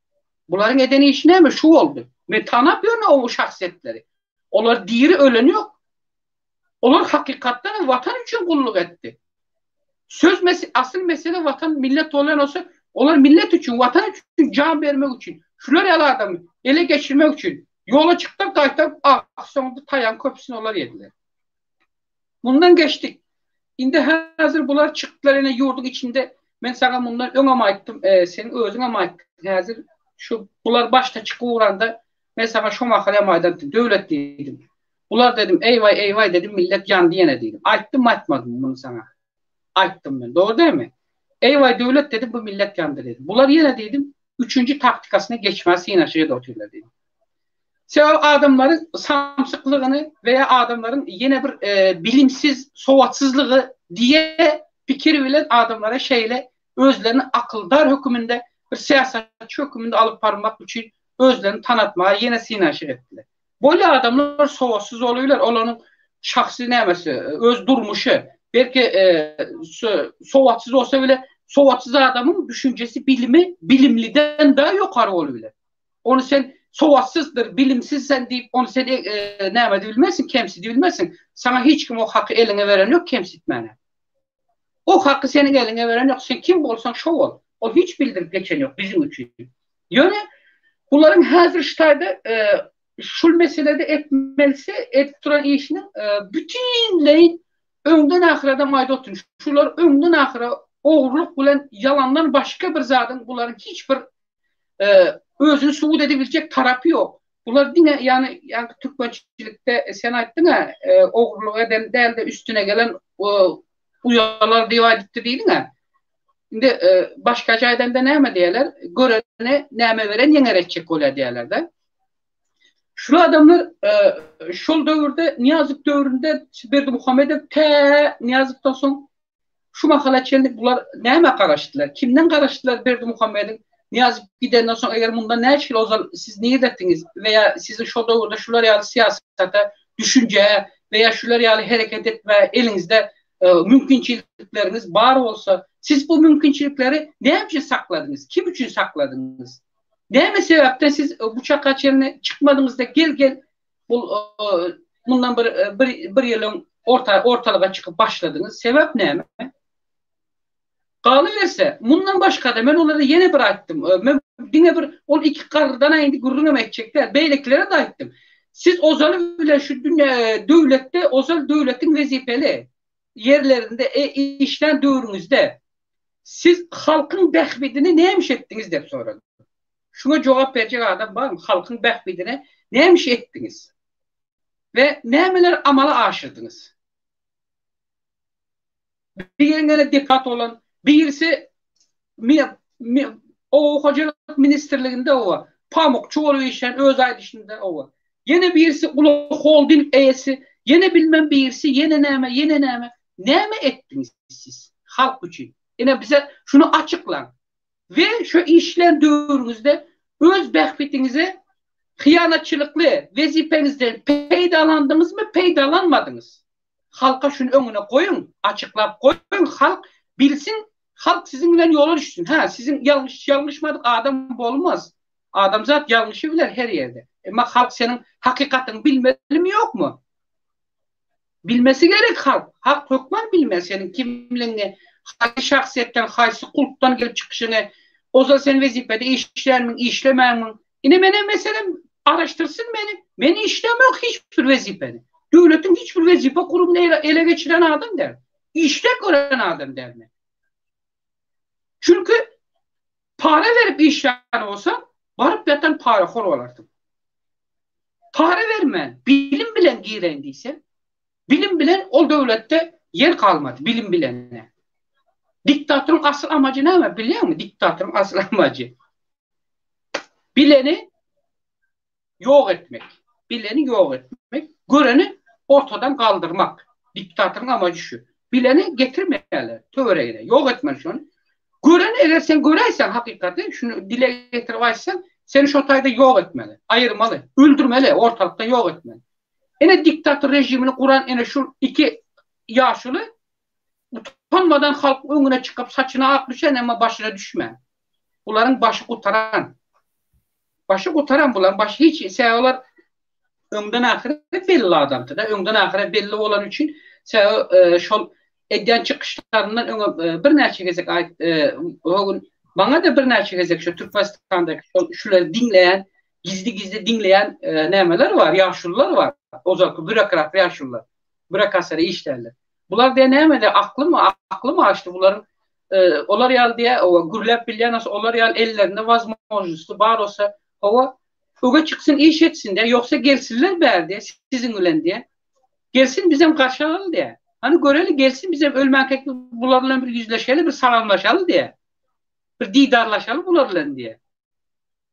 Bularyň eden işi näme? Şu boldy. Men tanap ýörün o şahsyýetleri. Olar diri ölen ýok. Olar hakykatdan hem watan üçin gulluk etdi. Söz mes asyl mesele watan millet bolýan bolsa, olar millet üçin, watan üçin jan bermek üçin, şular ýaly adamy ele geçirmek üçin ýola çykdylar, gaýtam ahyr soňunda taýagyň köpüsini olar ýediler. Mundan geçdik. Indi häzir bular çykdylar ene ýurduň içinde. Men saňa mundan öňem aýtdym, e, seň özüňem aýtdyň. Häzir şu bular başda çykyp ugranda men saňa şo mahal hem aýdantdym, döwlet diýdim. Bular dedim, eýwaý, eýwaý dedim, millet ýandy ýene diýdim. Aýtdymmy, aýtmadymmy muny saňa? Aýtdym men. Dogry dälmi? Eýwaý döwlet dedim, bu millet ýandy dedim. Bular ýene diýdim. Üçünji taktikasyna geçmäge synanyşyk edip otyrlar diýdi. Sebäbi adamlaryň samsyklygyny we adamlaryň ýene bir bilimsiz, sowatsyzlygy diýe pikir bilen adamlara şeýle özlerini akyldar höküminde bir syýasatçy höküminde alyp barmak üçin özlerini tanatmaga ýene synanyşyk etdiler. Bolýar adamlar sowatsyz bolýarlar, olaryň şahsy nämesi, öz durmuşy. Belki sowatsyz bolsa bile, sowatsyz adamyň düşünjesi, bilimi bilimliden daha ýokary bolup biler. Ony sen sowatsyzdyr, bilimsiz sen diýip, ony sen näme edip bilmersiň, kemsidip bilmersiň. Saňa hiç kim o haky eliňe beren ýok kemsitmäne. O haky seniň eliňe beren ýok, sen kim bolsaň şo bol. Ol hiç bildirip geçen ýok biziň üçin. Ýöne bularyň häzir şu taýda şul meselede etmelisi, edip duran işiniň bütinleýin öňden ahyradam aýdyp otyryn. Şular öňden ahyra ogurlyk bilen ýalandan başga bir zadyň bularyň hiç bir özüni subut edebiljek tarapy ýok. Bular diňe ýany ýaňky türkmençilikde sen aýtdyň-a, ogurlyk eden däl-de üstüne gelen uýalar diýip aýdypdy diýdiň-ä. Indi başgaça aýdanda näme diýerler? Görene näme beren ýeňer etjek bolýar diýerler-de. Şul adamlar şol döwürde Nyýazow döwründe Berdimuhamedow tä Nyýazowdan soň Şu mahala çenli bular nämä garaşdylar? Kimden garaşdylar Berdimuhamediň Nyýazow gidenden soň eger mundan näçe ýyl ozal siz niredediňiz we ýa siziň şo döwürde şular ýaly syýasata, düşünjä we ýa şular ýaly hereket etmä eliňizde mümkinçilikleriňiz bar bolsa, siz bu mümkinçilikleri näme üçin sakladyňyz? Kim üçin sakladyňyz? Näme sebäpden siz bu çaka çenli çykmadyňyzda gel-gel Bu mundan bir bir bir ýyl öň orta ortalyga çykyp başladyňyz. Sebäp näme? Galyberse, mundan başga-da men olara ýene bir aýtdym. Men diňe bir ol iki garrydan indi gürrüňem etjek däl, beýlekilere-de aýtdym. Siz ozaly bilen şu dünýä döwletde ozal döwletiň wezipeli ýerlerinde e, işlän döwrüňizde siz halkyň bähbidini näme iş etdiňiz diýip soradym. Şuňa jogap berjek adam barmy? Halkyň bähbidine näme iş etdiňiz? We nämeler amala aşyrdyňyz? Biri ýene deputat bolan, birisi oba hojalyk ministrliginde oba, pamukçy bolup işlän öz aýdyşynda oba. Ýene birisi uly holding eýesi, ýene bilmem birisi, ýene näme, ýene näme. Näme etdiňiz siz halk üçin? Ine bize şuny açyklaň. We şu işlän döwrüňizde öz bähbitiňize hyýanatçylykly wezipeňizden peýdalandyňyzmy, peýdalanmadyňyz? Halka şuny öňüne goýuň, açyklap goýuň, halk bilsin, halk siziň bilen ýola düşsün. Hä, siziň ýalňyş, ýalňyşmadyk adam bolmaz. Adamzat ýalňyşy biler her ýerde. Emma halk seniň hakykatyňy bilmelimi ýokmy? Bilmesi gerek halk. Halk hökman bilmeli seniň kimligiňi, haýsy şahsyýetden, haýsy kultdan gelip çykyşyňy, ozal sen wezipede işlänmiň, işlemänmiň. Ine menem meselem araşdyrsyn meni. Men işlämok hiç bir wezipede. Döwletiň hiç bir wezipe gurumyny ele geçiren adam däl. Işläp gören adam däl men. Çünki para berip işlän bolsam, baryp ýatan parahor bolardym. Para bermän, bilim bilen gireýin diýsem, bilim bilen ol döwletde ýer galmady, bilim bilene. Diktatoryň asyl amajy näme bilýäňmi? Diktatoryň asyl amajy bileni ýok etmek. Bileni ýok etmek, göreni ortadan galdyrmak. Diktatoryň amajy şu. Bileni getirmeýärler töweregine, ýok etmeli şony. Göreni eger sen göräýseň hakykaty, şuny dile getirip aýtsaň, seni şo taýda ýok etmeli, aýyrmaly, öldürmeli, ortalykdan ýok etmeli. Ine diktator režimini guran ene şu iki ýaşuly utanmadan halkyň öňüne çykyp saçyna ak düşen emma başyna düşmän. Bularyň başy gutaran. Başy gutaran bularyň başy hiç sebäbi olar öňden ahyra belli adamdy-da, öňden ahyra belli bolany üçin sebäbi şol edýän çykyşlaryndan öňe birnäçe gezek aýt o gün maňa-da birnäçe gezek şu Türkmenistandaky şol şulary diňleýän, gizli-gizli diňleýän nämeler bar, ýaşulular bar, ozalky býurokrat ýaşulular, býurokasiýada işlänler. Bular diýýär näme-de aklymy, aklymy açdy bularyň olar ýaly diýýär, owa gürläp bilýän bolsa, olar ýaly ellerinde wazmožnosty bar bolsa, hawa, öňe çyksyn iş etsin diýýär, ýogsa gelsinler bäri diýýär, siziň bilen diýýär. Gelsin bizem garşy alaly diýýär. Hany göreli gelsin bizem ölmänkäk bular bilen bir ýüzleşeli, bir salamlaşaly diýýär. Bir didarlaşaly bular bilen diýýär.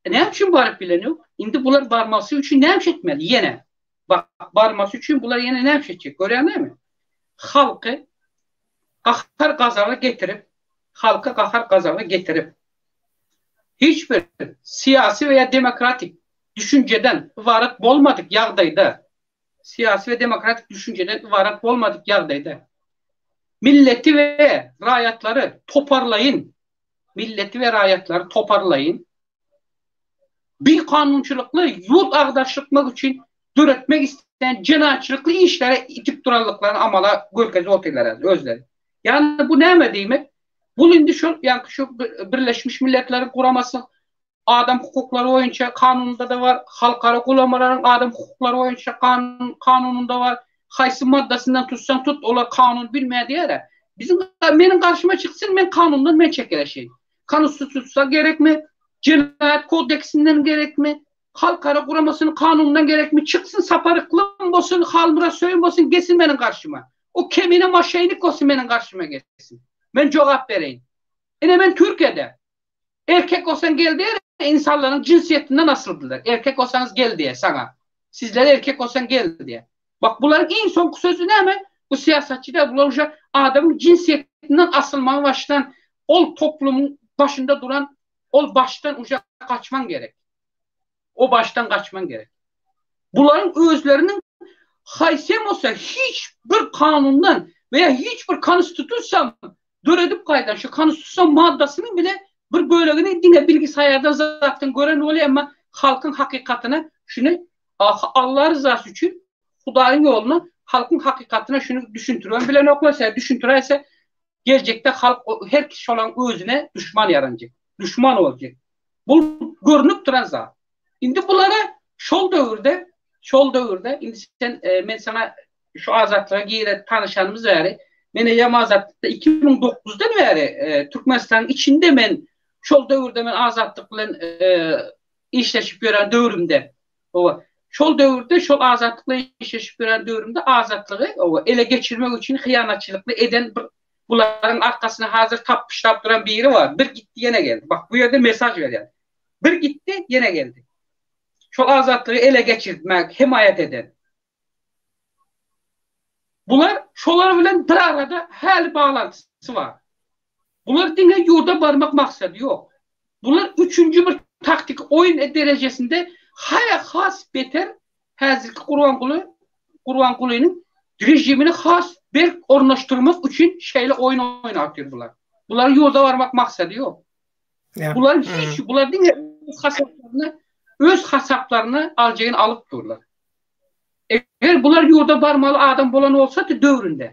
Näme üçin baryp bilenok? Indi bular barmasy üçin näme etmeli? Ýene. Bak, barmasy üçin bular ýene näme etjek? Görýäňmi? Halky gahar gazaba getirip, halky gahar gazaba getirip, hiç bir syýasy we ýa demokratik düşünjeden ybarat bolmadyk ýagdaýda, syýasy we demokratik düşünjeden ybarat bolmadyk ýagdaýda milleti we raýatlary toparlaýyn milleti we raýatlary toparlaýyn bikanunçylykly ýurt agdaryşykmak üçin döretmek isleýän jenaýatçylykly işlere itip duranlyklaryny amala görkezip otyrlar häzir özleri. Ýagny bu näme diýmek? Bul indi şol ýaňky şu Birleşmiş Milletleriň Guramasy adam hukuklary boýunça kanunynda-da bar, halkara guramalaryň adam hukuklary boýunça kanun kanunynda bar. Haýsy maddasyndan tutsaň tut, olar kanun bilmeýär diýýär-ä. Biziň meniň garşyma çyksyn, men kanundan men çekeleşeýin. Konstitusiýa gerekmi? Jenaýat kodeksinden gerekmi? Halkara guramasynyň kanunyndan gerekmi? Çyksyn Sapar Yklym bolsun, Halmyrat Söýün bolsun, gelsin meniň garşyma. O kemine moşennik bolsun meniň garşyma gelsin. Men jogap bereýin. Ine men Türkiýede. Erkek bolsaň gel diýer, insanlaryň jynsyýetinden asyldylar. Erkek bolsaňyz gel diýer saňa. Sizler erkek bolsaň gel diýer. Bak bularyň iň soňky sözi näme? Bu syýasatçy däl, bular uje adamyň jynsyýetinden asylmaga başlan ol toplumyň başynda duran ol başdan uje gaçmaň gerek. O başdan gaçmaň gerek. Bularyň özleriniň haýsy hem bolsa hiç bir kanundan veya hiç bir konstitusiýa döredip gaýdan şu konstitusiýa maddasynyň bile bir bölegini diňe bilgisaýardan zatdan gören bolýar emma halkyň hakykatyna şuny Allah rızasy üçin Hudaýyň ýoluna halkyň hakykatyna şuny düşündiribem bilenoklar sebäbi düşündiräýse geljekde halk her kişi şolaň özüne duşman ýaranjak duşman boljak bu görnüp duran zat indi bulara şol döwürde şol döwürde indi sen men saňa şu azatlyga gire tanyşanymyz bäri men eýýäm azatlykda 2009-dan bäri Türkmenistanyň içinde men şol döwürde men azatlyk bilen işleşip ýören döwrümde owa şol döwürde şol azatlyk bilen işleşip ýören döwrümde azatlygy owa ele geçirmek üçin hyýanatçylykly eden bir bularyň arkasyna hazir tapyşlap duran biri bar. Bir gitdi ýene geldi. Bak bu ýerde mesaj berýär. Bir gitdi ýene geldi. Şol azatlygy ele geçirtmek hemaýat eden. Bular şolar bilen bir arada häli baglantysy bar. Bular diňe ýurda barmak maksady ýok. Bular üçünji bir taktiki oýun derejesinde haya has beter häzirki Gurbanguly Gurbangulynyň rejimini has berk ornaşdyrmak üçin şeýle oýun oýnap ýör bular. Bularyň ýurda barmak maksady ýok. Bular hiç bular diňe öz hasaplaryna öz hasaplaryna aljagyny alyp durlar. Eger bular ýurda barmaly adam bolan bolsady döwründe,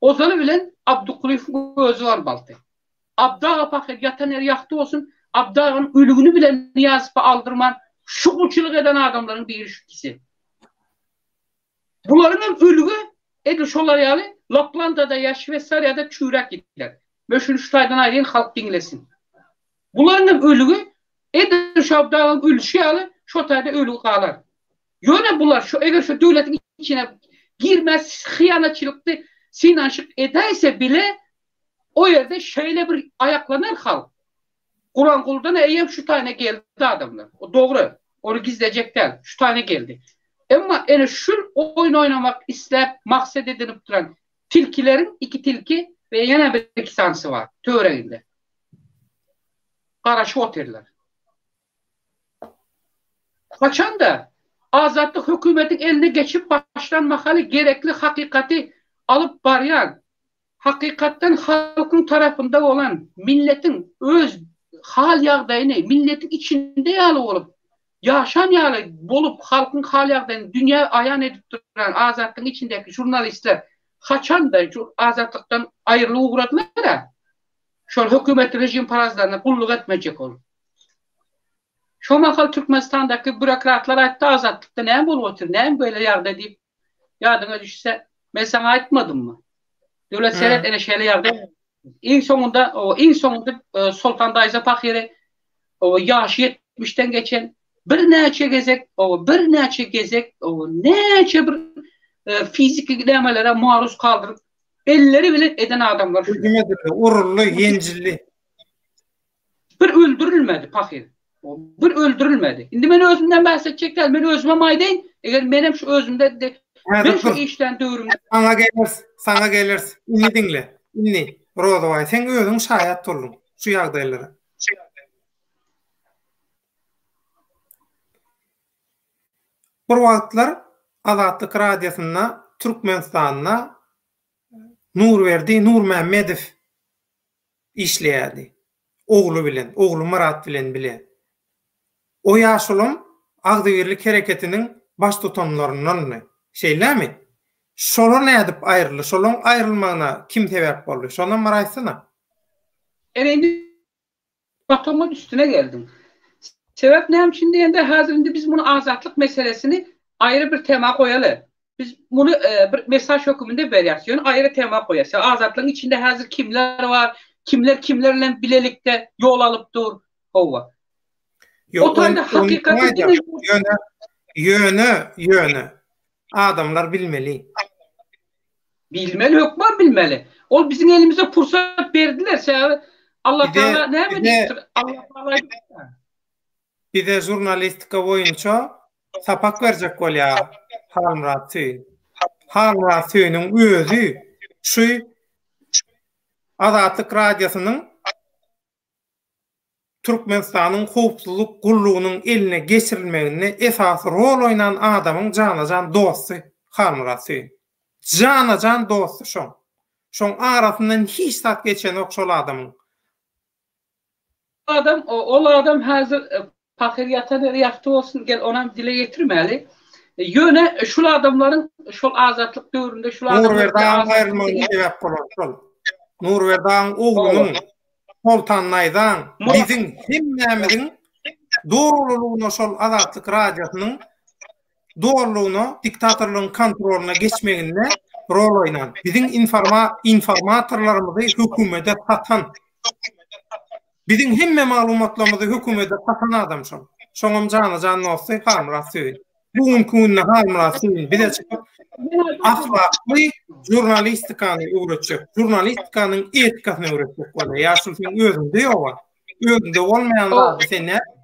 ozaly bilen Abdykulyýewiň özi barmalydy. Abdy aga pahyr ýatan ýeri ýagty bolsun, Abdy aganyň ölügini bile Nyýazowa aldyrman şugulçylyk eden adamlaryň biri şu ikisi. Bularyň hem ölügi edil şolar ýaly Laplandada ýa Şweýsariýada çüýräp gider. Men şuny şu taýdan aýdaýyn halk diňlesin. Bularyň hem ölügi edil şu Abdy agaň ölüşi ýaly şo taýda ölügi galar. Ýöne bular şu eger şu döwletiň içine girmez hyýanatçylykly synanyşyk edäýse bile o ýerde şeýle bir aýaklanar halk. Guranguldan eýýäm şu taýyna geldi adamlar. O dogry. Ony gizlejek däl. Şu taýyna geldi. Emma ene şul oýun oýnamak isläp maksat edinip duran tilkileriň iki tilki we ýene bir iki sanysy bar töwereginde. Garaşyp otyrlar. Haçanda Azatlyk hökümetiň eline geçip başlan mahaly gerekli hakykaty alyp barýan, hakykatdan halkyň tarapynda bolan milletiň öz hal-ýagdaýyny milletiň içinde ýaly bolup, ýaşan ýaly bolup halkyň hal-ýagdaýyny dünýä aýan edip duran Azatlygyň içindäki žurnalistler haçanda Azatlykdan aýrylyp ugradylar-a, şol hökümet režimparazlaryna gulluk etmejek bolup. Şo mahal Türkmenistandaky bürokratlar aýtdy Azatlykda näme bolup otyr, näme beýle ýagdaý diýip, ýadyňa düşse, men saňa aýtmadymmy? Döwlet seret ene şeýle ýagdaý. Iň soňunda, iň soňunda e, Soltan daýza pahyry o ýaşy 70-den geçen birnäçe gezek, o birnäçe gezek, o näçe bir e, fiziki nämelere maruz galdyryp, elleri bilen eden adamlar. Hüjüm edildi, uruldy, ýenjildi. Bir öldürilmedi pahyr. Bir öldürilmedi. Indi men özümden bäs etjek däl. Men özümem aýdaýyn, eger menem şu özümde men şu işlän döwrümde Saňa geleris, saňa geleris. Indi diňle. Indi Rozybaý, sen özüň şaýat bolduň şu ýagdaýlara. Bir wagtlar Azatlyk Radiosynda Türkmenistanda Nurberdi Nurmämmedow işleýärdi. Ogly bilen, ogly Myrat bilen bile. O ýaşulam Agzybirlik hereketiniň baştutanlaryndandy. Şeýlemi? Şolar nädip aýryldy? Şolaň aýrylmagyna kim sebäp boldy? Şonam bir aýtsana. Ene indi Batomyň üstüne geldiň. Sebäp näme üçin diýende, häzir indi biz muny azatlyk meselesini aýry bir tema goýaly. Biz muny bir mesaj höküminde berýäris. Ýöne aýry tema goýýas. Ýa azatlygyň içinde häzir kimler bar, kimler kimler bilen bilelikde ýol alyp dur. Howwa. O taýda hakykaty diňe ýöne ýöne ýöne adamlar bilmeli. Bilmeli hökman bilmeli. Ol biziň elimize pursat berdiler. Sebäbi Allah Taala näme diýipdir? Allah Taala aýdypdyr. Bize žurnalistika boýunça sapak berjek bolýar Halmyrat Söýün. Halmyrat Söýüniň özi şu Azatlyk Radiosynyň Türkmenistanyň howpsuzlyk gullugynyň eline geçirilmeginde esasy rol oýnan adamyň jana-jan dosty Halmyrat Söýün. Jana-jan dosty şoň. Şoň arasyndan hiç zat geçenok şol adamyň. Adam ol adam häzir pahyr ýatan ýeri ýagty bolsun gel onam dile getirmäli. Ýöne şul adamlaryň şol azatlyk döwründe şul adamlar Nurberdi agaň aýrylmagyna sebäp bolan şol. Nurberdi agaň oglunyň Soltan Naýzaň biziň hemmämiziň dolulygyna şol Azatlyk Radiosynyň dolulygyna diktatorlygyň kontrolyna geçmeginde rol oýnan, biziň informa informatorlarymyzy hökümede satan, biziň hemme maglumatlarymyzy hökümede satan adam şol. Şoňam jana-jan dosty Halmyrat Söýün. Bu günki günde Halmyrat Söýün bize çykyp ahlakly žurnalistikany öwretjek, žurnalistikanyň etikasyny öwretjek bolýar. Ýa şul seň özüňde ýoga. Özüňde bolmaýan zady sen nädip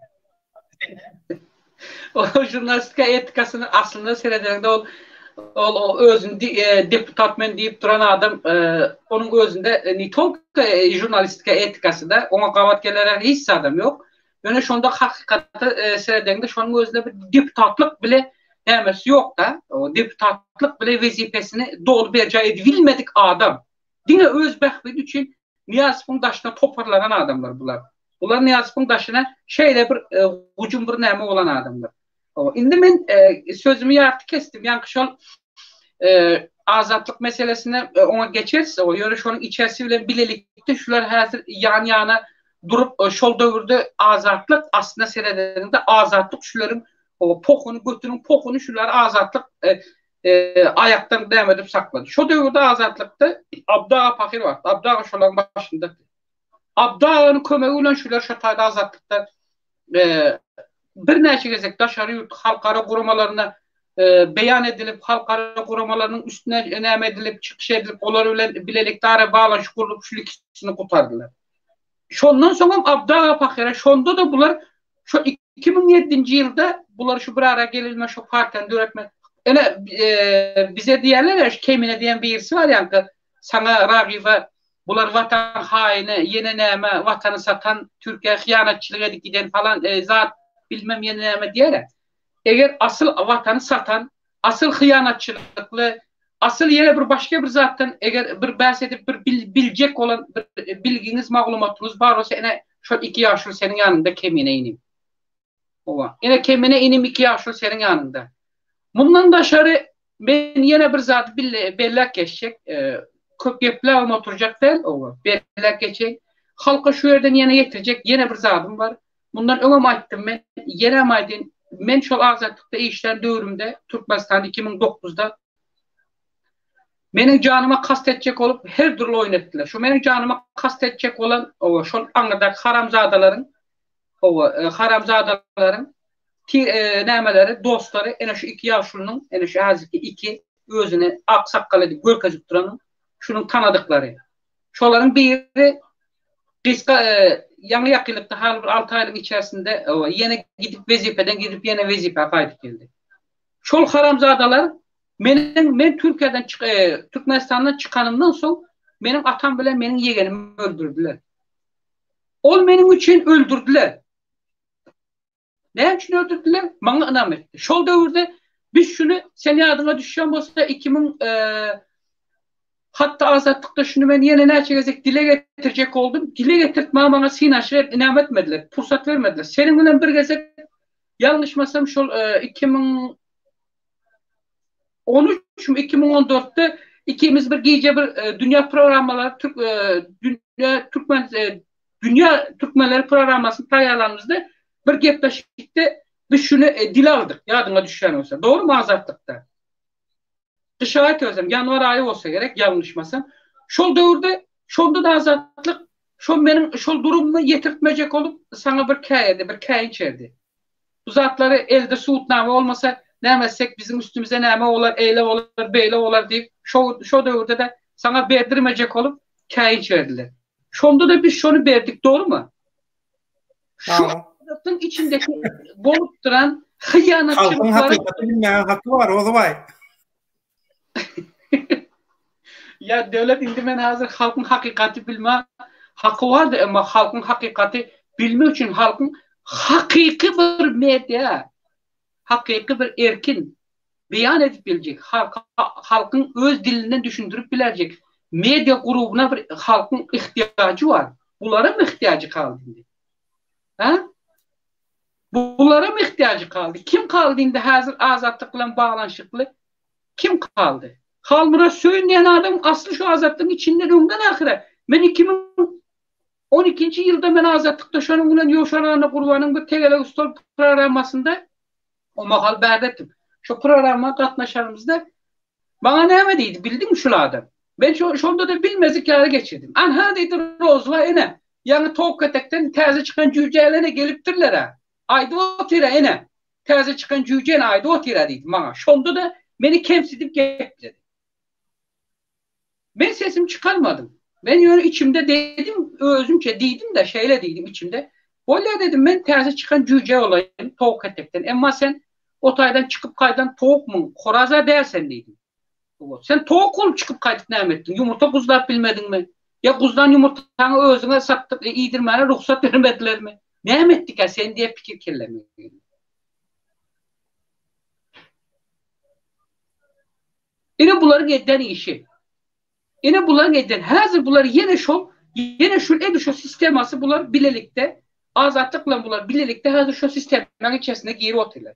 O žurnalistika etikasyny aslynda seredeniňde ol ol özüni e, deputat men diýip duran adam e, onuň özünde e, ne tolko žurnalistika etikasy da oňa gabat geler hiç adam ýok. Ýöne şonda hakykata e, seredeňde şonuň özünde bir deputatlyk bile nämesi ýok-da. O deputatlyk bile wezipesini doly berjaý edibilmedik adam. Diňe öz bähbidi üçin Nyýazowyň daşyna toparlanan adamlar bular. Bular Nyýazowyň daşyna şeýle bir e, hujum bir näme bolan adamlar. O, indi men e, sözümi ýarty kesdim. Ýaňky şol e, azatlyk meselesine e, oňa geçeris. O ýöne şonuň içerisi bilen bilelikde şular häzir ýan-ýana durup e, şol döwürde azatlyk aslynda seredeniňde azatlyk şularyň o pohuny götüniň pohuny şular azatlyk e, e, aýakdan näme edip saklady. Şo döwürde azatlykda Abdy aga pahyr bardy. Abdy aga şolaryň başynda. Abdy aganyň kömegi bilen şular şo taýda azatlykda e, birnäçe gezek daşary ýurt halkara guramalaryna e, beýan edilip, halkara guramalarynyň üstüne näme edilip, çykyş edilip, olar bilen bilelikde ara baglanyşyk gurlup, şu ikisini gutardylar. Şondan soňam Abdy aga pahyra şonda-da bular şu 2007-nji ýylda bular şu bir ara gelilme şu partiýany döretme. Ene e, bize diýerler ya şu Kemine diýen birisi bar ýaňky saňa Ragyba bular watan haýyny ýene näme watany satan Türkiýä hyýanatçylyk edip giden falan e, zat bilmem ýene näme diýer. Eger asyl watany satan Asyl hyýanatçylykly, asyl ýene bir başga bir zatdan eger bir bäs edip bir biljek bolan bir bilgiňiz, maglumatyňyz bar bolsa ene şol iki ýaşuly seniň ýanyňda Kemine inim. Howa. Ene Kemine inim iki ýaşuly seniň ýanyňda. Mundan daşary men ýene bir zady belläp geçjek. Köp gepläbem oturjak däl, owa. Belläp geçeýin. Halka şu ýerden ýene ýetirjek ýene bir zadym bar. Mundan öňem aýtdym men, ýenem aýdyn, men şol Azatlykda işlän döwrümde Türkmenistanda 2009-da meniň janyma kast etjek bolup her dürli oýun etdiler. Şu meniň janyma kast etjek bolan owa şol aňyrdaky haramzadalaryň owa e, haramzadalaryň ti, e, nämeleri dostlary ene şu iki ýaşulynyň ene şu häzirki iki özüni ak sakgal edip görkezip duranyň şunuň tanadyklary. Şolaryň biri gysga e, ýaňy ýakynlykda haly bir 6 aýlyň içerisinde ýene gidip wezipeden gidip ýene wezipä gaýdyp geldi. Şol haramzadalar meniň men Türkiýeden çyk e, Türkmenistandan çykanymdan soň meniň atam bilen meniň ýegenimi öldürdiler. Ol meniň üçin öldürdiler. Näme üçin öldürdiler? Maňa ynam etdi. Şol döwürde biz şuny sen ýadyňa düşýän bolsa 2000 e, hatda azatlykda şuny men ýene näçe gezek dile getirjek boldum. Dile getirtmäge maňa synaşyp ynam etmediler. Pursat bermediler. Seniň bilen bir gezek ýalňyşmasam şol e, 2013 mi 2014-de ikimiz bir gije bir e, dünýä programmalary Türk e, dünýä türkmen e, Dünýä türkmenleri programmasyny taýýarlanymyzda bir gepleşikde biz şuny e, dile aldyk, ýadyňa düşýän bolsa. Dogrumy Azatlykda? Gyş aýy özem, ýanwar aýy bolsa gerek, ýalňyşmasam. Şol döwürde şonda da Azatlyk şol meniň şol durumymy ýetirtmejek bolup saňa bir käýedi, bir käýinç berdi. Bu zatlary elde subutnama bolmasa näme etsek biziň üstümize näme bolar, eýle bolar, beýle bolar diýip şo şo döwürde-de saňa berdirmejek bolup käýinç berdiler. Şonda-da biz şony berdik, dogrumy? Şu adatyň içindeki bolup duran hyýanatçylyklary Halkyň hakykaty bilmäge haky bar, Rozybaý. Ýa döwlet indi men häzir halkyň hakykaty bilme haky bardy, emma halkyň hakykaty bilmek üçin halkyň hakyky bir media, hakyky bir erkin beýan edip biljek, halka halkyň öz dilinden düşündirip biläýjek media grubuna bir halkyň ihtiýajy bar. Bularam ihtiýajy galdy indi. Hä? Bularam ihtiýajy galdy. Kim galdy indi häzir Azatlyk bilen baglanyşykly? Kim galdy? Halmyrat Söýün diýen adam asly şu Azatlygyň içinden öňden ahyra. Men 2012-nji ýylda men Azatlykda şonuň bilen Ýowşan Annagurbanyň bir tegelek stol programmasynda O mahal bärde etdim. Şo programma gatnaşanymyzda maňa näme diýdi bildiňmi şul adam? Men şo şonda-da bilmezik ýaly geçirdim. Anha diýdi Rozwa ene, ýaňy towuk ketekden täze çykan jüýje ene gelipdirler-ä. Aýdyp otyr-a ene, täze çykan jüýje ene aýdyp otyr-a diýdi maňa. Şonda-da meni kemsidip gepledi. Men sesimi çykarmadym. Men ýöne içimde dedim, özümçe diýdim-de, şeýle diýdim içimde, Bolýar dedim, men täze çykan jüýje bolaýyn towuk ketekden, emma sen o taýdan çykyp gaýdan towukmyň, horaz-a däl sen diýdim. Sen towuk bolup çykyp gaýdyp näme etdiň? Ýumurta guzlap bilmediňmi? Ýa guzlan ýumurtaňy özüňe satdyk, iýdirmäne rugsat bermedilermi? Näme etdikä sen diýen pikir kelleme geldi. Ine bularyň eden işi. Ine bularyň eden, häzir bular ýene şol, ýene şul edil şo sistemasy bular bilelikde, Azatlyk bilen bular bilelikde häzir şo sistemanyň içerisinde girip otyrlar.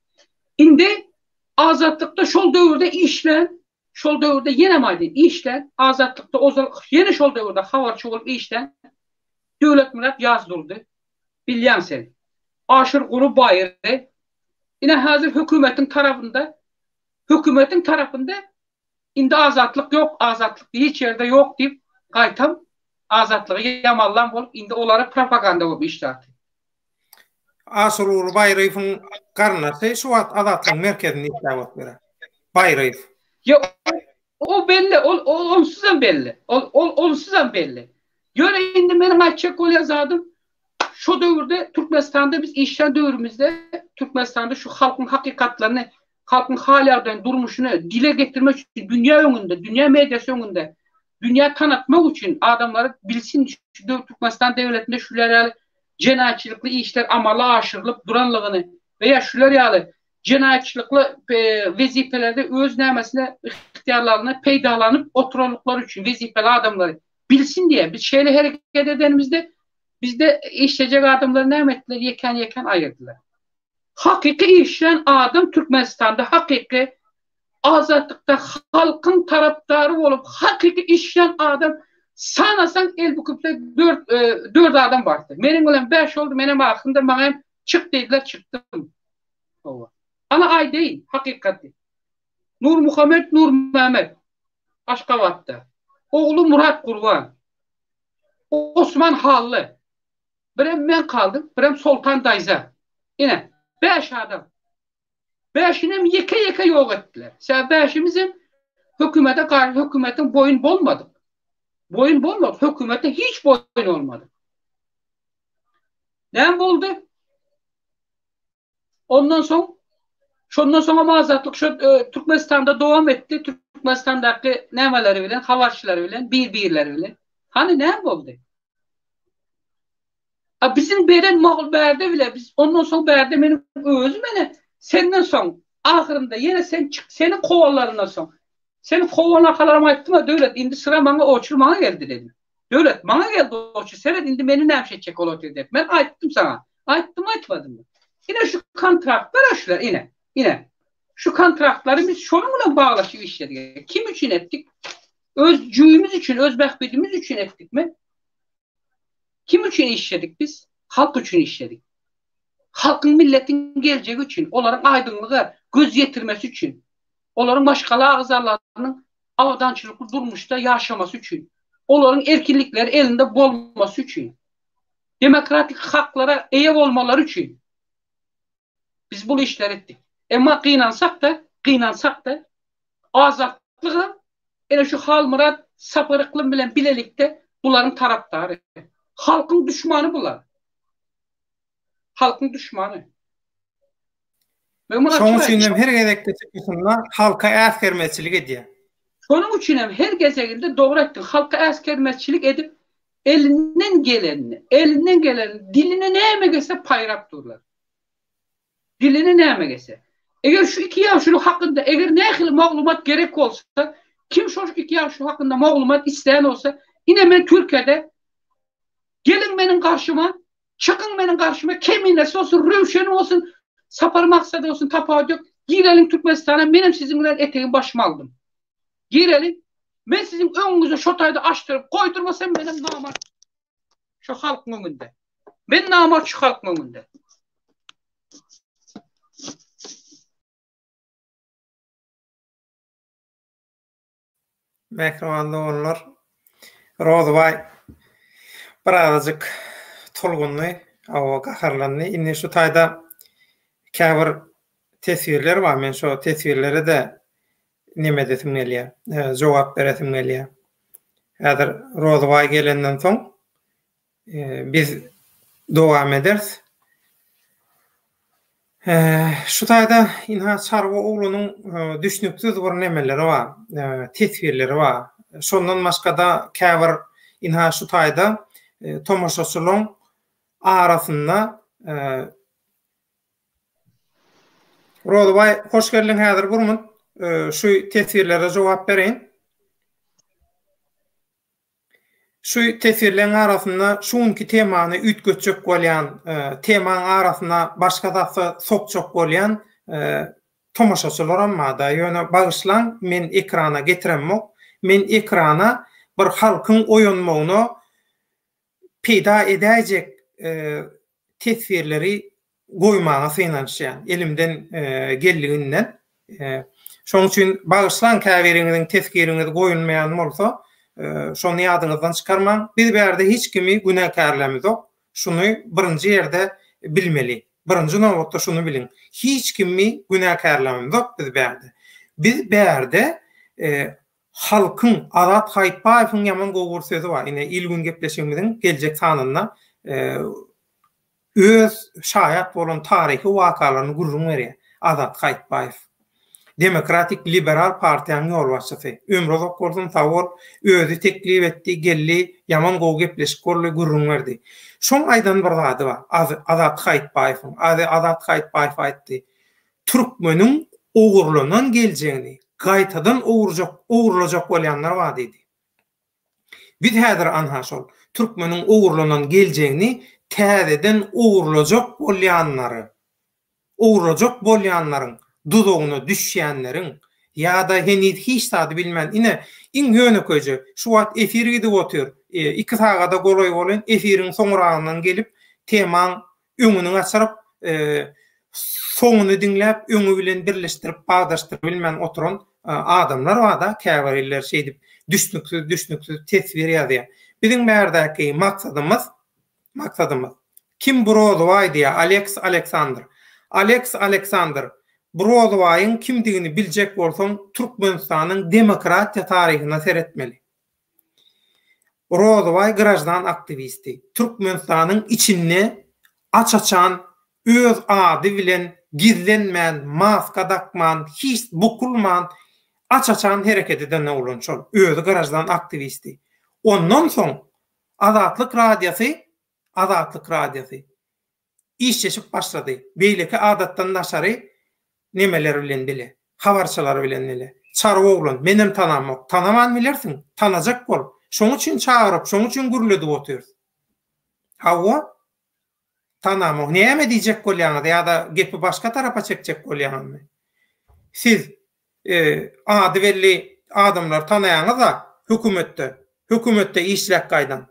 Indi Azatlykda şol döwürde işlän, şol döwürde ýenem aýdaýyn, işlän, Azatlykda ozal ýene şol döwürde habarçy bolup işlän Döwletmyrat Ýazdurdy, bilýäň sen. Aşyrguly Baýry, ine häzir hökümetiň tarapynda Hökümetiň tarapynda indi azatlyk ýok, azatlyk hiç ýerde ýok diýip, gaýtam azatlygy ýamanlan bolup, indi olara propaganda bolup işlärdi. Aşyrguly Baýryýewiň garyndaşy şu wagt Azatlygyň merkezinde işläp otyr. Baýryýew. Ýok, o belli, ol onsuzam belli. Ol ol onsuzam belli. Ýöne indi meniň aýtjak bolýan zadym, şo döwürde Türkmenistanda biz işlän döwrümizde Türkmenistanda şu halkyň hakykatlaryny halkyň hal-ýagdaýyny, durmuşyny dile getirmek üçin dünýä öňünde, dünýä mediasy öňünde dünýä tanatmak üçin adamlara bilsin şu Türkmenistan döwletinde şular ýaly jenaýatçylykly işler amala aşyrylyp duranlygyny we ýa şular ýaly jenaýatçylykly wezipelerde öz nämesine ygtyýarlaryny peýdalanyp oturanlyklary üçin wezipeli adamlary bilsin diýe biz şeýle hereket edenimizde bizde işlejek adamlary näme etdiler ýekän-ýekän aýyrdylar. Hakyky işlän adam Türkmenistanda hakyky azatlykda halkyň tarapdary bolup hakyky işlän adam sanasaň el büküpde dört dört adam bardy. Meniň bilen bäş boldy menem ahyrynda maňa hem çyk diýdiler çykdym. Hawa. Ana aýdaýyn hakykaty. Nurmuhammet Nurmämet Aşgabatda. Ogly Murat Gurban. Osman Hally. Birem men galdym, birem Soltan daýza. Ine, bäş adam. Bäşinem ýeke-ýeke ýok etdiler. Sebäbi bäşimizem hökümete garşy, hökümetiň boýun bolmadyk. Boýun bolmadyk, hökümete hiç boýun bolmadyk. Näme boldy? Ondan soň şondan soňam Azatlyk şo e, Türkmenistanda dowam etdi. Türkmenistandaky nämeleri bilen, habarçylary bilen, bir-birleri bilen. Hany näme boldy? A biziň beren magl bärde bile biz ondan soň bärde meniň özüm ene senden soň ahyrynda ýene sen çyk seni kowanlaryndan soň seni kowan akalaryma aýtdym-a Döwlet indi syra maňa oçur maňa geldi dedim. Döwlet maňa geldi oçur seret indi meni näme etjek ol otyr diýip. Men aýtdym saňa. Aýtdym aýtmadymmy? Ine şu kontraktlar şular ine. Ine. Şu kontraktlary biz şonuň bilen baglaşyp işledik. Kim üçin etdik? Öz jübimiz üçin, öz bähbidimiz üçin etdikmi? Kim üçin işledik biz? Halk üçin işledik. Halkyň, milletiň geljegi üçin, olaryň aýdyňlyga göz ýetirmesi üçin, olaryň maşgala agzalarynyň abadançylykly durmuşda ýaşamasy üçin, olaryň erkinlikleri elinde bolmasy üçin, demokratik haklara eýe bolmalary üçin biz bul işleri etdik. Emma gynansak-da, gynansak-da, Azatlygam ene şu Halmyrat Sapar Yklym bilen bilelikde bularyň tarapdary. Halkyň duşmany bular. Halkyň duşmany. Şonuň üçin hem her gezekde çykyşynda halka äsgermezçilik edýär. Şonuň üçin hem her gezeginde dogry aýtdyň, halka äsgermezçilik edip, elinden gelenini, elinden gelenini, diline näme gelse paýrap durlar. Diline näme gelse. Eger şu iki ýaşuly hakynda eger nähili maglumat gerek bolsa, kim şol iki ýaşuly hakynda maglumat isleýän bolsa, ine men Türkiýede geliň meniň garşyma, çykyň meniň garşyma, Keminesi bolsun, Röwşeni bolsun, Sapar Maksady bolsun, tapawut ýok. Gireliň Türkmenistana, menem siziň bilen etegimi başyma aldym. Gireliň. Men siziň öňüňize şo taýda açdyryp goýdurmasam menem namart. Şu halkyň öňünde. Men namart şu halkyň öňünde. Mähriban doganlar, Rozybaý birazajyk tolgundy, hawa gaharlandy. Indi şu taýda käbir teswirler bar, men şo teswirlere-de neme edesim gelýär, jogap beresim gelýär. Häzir Rozybaý gelenden soň biz dowam ederis. Şu taýda ynha çarwa oglanyň düşnüksiz bir nemeleri bar, teswirleri bar. Şondan başga-da käbir ynha şu taýda tomaşaçylaryň arasynda Rozybaý hoş geldiň häzir bir munt şu teswirlere jogap bereýin. Şu teswirleň arasynda şu günki temany üýtgetjek bolýan, temaň arasyna başga zatsa sokjak bolýan tomaşaçylaram barda. Ýöne bagyşlaň men ekrana getiremok. Men ekrana bir halkyň oýanmagyna peýda edäýjek teswirleri goýmaga synanyşýan elimden geldiginden. Şonuň üçin bagyşlaň käbiriňiziň teswiriňiz goýulmaýan bolsa, şony ýadyňyzdan çykarmaň. Biz bärde hiç kimi günäkärlämizok. Şuny birinji ýerde bilmeli. Birinji nobatda şuny biliň. Hiç kimi günäkärlämizok biz bärde. Biz bärde halkyň Azat Haýytbaýewiň ýaman gowy bir sözi bar. Ine Il-gün gepleşigimiziň geljek sanynda öz şaýat bolan taryhy wakalaryny gürrüň berýär Azat Haýytbaýew. Demokratik liberal partiýanyň ýolbaşçysy. Ömri uzak bolsun, sag bol. Özi teklip etdi, geldi, ýaman gowy gepleşik boldy, gürrüň berdi. Şoň aýdan bir zady bar, Azat Haýytbaýewiň. Azat Haýytbaýew aýtdy, Türkmeniň ogurlanan geljegini gaýtadan ogurjak, ogurlajak bolýanlar bar diýdi. Biz häzir anha şol türkmeniň ogurlanan geljegini täzeden ogurlajak bolýanlary, ogurlajak bolýanlaryň duzagyna düşýänleriň ýa-da heniz hiç zady bilmän ine iň ýönekeýje şu wagt efir gidip otyr, iki sagada golaý bolan efiriň soňuragyndan gelip temaň öňüni gaçyryp, soňuny diňläp, öňi bilen birleşdirip, bagdaşdyryp bilmän oturan adamlar bar-da, käbirleri şeýdip düşnüksiz, düşnüksiz teswir ýazýar. Biziň bärdäki maksadymyz, maksadymyz, kim bu Rozybaý diýýär, Aleks Aleksandr. Aleks Aleksandr, bu Rozybaýyň kimdigini biljek bolsaň, Türkmenistanyň demokratiýa taryhyna seretmeli. Rozybaý graždan aktiwisti. Türkmenistanyň içinde. Aç-açan öz ady bilen gizlenmän, maska dakman, hiç bukulman, aç-açan hereket eden oglan şol. Özi graždan aktiwisti. Ondan soň Azatlyk Radiosy, Azatlyk Radiosy işleşip başlady. Beýleki adatdan daşary nemeler bilen bile, habarçylar bilen bile. Çarwa oglan, menem tanamok. Tanaman bilersiň, tanajak bol. Şoň üçin çagyryp, şoň üçin gürledip otyrys. Hawa, tanamok. Näme diýjek bolýaňyz ýa-da gepi başga tarapa çekjek bolýaňyzmy? Siz ady belli adamlary tanaýaňyz-a hökümetde, hökümetde işläp gaýdan.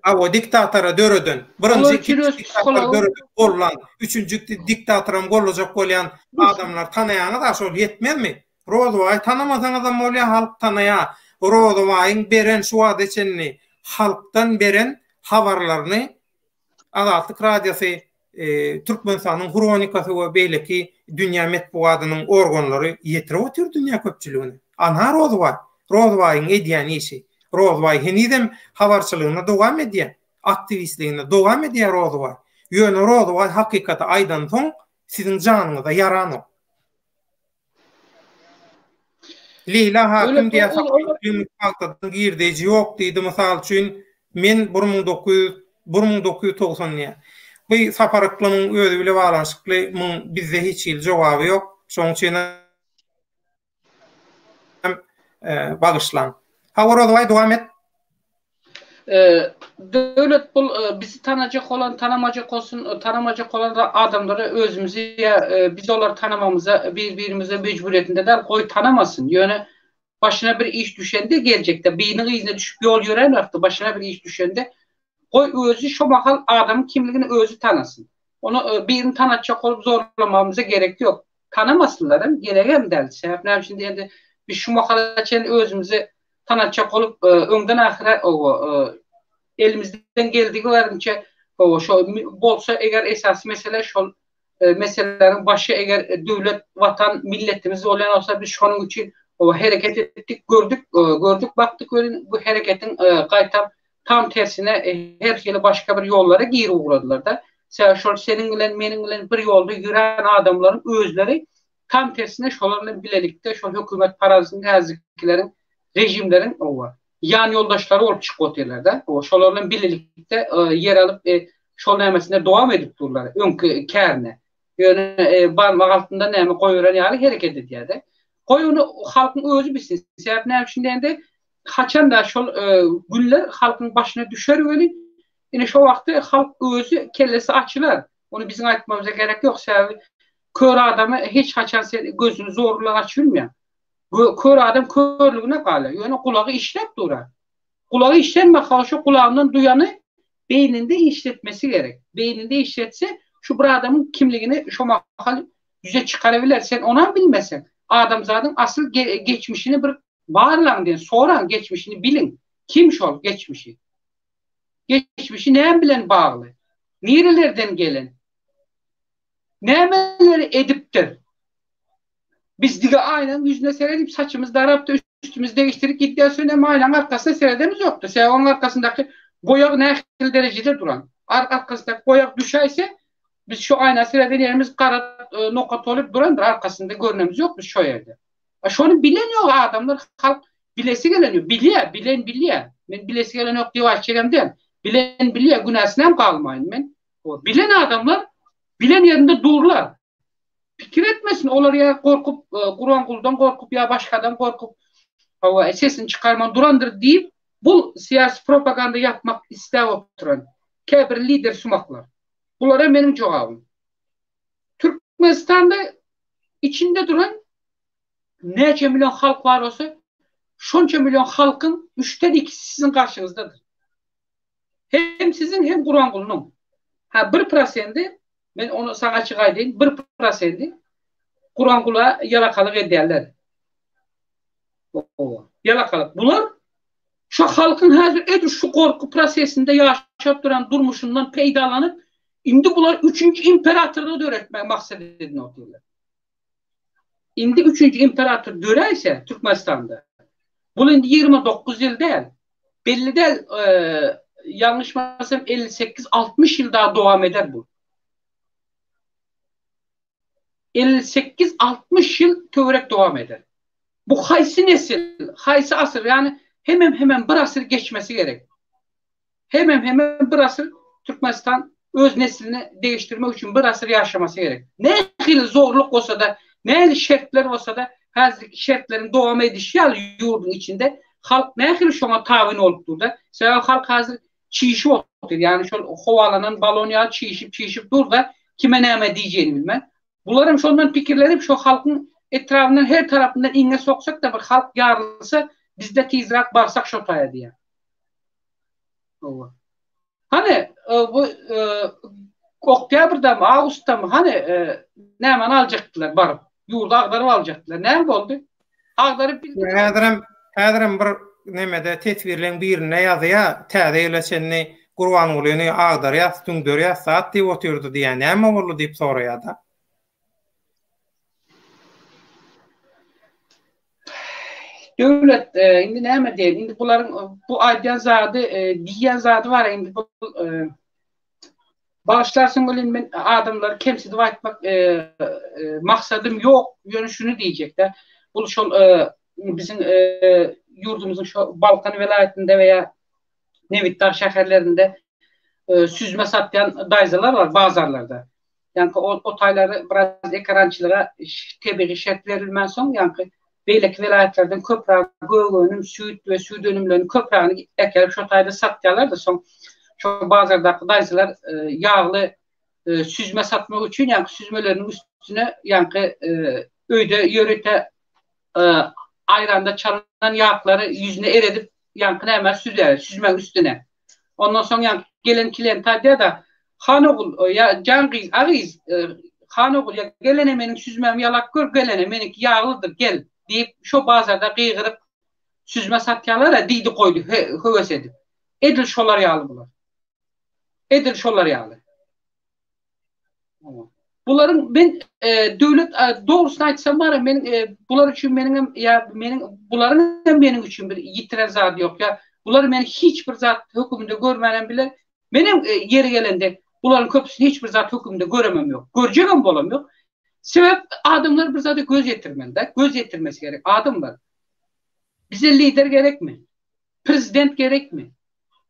Hawa, diktatora döreden, birinji, ikinji diktatory döredip gollan, üçünji diktatoram gollajak bolýan adamlary tanaýaňyz-a, şol ýetmezmi? Rozybaýy tanamasaňyzam bolýar, halk tanaýar. Rozybaýyň beren şu wagta çenli halkdan beren habarlaryny Azatlyk Radiosy, Türkmenistanyň Hronikasy we beýleki dünýä metbugadynyň organlary ýetirip otyr dünýä köpçüligine. Anha Rozybaý. Rozybaýyň edýän işi. Rozybaý henizem habarçylygyna dowam edýär. Aktiwistligine dowam edýär Rozybaý. Ýöne Rozybaý hakykaty aýdansoň siziň janyňyza ýaranok. Leýla Hakim diýýär, Saparmyrat pagtadan girdeýji ýok diýdi, mysal üçin, men 1900, 1990 diýýär. Bu Sapar Yklymyň özi bile baglanyşykly, muň bizde hiç hili jogaby ýok. Şonuň üçin hem bagyşlaň. Hawa Rozybaý dowam et. Döwlet bul bizi tanajak bolan tanamajak bolsun tanamajak bolan adamlara özümizi ýa biz olary tanamamyza bir birimize mejburyýetinde däl goý tanamasyn ýöne başyna bir iş düşende geljekde biriniň yzyna düşüp ýol ýörän wagty başyna bir iş düşende goý özi şo mahal adamyň kimligini özi tanasyn ony birini tanatjak bolup zorlamamyza gerek ýok tanamasynlaram geregem däl sebäp näme üçin diýende biz şu mahala çenli özümizi tanatjak bolup öňden ahyra owa elimizden geldigi barinçe owa şo bolsa eger esasy mesele şol meseleleriň başy eger döwlet watan milletimiz bolýan bolsa biz şonuň üçin owa hereket etdik gördük gördük bakdyk welin bu hereketiň gaýtam tam tersine her hili başga bir ýollara girip ugradylar-da. Sebäbi şol seniň bilen meniň bilen bir ýolda ýörän adamlaryň özleri Tam tersine şolar bilen bilelikde şol hökümet parazyň häzirkileriň režimleriň owa ýan ýoldaşlary bolup çykyp otyrlar-da. Owa şolar bilen bilelikde ýer alyp şol nämesinde dowam edip durlar öňki kärine. Ýöne barmak altynda näme goýberen ýaly hereket edýär-de. Goý ony halkyň özi bilsin. Sebäp näme üçin diýende haçanda şol günler halkyň başyna düşer welin ine şo wagty halk özi kellesi açylar. Ony biziň aýtmamyza gerek ýok. Sebäbi Kör adamy hiç haçan sen gözüni zor bilen açyp bilmeýäň. Kör adam körlügine galýar. Ýöne gulagy işläp dur-a. Gulagy işlän mahaly şo gulagyndan duýany beýninde işletmesi gerek. Beýninde işletse şu bir adamyň kimligini şo mahal ýüze çykarybiler. Sen onam bilmeseň, adamzadyň asyl geçmişini bir barlaň diýen, soraň geçmişini biliň. Kim şol geçmişi? Geçmişi näme bilen bagly? Nirelerden gelen? Nämeleri edipdir? Biz diňe aýnaň ýüzüne seredip saçymyzy darapdy, üstümizi degişdirip gidýäs, ýöne aýnaň arkasyna seredemiz ýokdy. Sebäbi onuň arkasyndaky boýag nähili derejede duran. Arkasyndaky boýag düşäýse, biz şu aýna sereden ýerimiz gara nokat bolup durandyr, arkasynda görnemiz ýok biz şo ýerde. Şony bilen ýok adamlar, halk bilesi gelen ýok. Bilýär, bilen bilýär. Men bilesi gelen ýok diýip aýtjagam däl. Bilen bilýär, günäsinem galmaýyn men. Bilen adamlar bilen ýerinde durlar. Pikir etmesin olar ýa gorkup, Gurbangulydan gorkup ýa başgadan gorkup, hawa sesini çykarman durandyr diýip, bul syýasy propaganda ýapmak isläp oturan käbir lider sumaklar. Bulara meniň jogabym. Türkmenistanda içinde duran näçe million halk bar bolsa, şonça million halkyň üçden ikisi siziň garşyňyzdadyr. Hem siziň hem Gurbangulynyň. Ha bir prosendi men ony saňa açyk aýdaýyn bir prosendi Gurangula ýalakalyk edýärler. Owa. Ýalakalyk. Bular şu halkyň häzir edil şu gorky prosesinde ýaşap duran durmuşyndan peýdalanyp indi bular üçünji imperatorlygy döretmegi maksat edinip otyrlar. Indi üçünji imperator döräýse Türkmenistanda, bul indi 29 ýyl däl. Belli däl. ýalňyşmasam 58 60 ýyl daha dowam eder bu. 58 60 ýyl töwerek dowam eder. Bu haýsy nesil, haýsy asyr, ýagny hemem hemem bir asyr geçmesi gerek. Hemem hemem bir asyr Türkmenistan öz neslini degişdirmek üçin bir asyr ýaşamasy gerek. Nähili zorluk bolsa-da, nähili şertler bolsa-da, häzirki şertleriň dowam edişi ýaly ýurduň içinde halk nähili şoňa tabyn bolup dur-da. Sebäbi halk häzir çişip otyr. Ýagny şol howalanan balon ýaly çişip çişip dur-da, kime näme diýjegini bilmän. Bularam şondan pikirlenip şo halkyň etrabyndan her tarapyndan iňňe soksak-da bir halk ýarylsa bizde tizräk barsak şo taýa diýýär. Hawa. Hany bu oktýabrdamy, awgustdamy hany nämäni aljakdylar baryp? Ýurdy agdaryp aljakdylar. Näme boldy? Agdaryp bildiler. Häzirem, häzirem bir nemede teswirleň birinde ýazýa, täze ýyla çenli Gurbangulyny agdarýas, düňderýäs zat diýip otyrdy diýýä. Näme boldy diýip soraýada. Döwlet indi näme diýeýin indi bularyň bu aýdýan zady diýýän zady bar indi bu bagyşlarsyň welin men adamlary kemsidip aýtmak maksadym ýok ýöne şuny diýjekde bul şol biziň ýurdumyzyň şo Balkan welaýatynda we ýa Nebitdag şäherlerinde süzme satýan daýzalar bar bazarlarda. Ýaňky o o taýlary biraz ekerançylyga tebigy şert berilmänsoň, ýaňky beýleki welaýatlardan köpräk gök önüm, süýt we süýt önümlerini köprägini äkelip şo taýda satýarlar-da, soň şo bazardaky daýzalar ýagly süzme satmak üçin ýaňky süzmeleriniň üstüne ýaňky öýde ýörite aýranda çalynan ýaglary ýüzüne eredip ýaňky nämä süzýär, süzmäň üstüne. Ondan soň ýaňky gelen klient aýdýar-da, Han ogul, ýa jan gyz, a gyz, han ogul, ýa gelene meniň süzmämi ýalap gör, gelene, meniňki ýaglydyr, gel, diýip, şo bazarda gygyryp, süzme satýarlar-a, diýdi goýdy, höwes edip. Edil şolar ýaly bular. Edil şolar ýaly. Bularyň men döwlet dogrusyny aýtsam bar men bular üçin meniň hem ýa meniň bularyň hem meniň üçin bir ýitiren zady ýok ýa bular meni hiç bir zat höküminde görmänem biler. Menem ýeri gelende bularyň köpüsini hiç bir zat höküminde göremem ýok. Görjegem bolam ýok. Sebäp adamlar bir zada göz ýetirmeli de, göz ýetirmesi gerek adamlar. Bize lider gerekmi? Prezident gerekmi?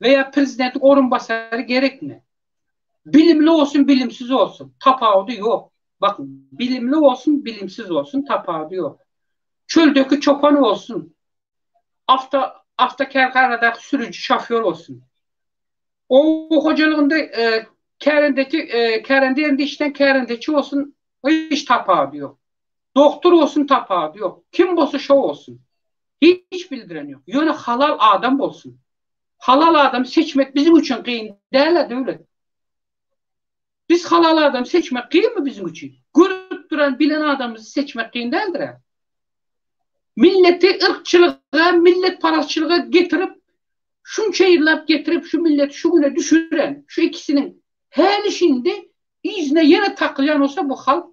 Veya prezidentiň orunbasary gerekmi? Bilimli bolsun, bilimsiz bolsun, tapawudy ýok. Bakyn, bilimli bolsun, bilimsiz bolsun, tapawudy ýok. Çöldeki çopan bolsun, awto awtokärhanadaky sürüji, şofýor bolsun. Oba hojalygynda e, kärendeki e, kärende ýerinde işlän kärendeçi bolsun, hiç tapawudy ýok. Doktor bolsun tapawudy ýok. Kim bolsa şo bolsun. Hiç bildiren ýok. Ýöne halal adam bolsun. Halal adam seçmek biziň üçin kyn däl-ä Döwlet. Biz halal adam seçmek kynmy biziň üçin? Görüp duran bilen adamymyzy seçmek kyn däldir-ä. Milleti yrkçylyga, milletparazçylyga getirip, şunça ýyllap getirip şu milleti şu güne düşüren şu ikisiniň häli-şindi yzyna ýene takylýan bolsa bu halk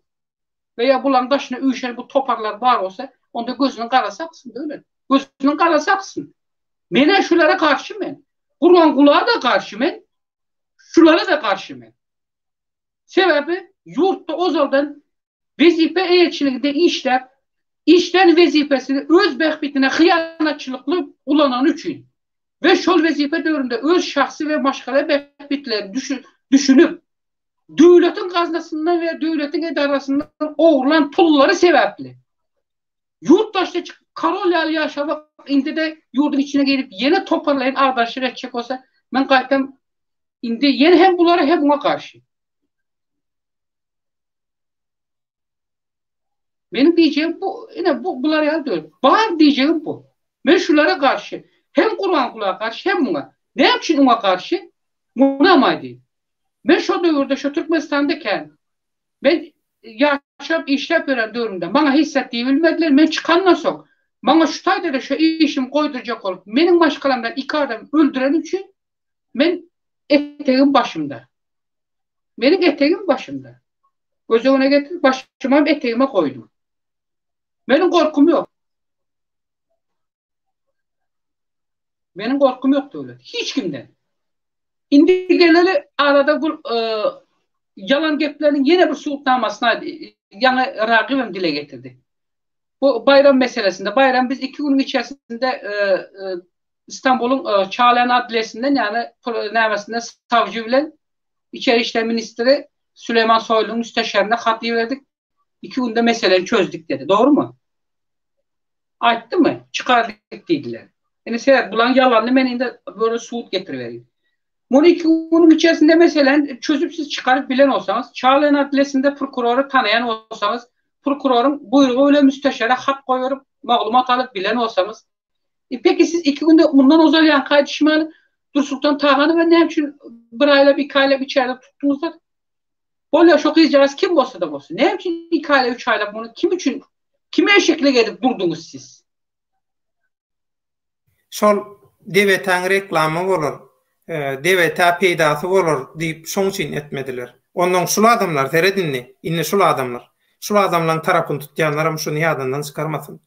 we ýa bularyň daşyna üýşen bu toparlar bar bolsa, onda gözüniň garasy aksyn Döwlet. Gözüniň garasy aksyn. Men-ä şulara garşy men. Gurbanguly-da garşy men. Şulara-da garşy men. Sebäbi ýurtda ozaldan wezipe eýeçiliginde işläp, işlän wezipesini öz bähbitine hyýanatçylykly ulanany üçin we şol wezipe döwründe öz şahsy we maşgala bähbitlerini düşünip, döwletiň gaznasyndan we döwletiň edarasyndan ogurlan pullary sebäpli ýurt daşyna çykyp korol ýaly ýaşamak indi-de ýurduň içine girip ýene toparlaýyn agdaryşlyk etjek bolsa men gaýtam indi ýene hem bulara hem muňa garşy. Meniň diýjegim bu, ine bu bular ýaly döwlet. Bar diýjegim bu. Men şulara garşy. Hem Gurbangulyga garşy hem muňa. Näme üçin oňa garşy? Munam aýdaýyn. Men şo döwürde şo Türkmenistanda kän. Men ýaşap işläp ýören döwrümde maňa hiç zat diýibilmediler. Men çykandan soň maňa şu taýda-da şo işimi goýdurjak bolup meniň maşgalamdan iki adam öldüreni üçin men etegim başymda. Meniň etegim başymda. Göz öňüne getir, başymam etegime goýdum. Meniň gorkym ýok. Meniň gorkym ýok döwlet. Hiç kimden. Indi geleli arada bu ýalan gepleriniň ýene bir subutnamasyny ýaňy Ragybem dile getirdi. Bu Baýram meselesinde, Baýram biz iki günüň içerisinde Istanbulyň Çağlayan adliyesinden ýagny nämesinden sawjy bilen Içeri işler ministri Süleyman Soýlunyň müsteşarine hat iberdik. Iki günde meseleni çözdük dedi. Dogrumy? Aýtdymy? Çykardyk diýdiler. Indi seret, bulaň ýalanyny men indi böyle subut getiriberýin. Muny iki günüň içerisinde meseleni çözüp siz çykaryp bilen bolsaňyz, Çağlayan adliyesinde prokurory tanaýan bolsaňyz, prokuroryň buýrugy bilen müsteşara hat goýberip, maglumat alyp bilen bolsaňyz, E peki siz iki günde mundan ozal ýaňky aýdyşym ýaly Dursultan Taganowa näme üçin bir aýlap, iki aýlap içeride tutduňyzlar? Bolýar şo gyzjagaz kim bolsa-da bolsun. Näme üçin iki aýlap, üç aýlap muny kim üçin, kime eşeklik edip durduňyz siz? Şol DBT-niň reklama bolar, DBT peýdasy bolar diýip şoň üçin etmediler. Onnoň şul adamlar seret indi, indi şul adamlar. Şul adamlaň tarapyny tutýanlaram şuny ýadyndan çykarmasyn.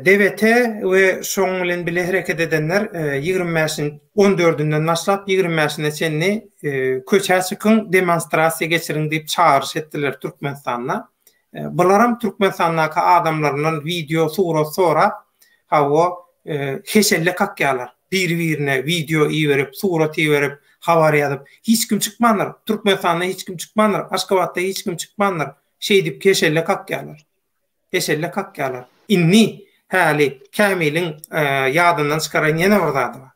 DBT we şoň bilen bile hereket edenler ýigrimi bäşin on dördünden başlap ýigrimi bäşine çenli köçä çykyň, demonstrasiýa geçiriň diýip çagyryş etdiler Türkmenistanda. Bularam Türkmenistandaky adamlaryndan wideo, surat sorap, hawa, heşelle kakýarlar. Biri-birine wideo iberip, surat iberip, habar ýazyp. Hiç kim çykmandyr. Türkmenistanda hiç kim çykmandyr. Aşgabatda hiç kim çykmandyr. Şeýdip heşelle kakýarlar. Heşelle kakýarlar. Indi häli Kämiliň ýadyndan çykaran ýene bir zady bar.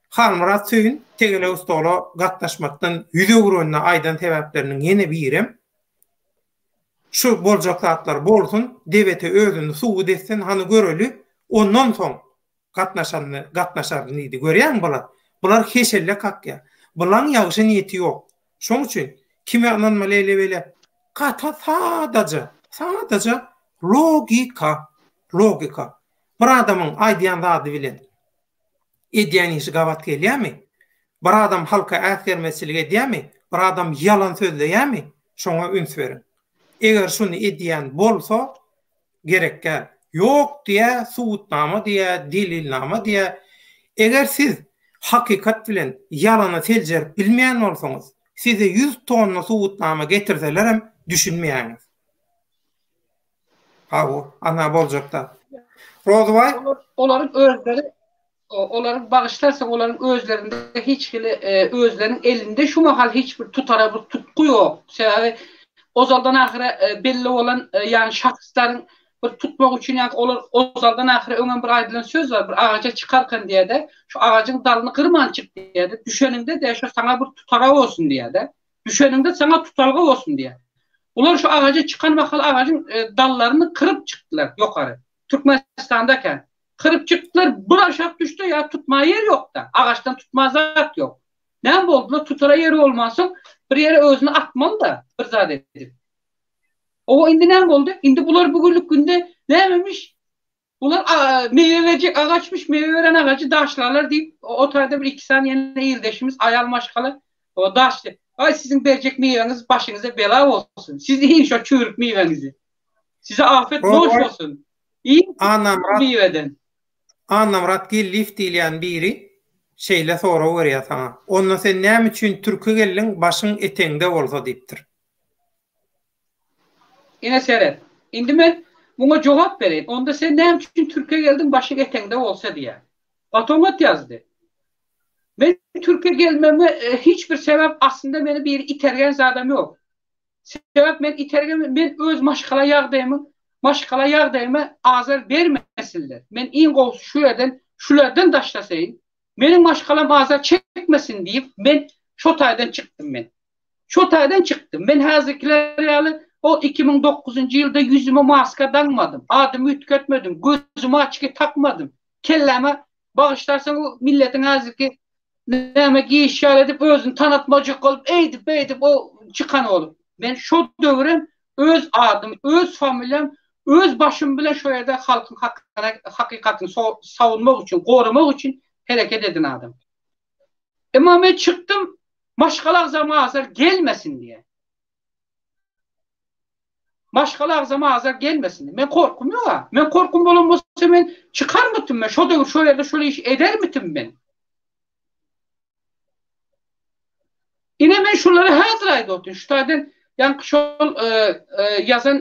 Halmyrat Söýün tegelek stola gatnaşmakdan ýüz öwrenine aýdan sebäpleriniň ýene birem şu boljak zatlar bolsun, DBT özüni subut etsin, hany göreli, ondan soň gatnaşanyny gatnaşaryn diýdi. Görýäňmi bular? Bular heşelle kakýar. Bulaň ýagşy niýeti ýok. Şoň üçin kime ynanmaly eýle beýle gaty sadaja, sadaja logika, logika. Bir adamyň aýdýan zady bilen edýän işi gabat gelýärmi? Bir adam halka äsgermezçilik edýärmi? Bir adam ýalan sözleýärmi? Şoňa üns beriň. Eger şuny edýän bolsa, gerek däl. Ýok diýä, subutnama diýä, delilnama diýä. Eger siz hakykat bilen ýalany seljerip bilmeýän bolsaňyz, size ýüz tonna subutnama getirselerem düşünmeýäňiz. Hawa, ana boljak zat. Rozybaý. Olaryň özleri olaryň bagyşlarsyň olaryň özlerinde hiç hili özleriniň elinde şu mahal hiç bir tutara bir tutgy ýok. Sebäbi ozaldan ahyra belli bolan ýagny şahslaryň bir tutmak üçin ýa olar ozaldan ahyra öňem bir aýdylan söz bar bir agaja çykarkan diýede şu agajyň dalyny gyrman çyk diýede düşeniňde de şu saňa bir tutara bolsun diýede düşeniňde saňa tutalga bolsun diýe. Bular şu agaja çykan mahal agajyň dallaryny kyryp çykdylar ýokary. Türkmenistanda eken. Kyryp çykdylar, bir aşak düşdi, ýa tutma ýer ýok-da. Agaçdan tutma zat ýok. Näme boldular, tutara ýeri bolmansoň, bir ýere özüni atmaly-da, bir zat edip. Owa, indi näme boldy? Indi bular bu günlük günde nämemiş? Bular meýwe berjek agaçmyş, meýwe beren agajy daşlarlar diýip, o taýda bir iki sany ýene ildeşimiz, aýal maşgala, o daşdy. Aý, siziň berjek miweňiz başyňyza bela bolsun. Siz iýiň şo çüwrük miweňizi. Size afet noş bolsun. Iýiň Annamyrat miweden. Annamyrat Geldiýew diýilýän biri şeýle sorag berýär saňa. Onda sen näme üçin türke geldiň, başyň etegiňde bolsa diýipdir. Ine seret. Indi men muňa jogap bereýin. Onda sen näme üçin türke geldiň, başyň etegiňde bolsa diýýär. Gaty oňat ýazdy. Men türke gelmegime hiç bir sebäp aslynda meni biri itergen zadam ýok. Sebäp men itergi men öz maşgala ýagdaýymyň maşgala ýagdaýyma azar bermesinler. Men iň gowusy şu ýerden şulardan daşlasaýyn. Meniň maşgalam azar çekmesin diýip men şo taýdan çykdym men. Şo taýdan çykdym. Men häzirkiler ýaly o 2009-njy ýylda ýüzüme maska daňmadym. Adymy üýtgetmedim. Gözüme açki takmadym. Kelläme bagyşlarsyň o milletiň häzirki näme giýiş ýaly edip özüni tanatmajak bolup eýdip beýdip o çykan bolup. Men şo döwürem öz adym, öz familiýam, öz başym bilen şo ýerde halkyň hakyna hakykatyny sawunmak üçin, goramak üçin hereket eden adam. Emma men çykdym maşgala agzama azar gelmesin diýe. Maşgala agzama azar gelmesin. Men korkum ýok-a. Men korkum bolan bolsa men çykarmytym men şo döwür şo ýerde şol işi edermitim men. Ine men şulary häzir aýdyp otyryn. Şu taýdan ýaňky şol ýazan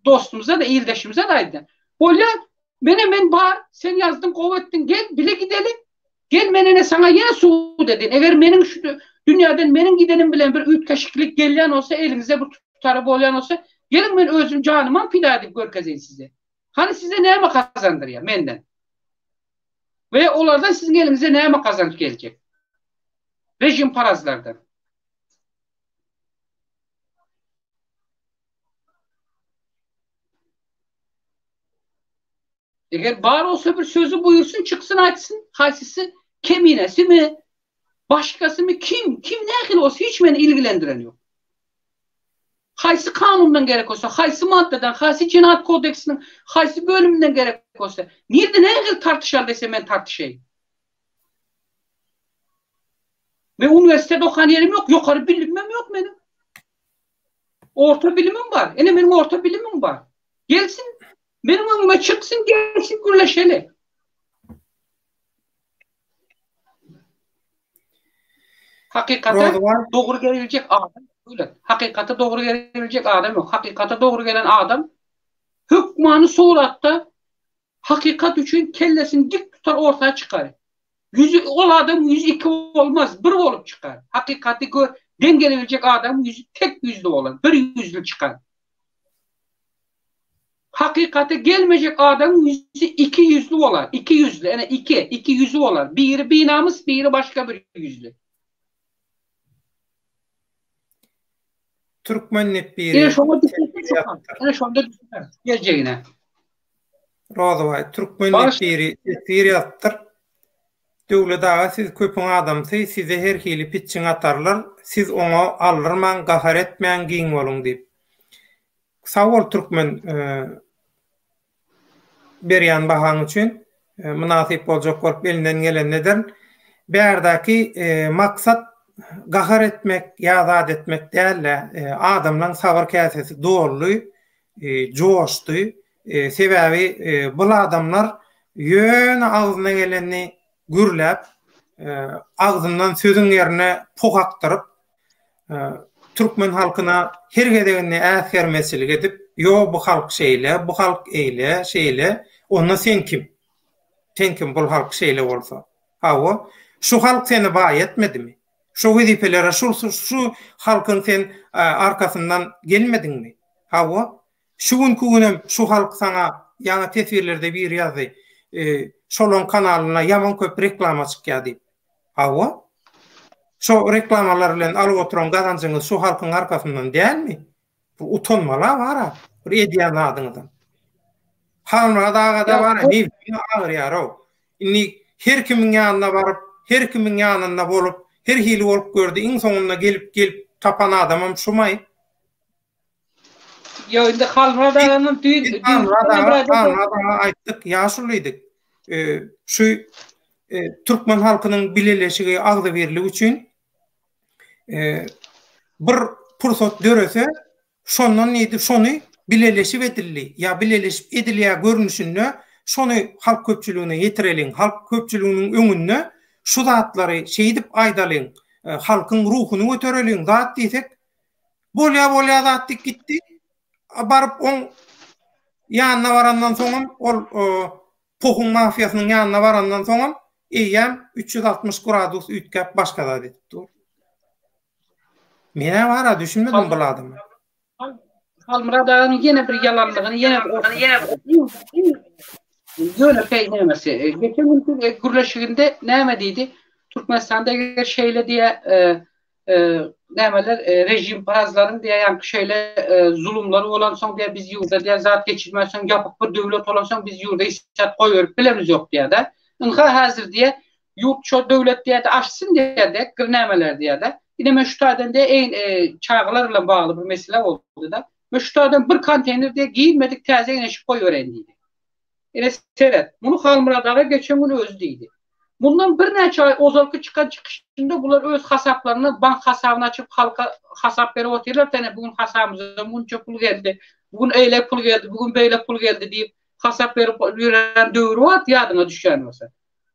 dostumyza-da, ildeşimize-de aýdýan. Bolýar, mene men bar, sen ýazdyň, gowy etdiň, gel, bile gideli. Gel men ene saňa ýene subut edeýin. Eger meniň şu dünýäden meniň gidenim bilen bir üýtgeşiklik gelýän bolsa, eliňizde bir tutary bolýan bolsa, geliň men özüm janymam pida edip görkezeýin size. Hany size näme gazandyrýar menden? We olardan siziň eliňize näme gazanç geljek? Režimparazlardan. Eger bar bolsa bir sözi buýursyn çyksyn aýtsyn haýsysy keminesimi başgasymy kim kim nähili bolsa hiç meni ilgilendiren ýok. Haýsy kanundan gerek bolsa haýsy maddadan haýsy jenaýat kodeksiniň haýsy bölüminden gerek bolsa nirde nähili tartyşaly dese men tartyşaýyn. Men uniwersitet okan ýerim ýok ýokary bilimim ýok meniň. Orta bilimim bar. Ine meniň orta bilimim bar. Gelsin, meniň öňüme çyksyn, gelsin gürleşeli. Hakykata dogry gelebiljek adam öyle. Hakykata dogry gelebiljek adam ýok. Hakykata dogry gelen adam hökmany suratda hakykat üçin kellesini dik tutar orta çykar. Ýüzi ol adamyň ýüzi iki bolmaz, bir bolup çykar. Hakykaty gö deň gelebiljek adamyň ýüzi tek ýüzli bolar, bir ýüzli çykar. Hakykata gelmejek adamyň ýüzi iki ýüzli bolar, iki ýüzli, ene iki, iki ýüzi bolar. Biri binamys, biri başga bir ýüzli. Türkmen diýip biri. Ine şoňa düşüner. Ine şonda düşüner geljegine. Rozybaý, Türkmen diýip biri teswir ýazypdyr. Döwlet aga siz köpüň adamsy, size her hili pitjiň atarlar, siz oňa aldyrmaň, gahar etmäň, giň boluň diýip. Sag bol Türkmen berýän bahaň üçin. Mynasyp boljak bolup elinden gelenini ederin. Bärdäki maksat gahar etmek ýa zat etmek däl-de, adamlaň sabyr käsesi doldy, joşdy. Sebäbi bul adamlar ýöne agzyna gelenini gürläp, agzyndan sözüň ýerine poh akdyryp, türkmen halkyna her gezeginde äsgermezçilik edip, ýo bu halk şeýle, bu halk eýle, şeýle, onda sen kim? Sen kim bul halk şeýle bolsa? Hawa, şu halk seni baý etmedimi? Şu wezipelere şu şu halkyň sen arkasyndan gelmediňmi? Hawa, şu günki günem şu halk saňa ýaňy teswirlerde biri ýazdy, şolaň kanalyna ýaman köp reklama çykýar diýip. Hawa. Şo reklamalar bilen alyp oturan gazanjyňyz şu halkyň arkasyndan dälmi? Bir utanmaly bar-a, bir edýän zadyňyzdan. Halmyrat aga-da bar-a, nebsimi agyrýar-ow. Indi her kimiň ýanyna baryp, her kimiň ýanynda bolup, her hili bolup gördi, iň soňunda gelip gelip tapan adamam şumaý. Ýok, indi Halmyrat aganyň düýn Biz Halmyrat aga, Halmyrat aga aýtdyk, ýaşulydyk. Şu türkmen halkynyň bileleşigi, agzybirligi üçin bir pursat dörese, şondan diýdi, şony bileleşip edildi ýa bileleşip edilýär görnüşinde şony halk köpçüligine ýetireliň, halk köpçüliginiň öňünde şu zatlary şeýdip aýdalyň, halkyň ruhuny götereliň zat diýsek, Bolýa bolýa zat diýip gitdi. Baryp oň ýanyna barandan soňam ol pohuň mafiýasynyň ýanyna barandan soňam eýýäm 360 gradus üýtgäp başga zat edip dur. Menä bara düşünmedim bul adama. Halmyrat aganyň ýene bir ýalanlygyny ýene bir ýönekeý nämesi. Geçen günki gürleşiginde näme diýdi? Türkmenistanda eger şeýle diýe nämeler režimparazlaryň diýä ýaňky şeýle zulumlary bolansoň diýä biz ýurda diýä zat geçirmänsoň ýapyk bir döwlet bolansoň biz ýurda hiç zat goýberip bilemiz ýok diýä-de. Ynha häzir diýä ýurt şo döwlet diýä-de açsyn diýä-de gir nämeler diýä-de. Ine men şu taýdan diýä eý çagalar bilen bagly bir mesele boldy-da. Men şu taýdan bir konteýner diýä girmedik täze eşik goýbereýin diýdi. Ine seret, muny Halmyrat aga geçen gün özi diýdi. Mundan birnäçe aý ozalky çykan çykyşynda bular öz hasaplaryny, bank hasabyny açyp halka hasap berip otyrlar, sene bu gün hasabymyza munça pul geldi, bu gün eýle pul geldi, bu gün beýle pul geldi diýip hasap berip ýören döwri bardy ýadyňa düşýän bolsa.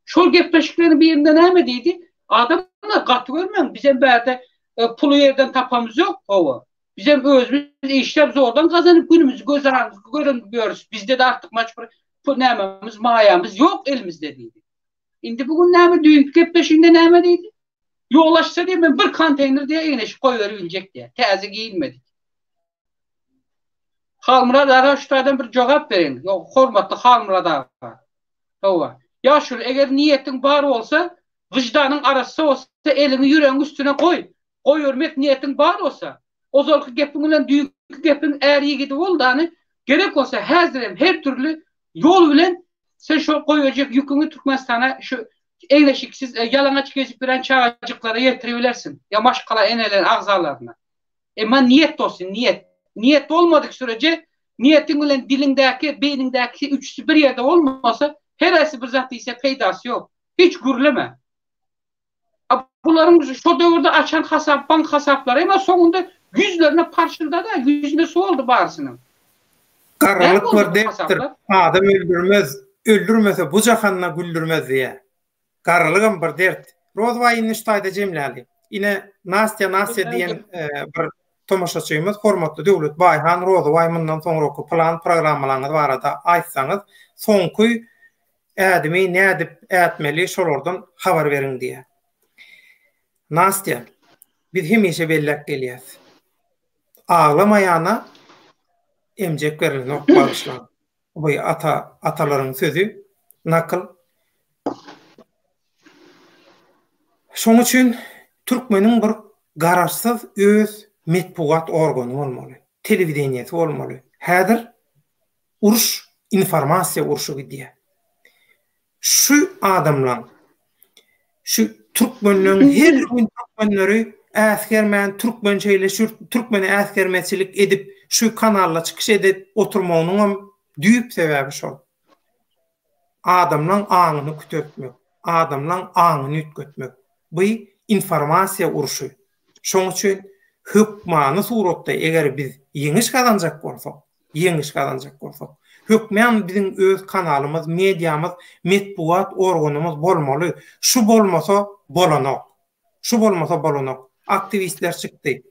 Şol gepleşikleriň birinde näme diýdi? Adamlar gaty görmäň, bizem bärde. Puly ýerden tapamyz ýok, hawa. Bizem özümiz işläp zordan gazanyp günümizi gözeranymyzy görünip ýörüs. Bizde-de artykmaç bir pul nämemiz, maýamyz ýok elimizde diýdi. Indi bu gün näme, düýnki gepleşiginde näme diýdi? Ýol açsa diýip men bir konteýner diýe egin-eşik goýberip biljek diýe. Täze geýinmedik. Halmyrat aga şu taýdan bir jogap beriň. Ýok, hormatly Halmyrat aga. Hawa. Ýaşuly, eger niýetiň bar bolsa, wyždanyň arassa bolsa, eliňi ýüregiň üstüne goý. Goýbermek niýetiň bar bolsa, ozalky gepiň bilen düýnki gepiň är ýigidi bol dany, gerek bolsa häzirem her dürli ýol bilen sen şol goýberjek ýüküňi Türkmenistana şu egin-eşiksiz, ýalaňaç gezip ýören çagajyklara ýetiribilersiň, ýa maşgala eneler agzalaryna. Emma niýet bolsun, niýet. Niýet bolmadyk sürece niýetiň bilen diliňdäki, beýniňdäki üçüsi bir ýerde bolmasa, her haýsy bir zat diýse peýdasy ýok. Hiç gürleme. A bularyň şo döwürde açan hasap, bank hasaplary emma soňunda ýüzlerine parçyldady, ýüzüne suw oldy barysynyň. Garrylyk bir dertdir, adam öldürmez, öldürmese bu jahanda güldürmez diýýär. Garrylygam bir dert. Rozbaý indi şu taýda jemläli. Ine Nastýa Nastýa diýen bir tomaşaçymyz hormatly Döwlet Baýhan Rozybaý mundan soňraky plan programmalaryňyz barada aýtsaňyz soňky ädimi nädip ätmeli şolardan habar beriň diýýär. Nastýa biz hemişe belläp gelýäs. Aglamaýana emjek berilenok bagyşlaň. Bu ata atalaryň sözi, nakyl. Şoň üçin türkmeniň bir garaşsyz öz metbugat organy bolmaly, telewideniýesi bolmaly. Häzir uruş, informasiýa urşy gidýär. Şu adamlaň şu türkmenleň her gün türkmenleri äsgermän türkmen şeýle şu türkmeni äsgermezçilik edip şu kanalda çykyş edip oturmagynyňam düýp sebäbi şol. Adamlaň aňyny küteltmek, adamlaň aňyny üýtgetmek. Bu informasiýa urşy. Şoň üçin hökmany suratda eger biz ýeňiş gazanjak bolsak, ýeňiş gazanjak bolsak, hökmän biziň öz kanalymyz, mediamyz, metbugat organymyz bolmaly. Şu bolmasa bolanok. Şu bolmasa bolanok. Aktiwistler çykdy.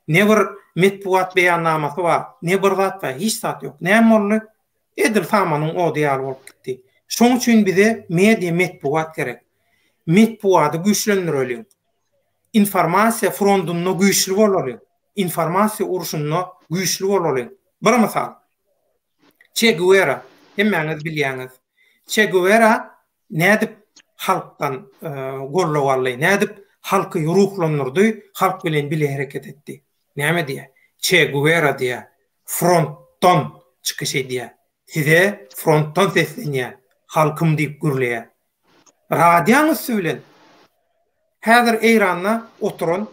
Ne bir metbugat beýannamasy bar, ne bir zat bar, hiç zat ýok. Näme boldy? Edil samanyň ody ýaly bolup gitdi. Şoň üçin bize media, metbugat gerek. Metbugady güýçlendireliň. Informasiýa frondunda güýçli bolalyň. Informasiýa urşunda güýçli bolalyň. Bir mysal. Çe Guwera, hemmäňiz bilýäňiz. Çe Guwera nädip halkdan goldaw aldy, nädip halky ruhlandyrdy, halk bilen bile hereket etdi. Näme diýýär? Çe Guwera diýýär, frontdan çykyş edýär. Size frontdan seslenýär, halkym diýip gürleýär. Radiýaň üsti bilen häzir Eýranda oturan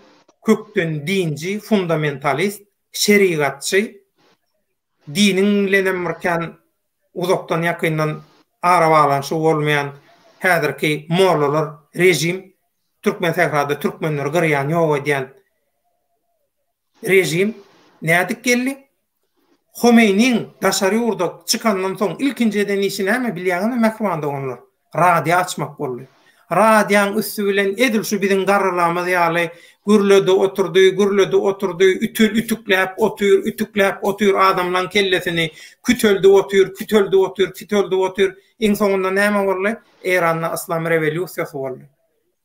kökden dinji, fundamentalist, şerigatçy, diniň bilenem bir kän uzakdan ýakyndan arabaglanyşygy bolmaýan häzirki mollalar, režim, türkmen sährada türkmenleri gyrýan, ýok edýän režim nädip geldi? Homeýniň daşary ýurda çykandan soň ilkinji eden işi näme bilýäňizmi mähriban doganlar? Radio açmak boldy. Radiýaň üsti bilen edil şu biziň garrylamyz ýaly gürledi oturdy, gürledi oturdy, ütül ütükläp otyr, ütükläp otyr adamlaň kellesini küteldi otyr, küteldi otyr, küteldi otyr. Iň soňunda näme boldy? Eýranda yslam rewolýusiýasy boldy.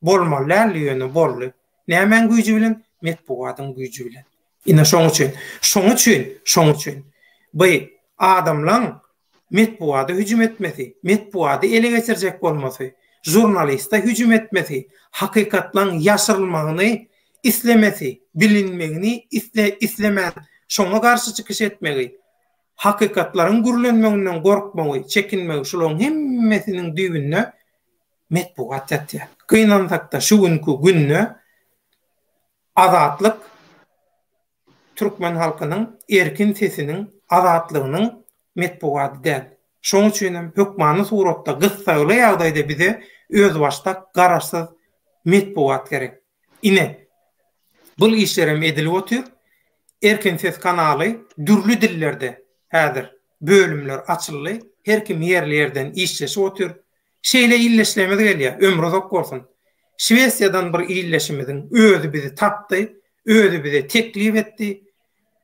Bolmaly däldi ýöne boldy. Nämäň güýji bilen? Metbugatyň güýji bilen. Ine şoň üçin, şoň üçin, şoň üçin bu adamlaň metbugata hüjüm etmesi, metbugady ele geçirjek bolmasy, žurnaliste hüjüm etmesi, hakykatlaň ýaşyrylmagyny islemesi, bilinmegini isle islemän şoňa garşy çykyş etmegi, hakykatlaryň gürlenmeginden gorkmagy, çekinmegi şularyň hemmesiniň düýbünde metbugat ýatýar. Gynansakda şu günki günde Azatlyk türkmen halkynyň erkin sesiniň, azatlygynyň metbugaty däl. Şoň üçin hem hökmany suratda gyssagly ýagdaýda bize özbaşdak garaşsyz metbugat gerek. Ine, bul işlerem edilip otyr. Erkin ses kanaly dürli dillerde häzir bölümler açyldy. Her kim ýerli-ýerden işleşip otyr. Şeýle illeşlerimiz gelýär, ömri uzak bolsun. Şwesiýadan bir illeşimiziň özi bizi tapdy. Özi bize teklip etdi.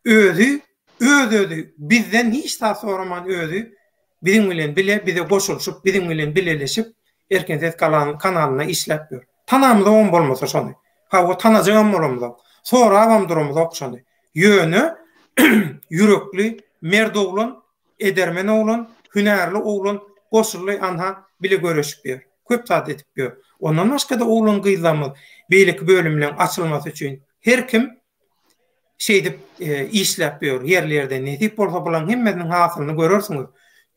Özi, öz-özi bizden hiç zat soraman özi biziň bilen bile, bize goşulyşyp, biziň bilen bileleşip Erkin Ses kanalynda işläp ýör. Tanamyzogam bolmasa şony. Hawa, tanajagam bolamyzok. Sorabam duramyzok şony. Ýöne ýürekli, mert oglan, edermen oglan, hünärli oglan goşuldy, anha, bile göreşip ýör. Köp zat edip ýör. Ondan başga-da oglan-gyzlarymyz beýleki bölümleň açylmasy üçin her kim şeýdip işläp ýör ýerli-ýerden. Nesip bolsa bulaň hemmesiniň hasylyny görersiňiz.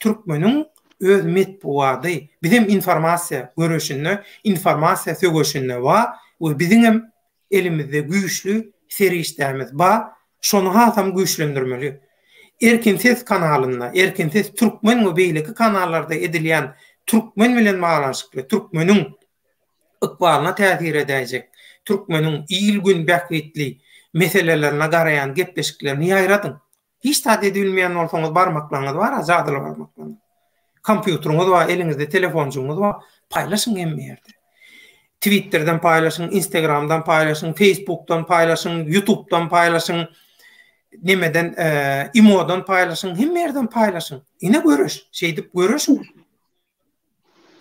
Türkmeniň öz metbugady, bizem informasiýa göreşinde, informasiýa söweşinde bar we biziňem elimizde güýçli serişdämiz bar, şony hasam güýçlendirmeli. Erkin ses kanalynda, Erkin ses türkmen we beýleki kanallarda edilýän türkmen bilen baglanyşykly, türkmeniň ykbalyna täsir edäýjek, türkmeniň il-gün bähbitli meselelerine garaýan gepleşiklerini ýaýradyň. Hiç zat edibilmeýän bolsaňyz barmaklaryňyz bar-a, jadyly barmaklaryňyz. Kompýuteriňiz bar, eliňizde telefonjygyňyz bar, paýlaşyň hemme ýerde. Twitterden paýlaşyň, Instagramdan paýlaşyň, Facebookdan paýlaşyň, YouTubedan paýlaşyň, nemeden, Imodan paýlaşyň, hemme ýerden paýlaşyň. Ine göreş, şeýdip göreşiň.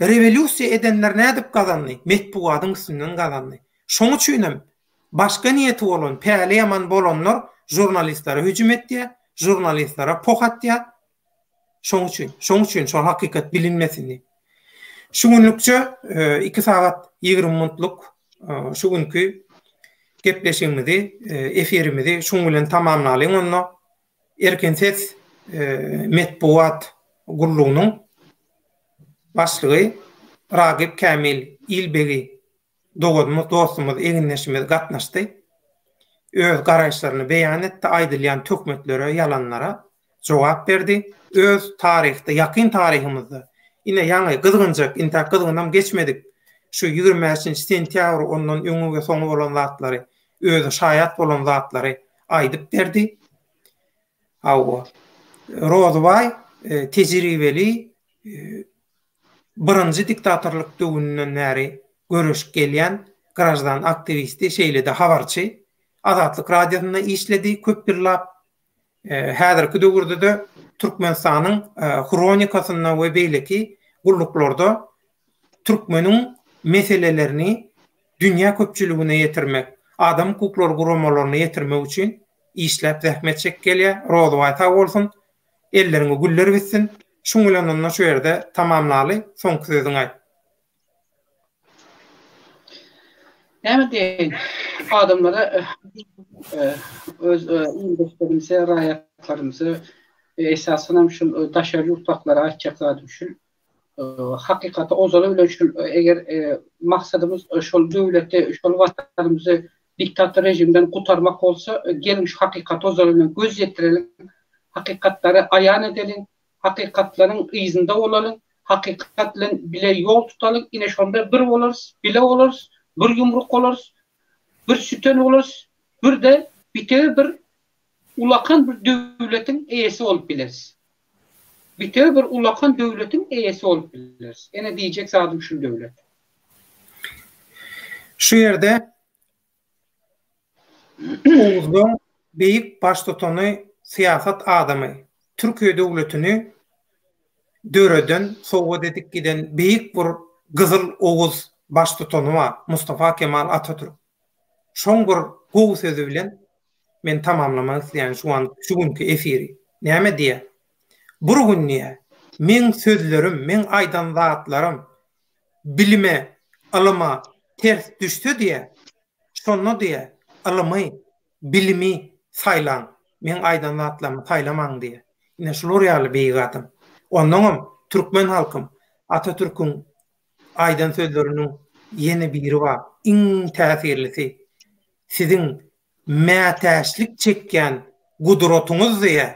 Rewolýusiýa edenler nädip gazandy? Metbugadyň üstünden gazandy. Şoň üçinem başga niýeti bolan, päli ýaman bolanlar žurnalistlere hüjüm etýär, žurnalistlere poh atýar. Şoň üçin, şoň üçin şol hakykat bilinmesin diýip. Şu günlükçe 2 sagat 20 minutlyk şu günki gepleşigimizi, efirimizi şuň bilen tamamlalyň onda. Erkin Ses metbugat gullugynyň başlygy Ragyp Kämil Ilbegi doganymyz, dostumyz, egindeşimiz gatnaşdy. Öz garaýyşlaryny beýan etdi, aýdylýan töhmetlere, ýalanlara jogap berdi. Öz taryhda, ýakyn taryhymyzda, ine ýaňy gyzgynjak, intäk gyzgynam geçmedik, şu 25-nji sentýabr ondan öňi we soňy bolan zatlary, özi şaýat bolan zatlary aýdyp berdi. Hawa. Rozybaý tejribeli birinji diktatorlyk döwründen bäri göreşip gelýän graždan aktiwisti, şeýle-de habarçy. Azatlyk Radiosynda işledi köp ýyllap. Häzirki döwürde-de Türkmenistanyň Hronikasynda we beýleki gulluklarda türkmeniň meselelerini dünýä köpçüligine ýetirmek, adam hukuklary guramalaryna ýetirmek üçin işläp zähmet çekip gelýär. Rozybaý sag bolsun, elleriňe güller bitsin. Şuň bilen onda şu ýerde tamamlaly, soňky sözüňi aýt. Näme diýeýin, adamlara öz ildeşlerimize, raýatlarymyza esasanam şu daşary ýurtdaklara aýtjak zadym şul, Hakykaty ozaly bilen şul eger maksadymyz şol döwleti, şol watanymyzy diktator režimden gutarmak bolsa, geliň şu hakykaty ozaly bilen göz ýetireliň, hakykatlary aýan edeliň, hakykatlaryň yzynda bolalyň, hakykat bilen bile ýol tutalyň, ine şonda bir bolarys, bile bolarys, bir ýumruk bolarys, bir süten bolarys, bir-de bitewi bir ulakan bir döwletiň eýesi bolup bileris. Bitewi bir ulakan döwletiň eýesi bolup bileris. Ene diýjek zadym şul döwlet. Şu ýerde Oguzlaň beýik baştutany syýasat adamy, Türkiýe döwletini döreden, sowgat edip giden beýik bir gyzyl oguz baştutany bar, Mustafa Kemal Atatürk. Şoň bir gowy sözi bilen men tamamlamak isleýän şu an şu günki efiri. Näme diýýär? Bir gün diýýär, meň sözlerim, meň aýdan zatlarym bilime, ylyma ters düşse diýýär, şonda diýýär, ylymy, bilimi saýlaň, meň aýdan zatlarymy saýlamaň diýýär. Ine şular ýaly beýik adam. Onnoňam türkmen halkym Atatürküň aýdan sözleriniň ýene biri bar, iň täsirlisi, Siziň mätäçlik çekýän gudratyňyz diýe,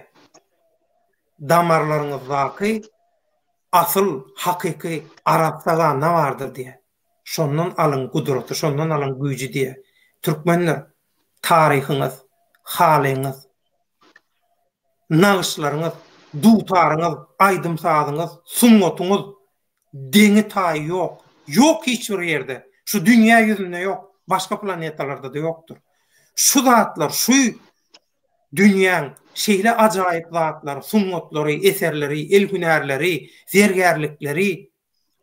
damarlaryňyzdaky asyl, hakyky arassa ganda bardyr diýe. Şondan alyň gudraty, şondan alyň güýji diýe. Türkmenler, taryhyňyz, halyňyz, nagyşlaryňyz, dutaryňyz, aýdym-sazyňyz, sungatyňyz Deňi-taýy ýok. Ýok hiç bir ýerde. Şu dünýä ýüzünde ýok. Başga planetalarda-da ýokdur. Şu zatlar, şu dünýäň şeýle ajaýyp zatlary, sungatlary, eserleri, el hünärleri, zergärlikleri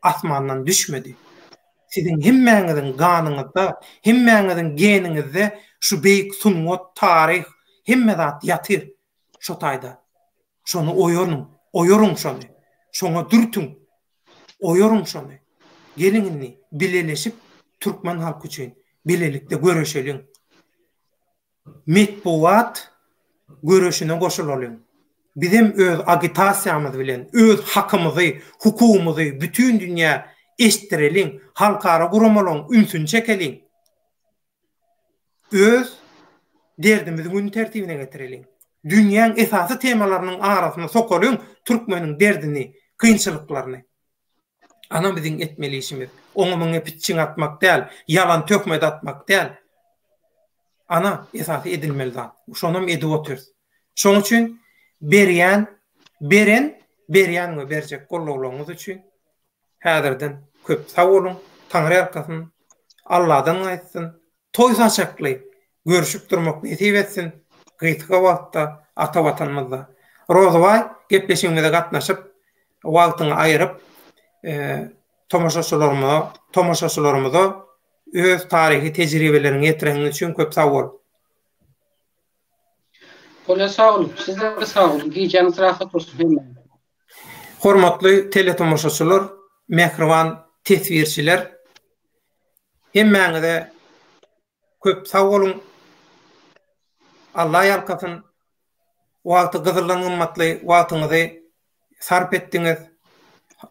asmandan düşmedi. Siziň hemmäňiziň ganyňyzda, hemmäňiziň geniňizde şu beýik sungat, taryh, hemme zat ýatyr şo taýda. Şony oýanyň, oýaryň şony. Şoňa dürtüň. Oýaryň şony. Geliň indi bileleşip türkmen halky üçin bilelikde göreşeliň. Metbugat göreşine goşulalyň. Bizem öz agitasiýamyz bilen öz hakymyzy, hukugymyzy bütin dünýä eşitdireliň, halkara guramalaryň ünsüni çekeliň. Öz derdimizi gün tertibine getireliň. Dünýäň esasy temalarynyň arasyna sokalyň türkmeniň derdini, kynçylyklaryny. Ana biziň etmeli işimiz. Oňa-muňa pitjiň atmak däl, ýalan töhmet atmak däl. Ana esasy edilmeli zat. Şonam edip otyrys. Şoň üçin berýän, beren, berýän we berjek gollawlaryňyz üçin häzirden köp sag boluň. Taňry ýalkasyn. Alladan gaýtsyn. Toý saçakly görüşip durmak nesip etsin gysga wagtda ata watanymyzda. Rozybaý gepleşigimize gatnaşyp wagtyňy aýyryp tomaşaçylarymyza tomaşaçylarymyza öz taryhy tejribeleriňi ýetireniň üçin köp sag bol. Bolýa sag boluň. Sizde sag boluň. Gijäňiz rahat bolsun hemmäňiziň. Hormatly teletomaşaçylar, mähriban teswirçiler, hemmäňize köp sag boluň. Alla ýalkasyn. Wagty gyzyldan gymmatly wagtyňyzy sarp etdiňiz.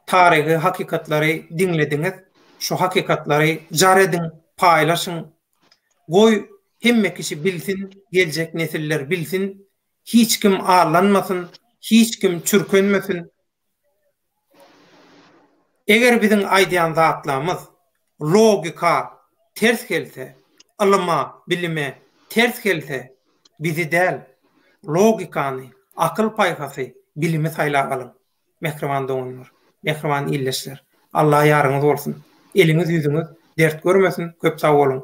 Taryhy hakykatlary diňlediňiz. Şu hakykatlary jar ediň, paýlaşyň. Goý, hemme kişi bilsin, geljek nesiller bilsin. Hiç kim aldanmasyn, hiç kim çürkenmesin. Eger biziň aýdýan zatlarymyz logika ters gelse, ylyma, bilime ters gelse, bizi däl, logikany, akyl-paýhasy, bilimi saýlap alyň, mähriban doganlar, mähriban ildeşler. Allah ýaryňyz bolsun. Eliňiz, ýüzüňiz dert görmesin, köp sag boluň.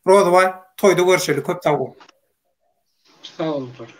Rozybaý, toýda görşeli, köp sag bol. Sag boluň.